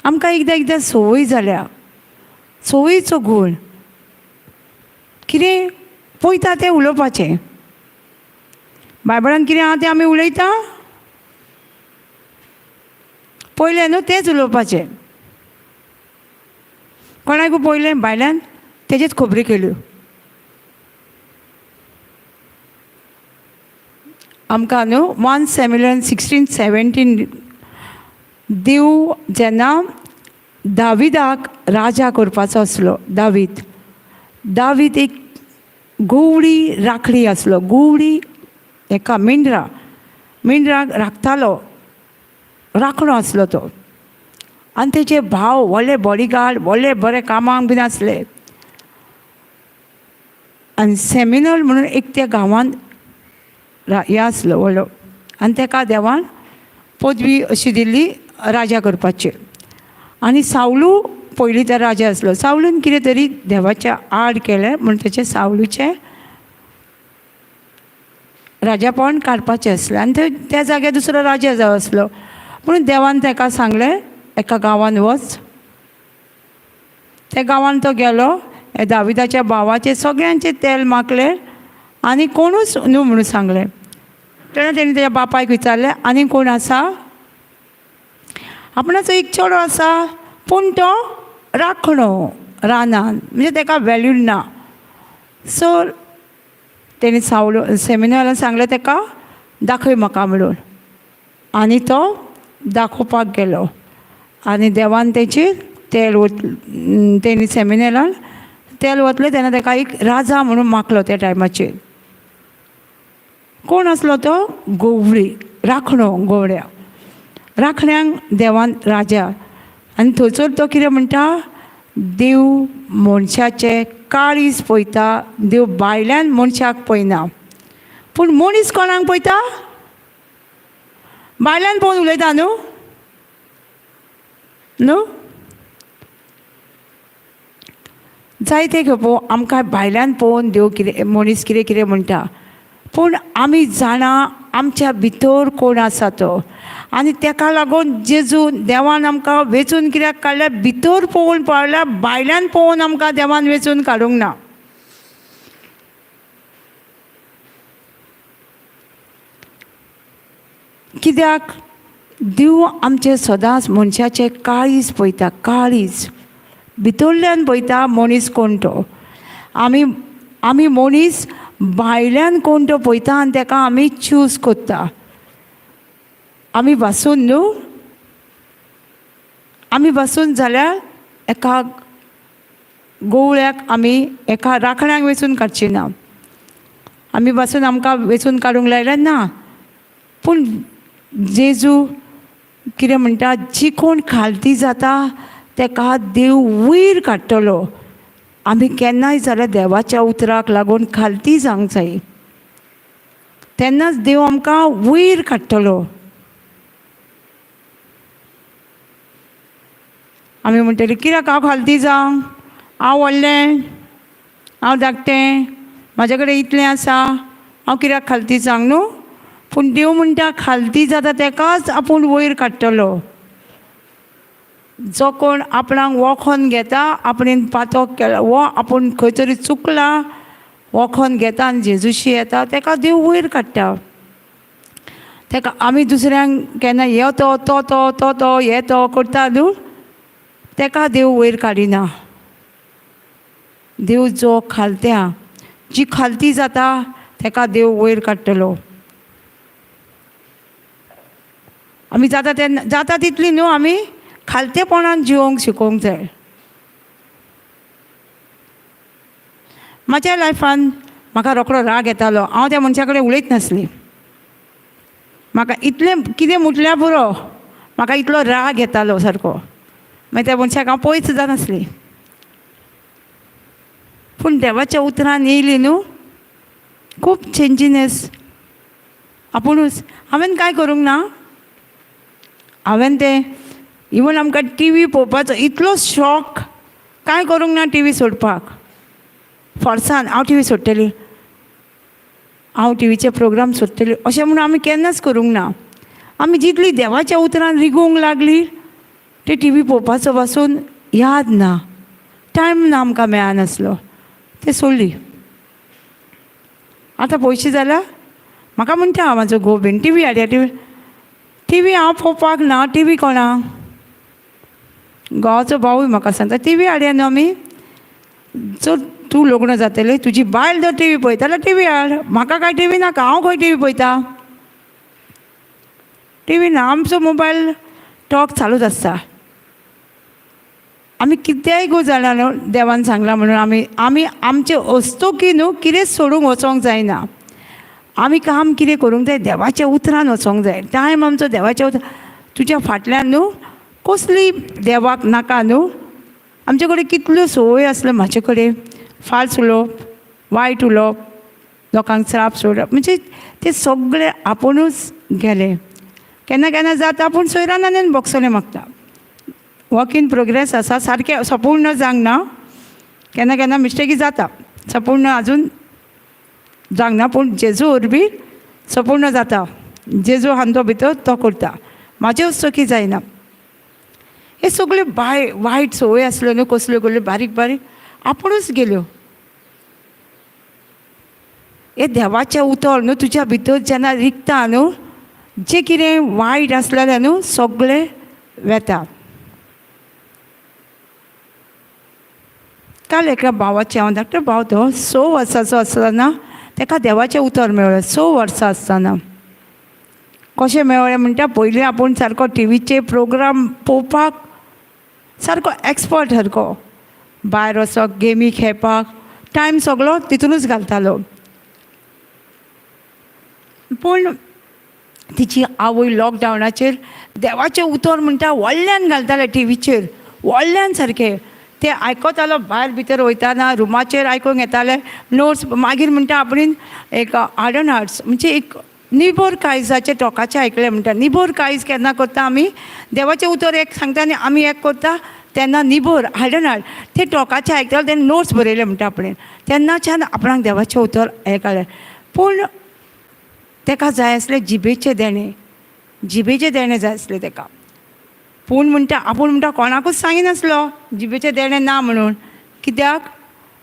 आमकां एकदां एकदां संवय जाल्या, संवयीचो गूण, कितें पळयता तें उलोवपाचें. बायबलान कितें आहा तें आमी उलयता, पयलें न्हू तेंच उलोवपाचें. कोणाकू पयलें भायल्यान तेजेच खबरी केल्यो. आमकां न्हू 1 सॅम्युएल 16-17 देव जेन्ना दाविदाक राजा करपाचो आसलो, दावीद एक गोवळी राखडी आसलो, गोवळी एका मेंढराक राखतालो, राखणो आसलो तो. आनी तेजे भाव व्हडले बॉडीगार्ड, व्हडले बरे कामाक बीन आसले. आनी सेमिनल म्हणून एक त्या गांवांत हे आसलो व्हडलो, आनी तेका देवान पदवी अशी दिल्ली राजा करपाची. आनी सावलू पयलीं तर राजा आसलो. सावलून कितें तरी देवाच्या आड केलें म्हूण तेचें सावलूचें राजापण काडपाचें आसलें आनी थंय त्या जाग्यार दुसरो राजा जावो आसलो. म्हणून देवान तेका सांगलें एका गांवान वच. त्या गांवान तो गेलो, दाविदाच्या भावाचें सगळ्यांचें तेल मागलें आनी कोणूच न्हू म्हणून सांगलें. तेन्ना तेणी तेज्या बापायक विचारलें आनी कोण आसा? आपणाचो एक चेडो आसा पूण तो राखणो रानान, म्हणजे तेका वेल्यू ना. सो तेणी सावलो सेमिनारान सांगलें तेका दाखय म्हाका म्हणून, आनी तो दाखोवपाक गेलो आनी देवान तेचेर तेल तेणी सेमिनारान तेल वतलें तेन्ना तेका एक राजा म्हणून मागलो त्या टायमाचेर. कोण आसलो तो? गोवळी राखणो, गोवळ्या राखण्यांक देवान राजा. आनी थंयसर तो कितें म्हणटा, देव मनशाचें काळीज पळयता, देव भायल्यान मनशाक पळयना. पूण मनीस कोणाक पळयता? भायल्यान पळोवन उलयता न्हू, न्हू जायते खेपो आमकां भायल्यान पळोवन देव कितें मनीस कितें कितें म्हणटा, पूण आमी जाणा आमच्या भितर कोण आसा तो. आनी तेका लागून जेजू देवान आमकां वेंचून कित्याक काडल्या? भितर पळोवन पळयल्या, भायल्यान पळोवन आमकां देवान वेंचून काडूंक ना. कित्याक देव आमचें सदांच मनशाचें काळीज पळयता, काळीज भितरल्यान पळयता मनीस कोण तो. आमी मनीस भायल्यान कोण तो पळयता आनी तेका आमी चूज करता. आमी बसून न्हू, आमी बसून जाल्यार एका गोवळ्याक आमी एका राखण्याक वेंचून काडची ना. आमी बसून आमकां वेंचून काडूंक लायल्यार ना. पूण जेजू कितें म्हणटा, जी कोण खालती जाता तेका देव वयर काडटलो. आमी केन्नाय जाल्यार देवाच्या उतराक लागून खालती जावंक जाय, तेन्नाच देव आमकां वयर काडटलो. आमी म्हणटली कित्याक हांव खालती जावं, हांव व्हडलें, हांव धाकटें, म्हाजे कडेन इतलें आसा, हांव कित्याक खालती जावंक न्हू. पूण देव म्हणटा खालती जाता तेकाच आपूण वयर काडटलो. जो कोण आपणाक वळखोन घेता, आपणेन पातक केला वो आपूण खंय तरी चुकला वळखोन घेता आनी जेजूशी येता तेका देव वयर काडटा. तेका आमी दुसऱ्यांक केन्ना यो तो तो तो तो तो हे तो करता न्हू, तेका देव वयर काडिना. देव जो खालत्या जी खालती जाता तेका देव वयर काडटलो. आमी जाता तेन्ना जाता तितली न्हू आमी खालतेपणान जिवोंक शिकोवंक जाय. म्हाज्या लायफान म्हाका रोकडो राग येतालो. हांव त्या मनशा कडेन उलयत नासली. म्हाका इतलें कितें म्हटल्यार पुरो, म्हाका इतलो राग येतालो सारको. मागीर त्या मनशाक हांव पळयत सुद्दां नासली. पूण देवाच्या उतरान येयली न्हू खूब चेंजीनेस आपुणूच. हांवें कांय करूंक ना. हांवें तें इवन आमकां टी व्ही पळोवपाचो इतलो शॉक, कांय करूंक ना टी व्ही सोडपाक. फोर्सान हांव टी व्ही सोडटली, हांव टी व्हीचे प्रोग्राम सोडटली अशें म्हणून आमी केन्नाच करूंक ना. आमी जितली देवाच्या उतरान रिगोवंक लागली ते टी व्ही पळोवपाचो पासून याद ना, टायम ना आमकां मेळनासलो, ते सोडली. आतां पयशे जाल्यार म्हाका म्हणटा म्हाजो घोव बीन टी व्ही हाडया, टी व्ही. टी व्ही हांव पळोवपाक ना, टी व्ही कोणा घोवाचो भावूय म्हाका सांगता टी व्ही हाडया न्हू आमी. जर तूं लग्न जातलें तुजी बायल जर टी व्ही पळयता जाल्यार टी व्ही हाड, म्हाका कांय टी व्ही नाका, हांव खंय टी व्ही पळयता. टी व्ही ना, आमचो मोबायल टॉक चालूच आसता. आमी कितेंय गो जाणा न्हू देवान सांगलां म्हणून आमी आमी आमचे वस्तुकी न्हू कितेंच सोडूंक वचोंक जायना. आमी काम कितें करूंक जाय, देवाच्या उतरान वचोंक जाय. टायम आमचो देवाच्या उतरान. तुज्या फाटल्यान न्हू कसली देवाक नाका न्हू. आमचे कडेन कितल्यो संवय आसल्यो, म्हाजे कडेन फाल्स उलोवप, वायट उलोवप, लोकांक श्राप सोडप, म्हणजे ते सगळे आपुणूच गेले. केन्ना केन्ना जाता पूण सोयरान आनी बोगसोने मागता. वर्क इन प्रोग्रेस आसा, सारकें सपूर्ण जावंक ना. केन्ना केन्ना मिस्टेकी जाता, सपूर्ण आजून जावंक ना, पूण जेजू वरवीं सपूर्ण जाता. जेजू आहा तो भितर तो करता, म्हाज्यो चुकी जायना. हे सगळ्यो बाय वायट संवय आसल्यो न्हू कसल्यो कसल्यो बारीक बारीक आपुणूच गेल्यो. हे देवाचें उतर न्हू तुज्या भितर जेन्ना रिगता न्हू, जें कितें वायट आसलेलें न्हू सगळें वेता. काल एका भावाचें, हांव धाकटो भाव तो 6 वर्सांचो आसतना ताका देवाचें उतर मेळ्ळें. 6 वर्सां आसतना कशें मेळ्ळें म्हणटा, पयलीं आपूण सारको टिवीचे प्रोग्राम पळोवपाक सारको एक्सपर्ट सारको, भायर वचप गेमी खेळपाक टायम सगळो तितूनच घालतालो. पूण तिची आवय लॉकडावनाचेर देवाचें उतर म्हणटा व्हडल्यान घालताले टिवीचेर, व्हडल्यान सारकें ते आयकतालो. भायर भितर वयताना रुमाचेर आयकूंक येताले नोट्स. मागीर म्हणटा आपणेन एक हार्डन हार्ट्स म्हणजे एक निबर काळजाचे टोकाचें आयकलें. म्हणटा निबर काळीज केन्ना करता आमी, देवाचें उतर एक सांगता आनी आमी एक करता तेन्ना निबर हार्डन हार्ट ते टोकाचें आयकताले, तेन्ना नोट्स बरयले म्हणटा आपणेन. तेन्नाच्यान आपणाक देवाचें उतर आयकलें. पूण ताका जाय आसलें जिबेचें देणें, जिबेचें देणें जाय आसलें ताका. पूण म्हणटा आपूण म्हणटा कोणाकूच सांगिनासलो जिबेचें देणें ना म्हणून. कित्याक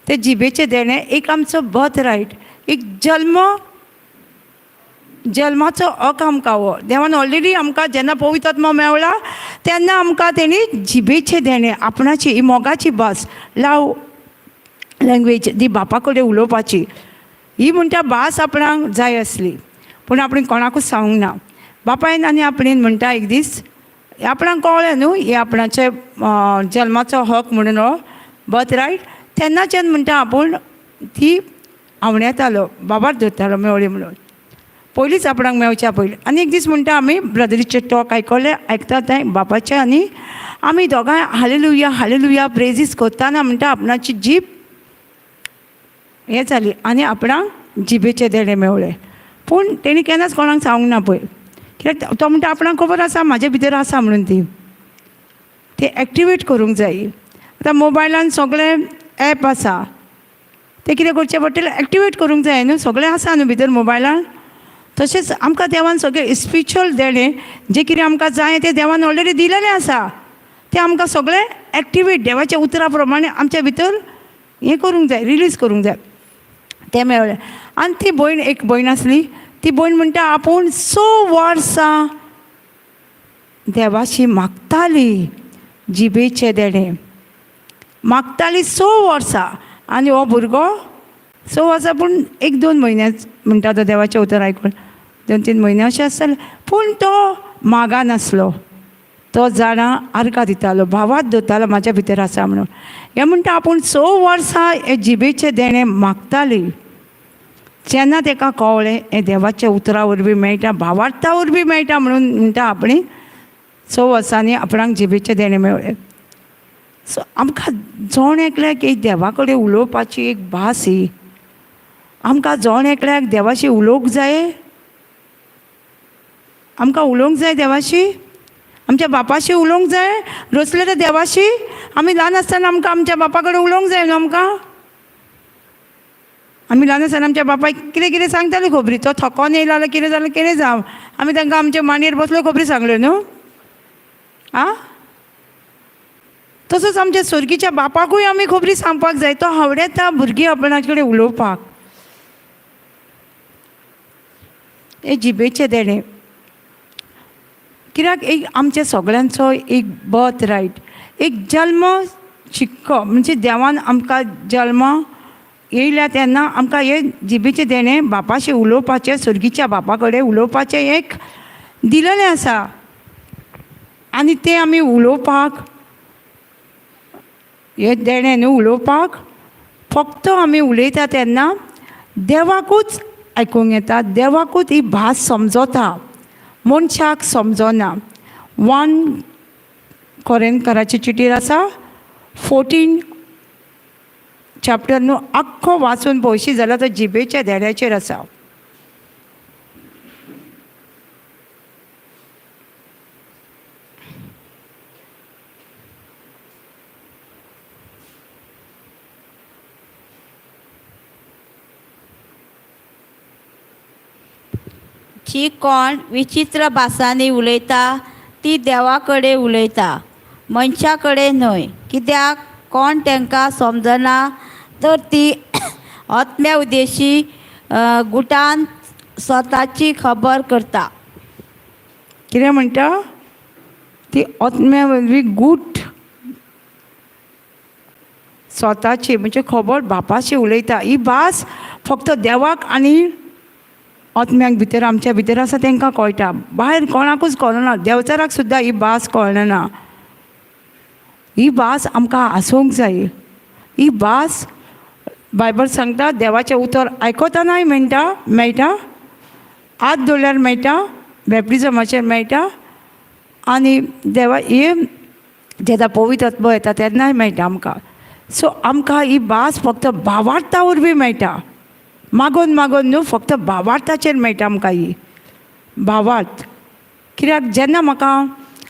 तें जिबेचें देणें एक आमचो बर्थ रायट, एक जल्माचो हक आमकां हो देवान ऑलरेडी आमकां जेन्ना पवित्र आत्मो मेवला तेन्ना आमकां तेणी जिबेचें देणें, आपणाची ही मोगाची भास, लाव लँग्वेज ती बापा कडेन उलोवपाची ही म्हणटा भास आपणाक जाय आसली. पूण आपणें कोणाकूच सांगूंक ना. बापायन आनी आपणेन म्हणटा एक दीस आपणाक कळ्ळें न्हू हे आपणाचे जल्माचो हक म्हणून हो बर्थ रायट, तेन्नाच्यान म्हणटा आपूण ती आंवडेतालो, बाबार धरतालो मेवली म्हणून, पयलींच आपणाक मेवच्या पयलीं. आनी एक दीस म्हणटा आमी ब्रदरीचे टॉक आयकले, आयकता तें बापाचे आनी आमी दोगांय हालेलुया हालेलुया प्रेजीस करतना म्हणटा आपणाची जीब हें जाली आनी आपणाक जिबेचें देणें मेवलें. पूण तेणी केन्नाच कोणाक सांगूंक ना पळय, कित्याक तो म्हणटा आपणाक खबर आसा म्हाजे भितर आसा म्हणून ती ते एक्टिवेट करूंक जाय. आतां मोबायलान सगळे एप आसा, ते कितें करचें पडटलें, एक्टिवेट करूंक जाय न्हू, सगळें आसा न्हू भितर मोबायलान. तशेंच आमकां देवान सगळें स्पिरिच्युअल देणें जें कितें आमकां जाय तें देवान ऑलरेडी दिलेलें आसा, तें आमकां सगळें एक्टिवेट देवाच्या उतरा प्रमाणे आमच्या भितर हें करूंक जाय, रिलीज करूंक जाय. तें मेळ्ळें. आनी ती भयण, एक भयण आसली, ती भयण म्हणटा आपूण 6 वर्सां देवाशी मागताली जिबेचें देणें, मागताली 6 वर्सां. आनी हो भुरगो 6 वर्सां पूण 1-2 म्हयन्याच म्हणटा तो देवाचें उतर आयकून 2-3 म्हयने अशें आसतालें, पूण तो मागानासलो. तो जाणा आर्गां दितालो, भावात दवरतालो म्हाज्या भितर आसा म्हणून. हें म्हणटा आपूण 6 वर्सां हे जिबेचें देणें मागताली. जेन्ना ताका कळ्ळें हें देवाच्या उतरा वरवीं मेळटा, भावार्था वरवीं मेळटा म्हणून म्हणटा आपणे 6 वर्सांनी आपणाक जिबेचें देणें मेळ्ळें. सो आमकां जण एकल्याक एक देवा कडेन उलोवपाची एक भास ही. आमकां जण एकल्याक देवाशी उलोवंक जाय. आमकां उलोवंक जाय देवाशी, आमच्या बापाशी उलोवंक जाय. रचले तर देवाशी. आमी ल्हान आसतना आमकां आमच्या बापा कडेन उलोवंक जाय न्हू. आमकां आमी ल्हान आसतना आमच्या बापायक कितें कितें सांगताली खबरी. तो थकोन येयलो जाल्यार कितें जालें कितें जावं, आमी तांकां आमच्या मांडयेर बसल्यो खबरी सांगल्यो न्हू. आं, तसोच आमच्या स्वर्गीच्या बापाकूय आमी खबरी सांगपाक जाय. तो आवडटा भुरगीं आपणा कडेन उलोवपाक. हे जिबेचें देणें कित्याक एक आमच्या सगळ्यांचो एक बर्थ रायट, एक जल्म शिक्को. म्हणजे देवान आमकां जल्म येयल्या तेन्ना आमकां हे जिबेचें देणें बापाशी उलोवपाचें, स्वर्गीच्या बापा कडेन उलोवपाचें एक दिलेलें आसा. आनी तें आमी उलोवपाक, हें देणें न्हू उलोवपाक, फक्त आमी उलयता तेन्ना देवाकूच आयकूंक येता, देवाकूच ही भास समजता, मनशाक समजना. 1 कोरिंथकाराची चिटीर आसा 14 चॅप्टर न्हू, आख्खो वाचून पळोवशी जाल्यार तो जिबेच्या देण्याचेर आसा. जी कोण विचित्र भासांनी उलयता ती देवा कडेन उलयता, मनशा कडेन न्हय. कित्याक कोण तांकां समजना तर ती आत्म्या उद्देशी गुटान स्वताची खबर करता. कितें म्हणटा ती आत्म्या वरवीं गूट स्वताची म्हणजे खबर बापाशी उलयता. ही भास फक्त देवाक आनी आत्म्याक भितर आमच्या भितर आसा तांकां कळटा, भायर कोणाकूच कळना. देंवचाराक सुद्दां ही भास कळना. ही भास आमकां आसूंक जाय. ही भास बायबल सांगता देवाचें उतर आयकतनाय मेळटा, मेळटा, हात दवरल्यार मेळटा, बॅप्टिजमाचेर मेळटा, आनी देवा हे जेन्ना पवित्र आत्मो येता तेन्नाय मेळटा आमकां. सो आमकां ही भास फक्त भावार्था वरवीं मेळटा, मागोन मागोन न्हू, फक्त भावार्थाचेर मेळटा आमकां ही भावार्थ. कित्याक जेन्ना म्हाका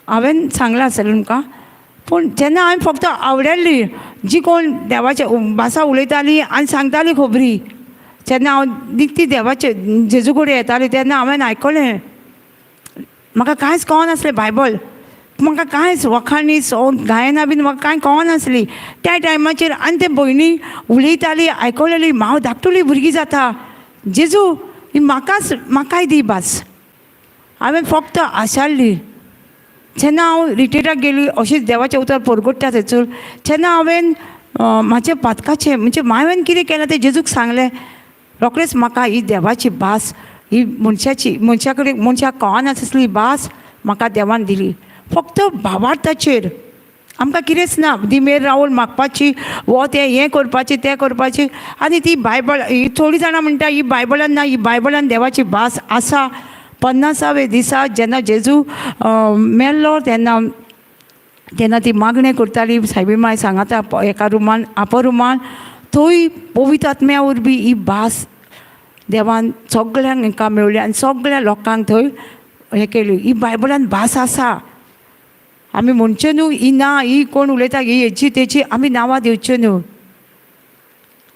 हांवें सांगलां आसतलें तुमकां, पूण जेन्ना हांवें फक्त आवडली जी कोण देवाचे भाशा उलयताली आनी सांगताली खबरी, जेन्ना हांव निकती देवाचे जेजू कडेन येताली तेन्ना हांवें आयकलें. म्हाका कांयच कळनासलें बायबल, म्हाका कांयच वखाणी सोंग गायना बीन म्हाका कांय कळनासली त्या टायमाचेर. आनी ते भयणी उलयताली आयकलेली, हांव धाकटुली भुरगीं जाता, जेजू ही म्हाकाच म्हाकाय दी भास. हांवें फक्त आशाल्ली. जेन्ना हांव रिट्रिटाक गेली अशीच देवाचें उतर परगट्टा थंयसर, जेन्ना हांवें म्हाज्या पातकाचें म्हणजे हांवें कितें केलां तें जेजूक सांगलें, रोखडेच म्हाका ही देवाची भास, ही मनशाची, मनशा कडेन मनशाक कळनासली भास म्हाका देवान दिली. फक्त भावार्थाचेर आमकां कितेंच ना, दिमेर रावून मागपाची वो तें हें करपाची तें करपाची. आनी ती बायबल ही थोडीं जाणां म्हणटा ही बायबलान ना, ही बायबलान देवाची भास आसा. 50व्या दिसा जेन्ना जेजू मेल्लो तेन्ना तेन्ना ती मागणें करताली सायबी माय सांगाता एका रुमान आपो रुमान, थंय पवित्र आत्म्या वरवीं ही भास देवान सगळ्यांक हांकां मेवली आनी सगळ्या लोकांक थंय हें केली. ही बायबलान भास आसा. आमी म्हणचें न्हू ही ना, ही कोण उलयता ही हेची तेची, आमी नांवां दिवच्यो न्हू.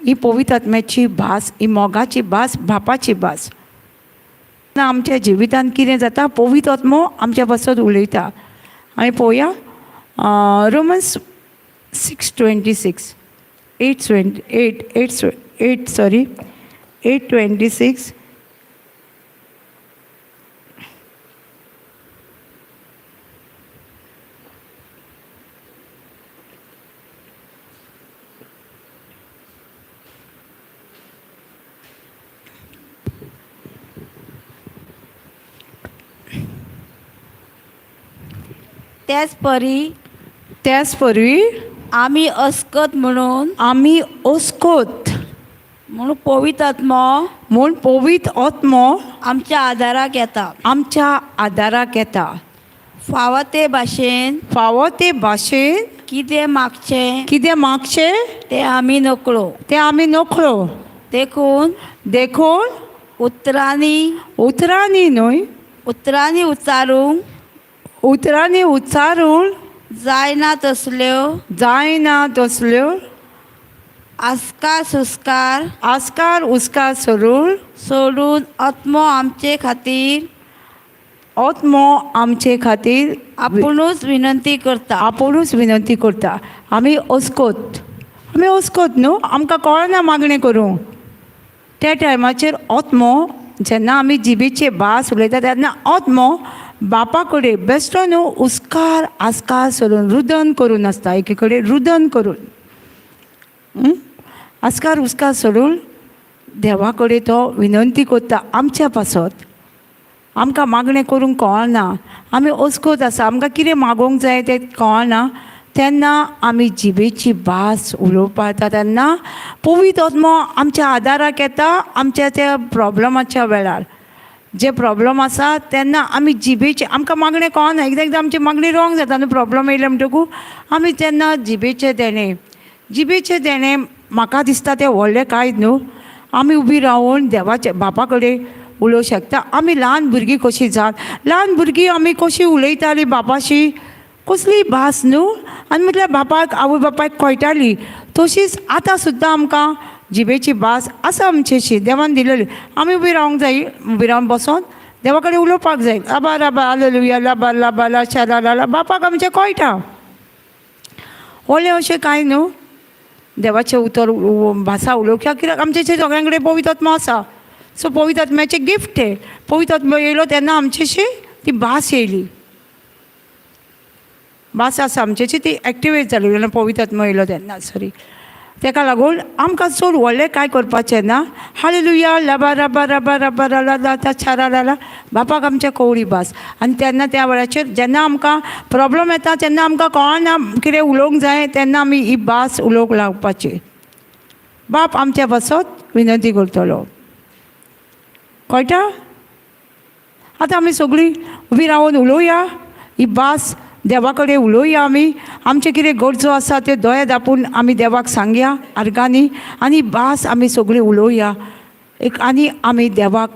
ही पवित्र आत्म्याची भास, ही मोगाची भास, बापाची भास. आमच्या जिवितांत कितें जाता, पवित्र आत्मो आमच्या पासत उलयता. आनी पळोवया Romans 6:26, 8:28, 8 8 sorry 8:26. तेच परी त्याच परी आमी अस्कत म्हणून आमी ओस्कोत म्हणून पवित्र आत्मो म्हूण पवित्र आत्मो आमच्या आदाराक येता. आमच्या आदाराक येता. फावो ते भाशेन फावो ते भाशेन कितें मागचें कितें मागचें तें आमी नकळो. तें आमी नकळो. देखून देखून उतरांनी उतरांनी न्हय उतरांनी उच्चारूंक उतरांनी उच्चारून जायना तसल्यो जायना तसल्यो आस्कार सुस्कार आस्कार उस्कार सोडून सोडून आत्मो आमचे खातीर आत्मो आमचे खातीर आपुणूच विनंती करता. आपुणूच विनंती करता. आमी अस्कोत, आमी अस्कोत न्हू, आमकां कळना मागणें करूंक. त्या टायमाचेर आत्मो जेन्ना आमी जिबेचे भास उलयता तेन्ना आत्मो बापा कडेन बेश्टो न्हू उस्कार आस्कार सोडून रुदन करून आसता, एके कडेन रुदन करून आस्कार उस्कार सोडून देवा कडेन तो विनंती करता आमच्या पासत. आमकां मागणें करूंक कळना, आमी अस्कोत आसा, आमकां कितें मागोवंक जाय तें कळना, तेन्ना आमी जिबेची भास उलोवपाक येता. तेन्ना पवित्र आत्मो आमच्या आदाराक येता आमच्या त्या प्रोब्लमाच्या वेळार. जे प्रोब्लम आसा तेन्ना आमी जिबेचे आमकां मागणें कळना, एकदां एकदां आमची मागणी रोंग जाता न्हू, प्रोब्लम येयले म्हणटकूच आमी तेन्ना जिबेचें देणें, जिबेचें देणें म्हाका दिसता तें व्हडलें कांय न्हू. आमी उबी रावन देवाचे बापा कडेन उलोवंक शकता. आमी ल्हान भुरगीं कशीं जावन, ल्हान भुरगीं आमी कशीं उलयतालीं बापाशी, कसली भास न्हू, आनी म्हटल्यार बापाक आवय बापायक कळटाली. तशीच आतां सुद्दां आमकां जिबेची भास आसा आमचेशी देवान दिलेली. आमी उबी रावंक जाय, उबी रावन बसोन देवा कडेन उलोवपाक जाय. आबा राबा हालेलुया लाबा लाबा लाशा ला ला बापाक आमचें कळटा. व्हडलें अशें कांय न्हू देवाचें उतर भाशा उलोवंक, कित्याक आमचें सगळ्यां कडेन पवित्र आत्मो आसा. सो पवित्र आत्म्याचें गिफ्ट हें. पवित्र आत्मो येयलो तेन्ना आमचेशी ती भास येयली, भास आसा आमचेशी ती एक्टिवेट जाली जेन्ना पवित्र आत्मो येयलो तेन्ना. सॉरी, तेका लागून आमकां चड व्हडलें कांय करपाचें ना. हालेलुया लबा रबा रबा रबा ला ला छारा ला ला बापाक आमच्या कोवळी भास. आनी तेन्ना त्या वेळाचेर जेन्ना आमकां प्रोब्लम येता तेन्ना आमकां कळना कितें उलोवंक जाय तेन्ना आमी ही भास उलोवंक लागपाची. बाप आमच्या पासत विनंती करतलो. कळटा? आतां आमी सगळीं उबी रावन उलोवया ही भास, देवा कडेन उलोवया. आमी आमचें कितें गरजो आसा त्यो दोळे धांपून आमी देवाक सांगया आर्गांनी, आनी भास आमी सगळीं उलोवया एक, आनी आमी देवाक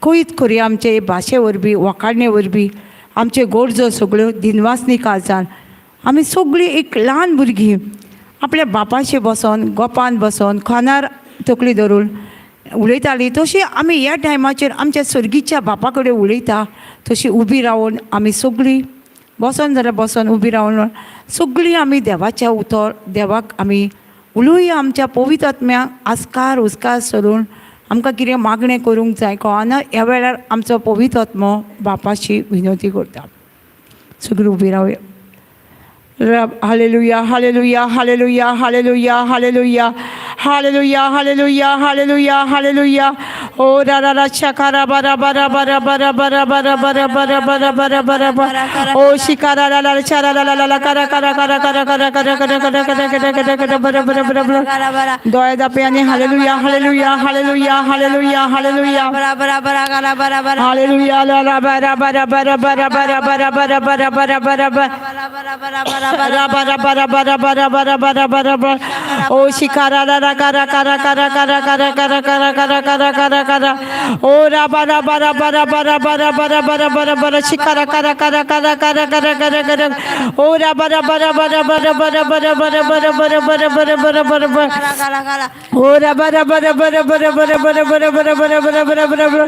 कळीत करुया आमचे भाशे वरवीं, वाखाणे वरवीं आमच्यो गरजो सगळ्यो दिनवासनी काळजान. आमी सगळीं एक ल्हान भुरगीं आपल्या बापाशी बसोन, गोपान बसोन, खानार तकली धरून उलयतालीं, तशी आमी ह्या टायमाचेर आमच्या सर्गीच्या बापा कडेन उलयता तशी उबी रावन आमी सगळीं बसोन जाल्यार बसोन उबी रावन सगळीं आमी देवाच्या उतर देवाक आमी उलोवया. आमच्या पवित्र आत्म्याक आस्कार उस्कार सोडून आमकां कितें मागणें करूंक जाय कळना, ह्या वेळार आमचो पवित्र आत्मो बापाशी विनवती करता. सगळीं उबी रावया. Hallelujah hallelujah hallelujah hallelujah hallelujah hallelujah hallelujah hallelujah hallelujah. ओ रा रा रा शकारा बरा बरा बरा बरा बरा बरा बरा बरा बरा बरा बरा बरा ओ शिकारा ला ला शरा ला ला ला करा करा करा करा करा करा करा करा करा करा करा करा बरा बरा बरा बरा. दोळे दापे आनी hallelujah hallelujah hallelujah hallelujah hallelujah hallelujah ला ला बरा बरा बरा बरा बरा बरा बरा बरा बरा बरा बरा रबा रबा रबा रबा रबा रबा रबा रबा ओ शिकारा रा रा करा करा करा करा करा करा करा करा करा करा करा ओ रबा रबा रबा रबा रबा रबा रबा रबा रबा रा शिकारा करा करा करा करा करा करा करा ओ रबा रबा रबा रबा रबा रबा रबा रबा रबा रबा रबा रबा रबा रबा ओ रबा रबा रबा रबा रबा रबा रबा रबा रबा रबा रबा रबा रबा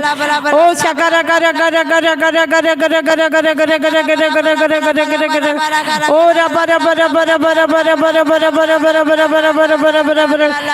ओ शकारा करा करा करा करा करा करा करा करा करा करा करा करा करा करा करा करा ओ रबा रबा रबा रबा रबा रबा रबा रबा रबा रबा रबा रबा रबा रबा रबा रबा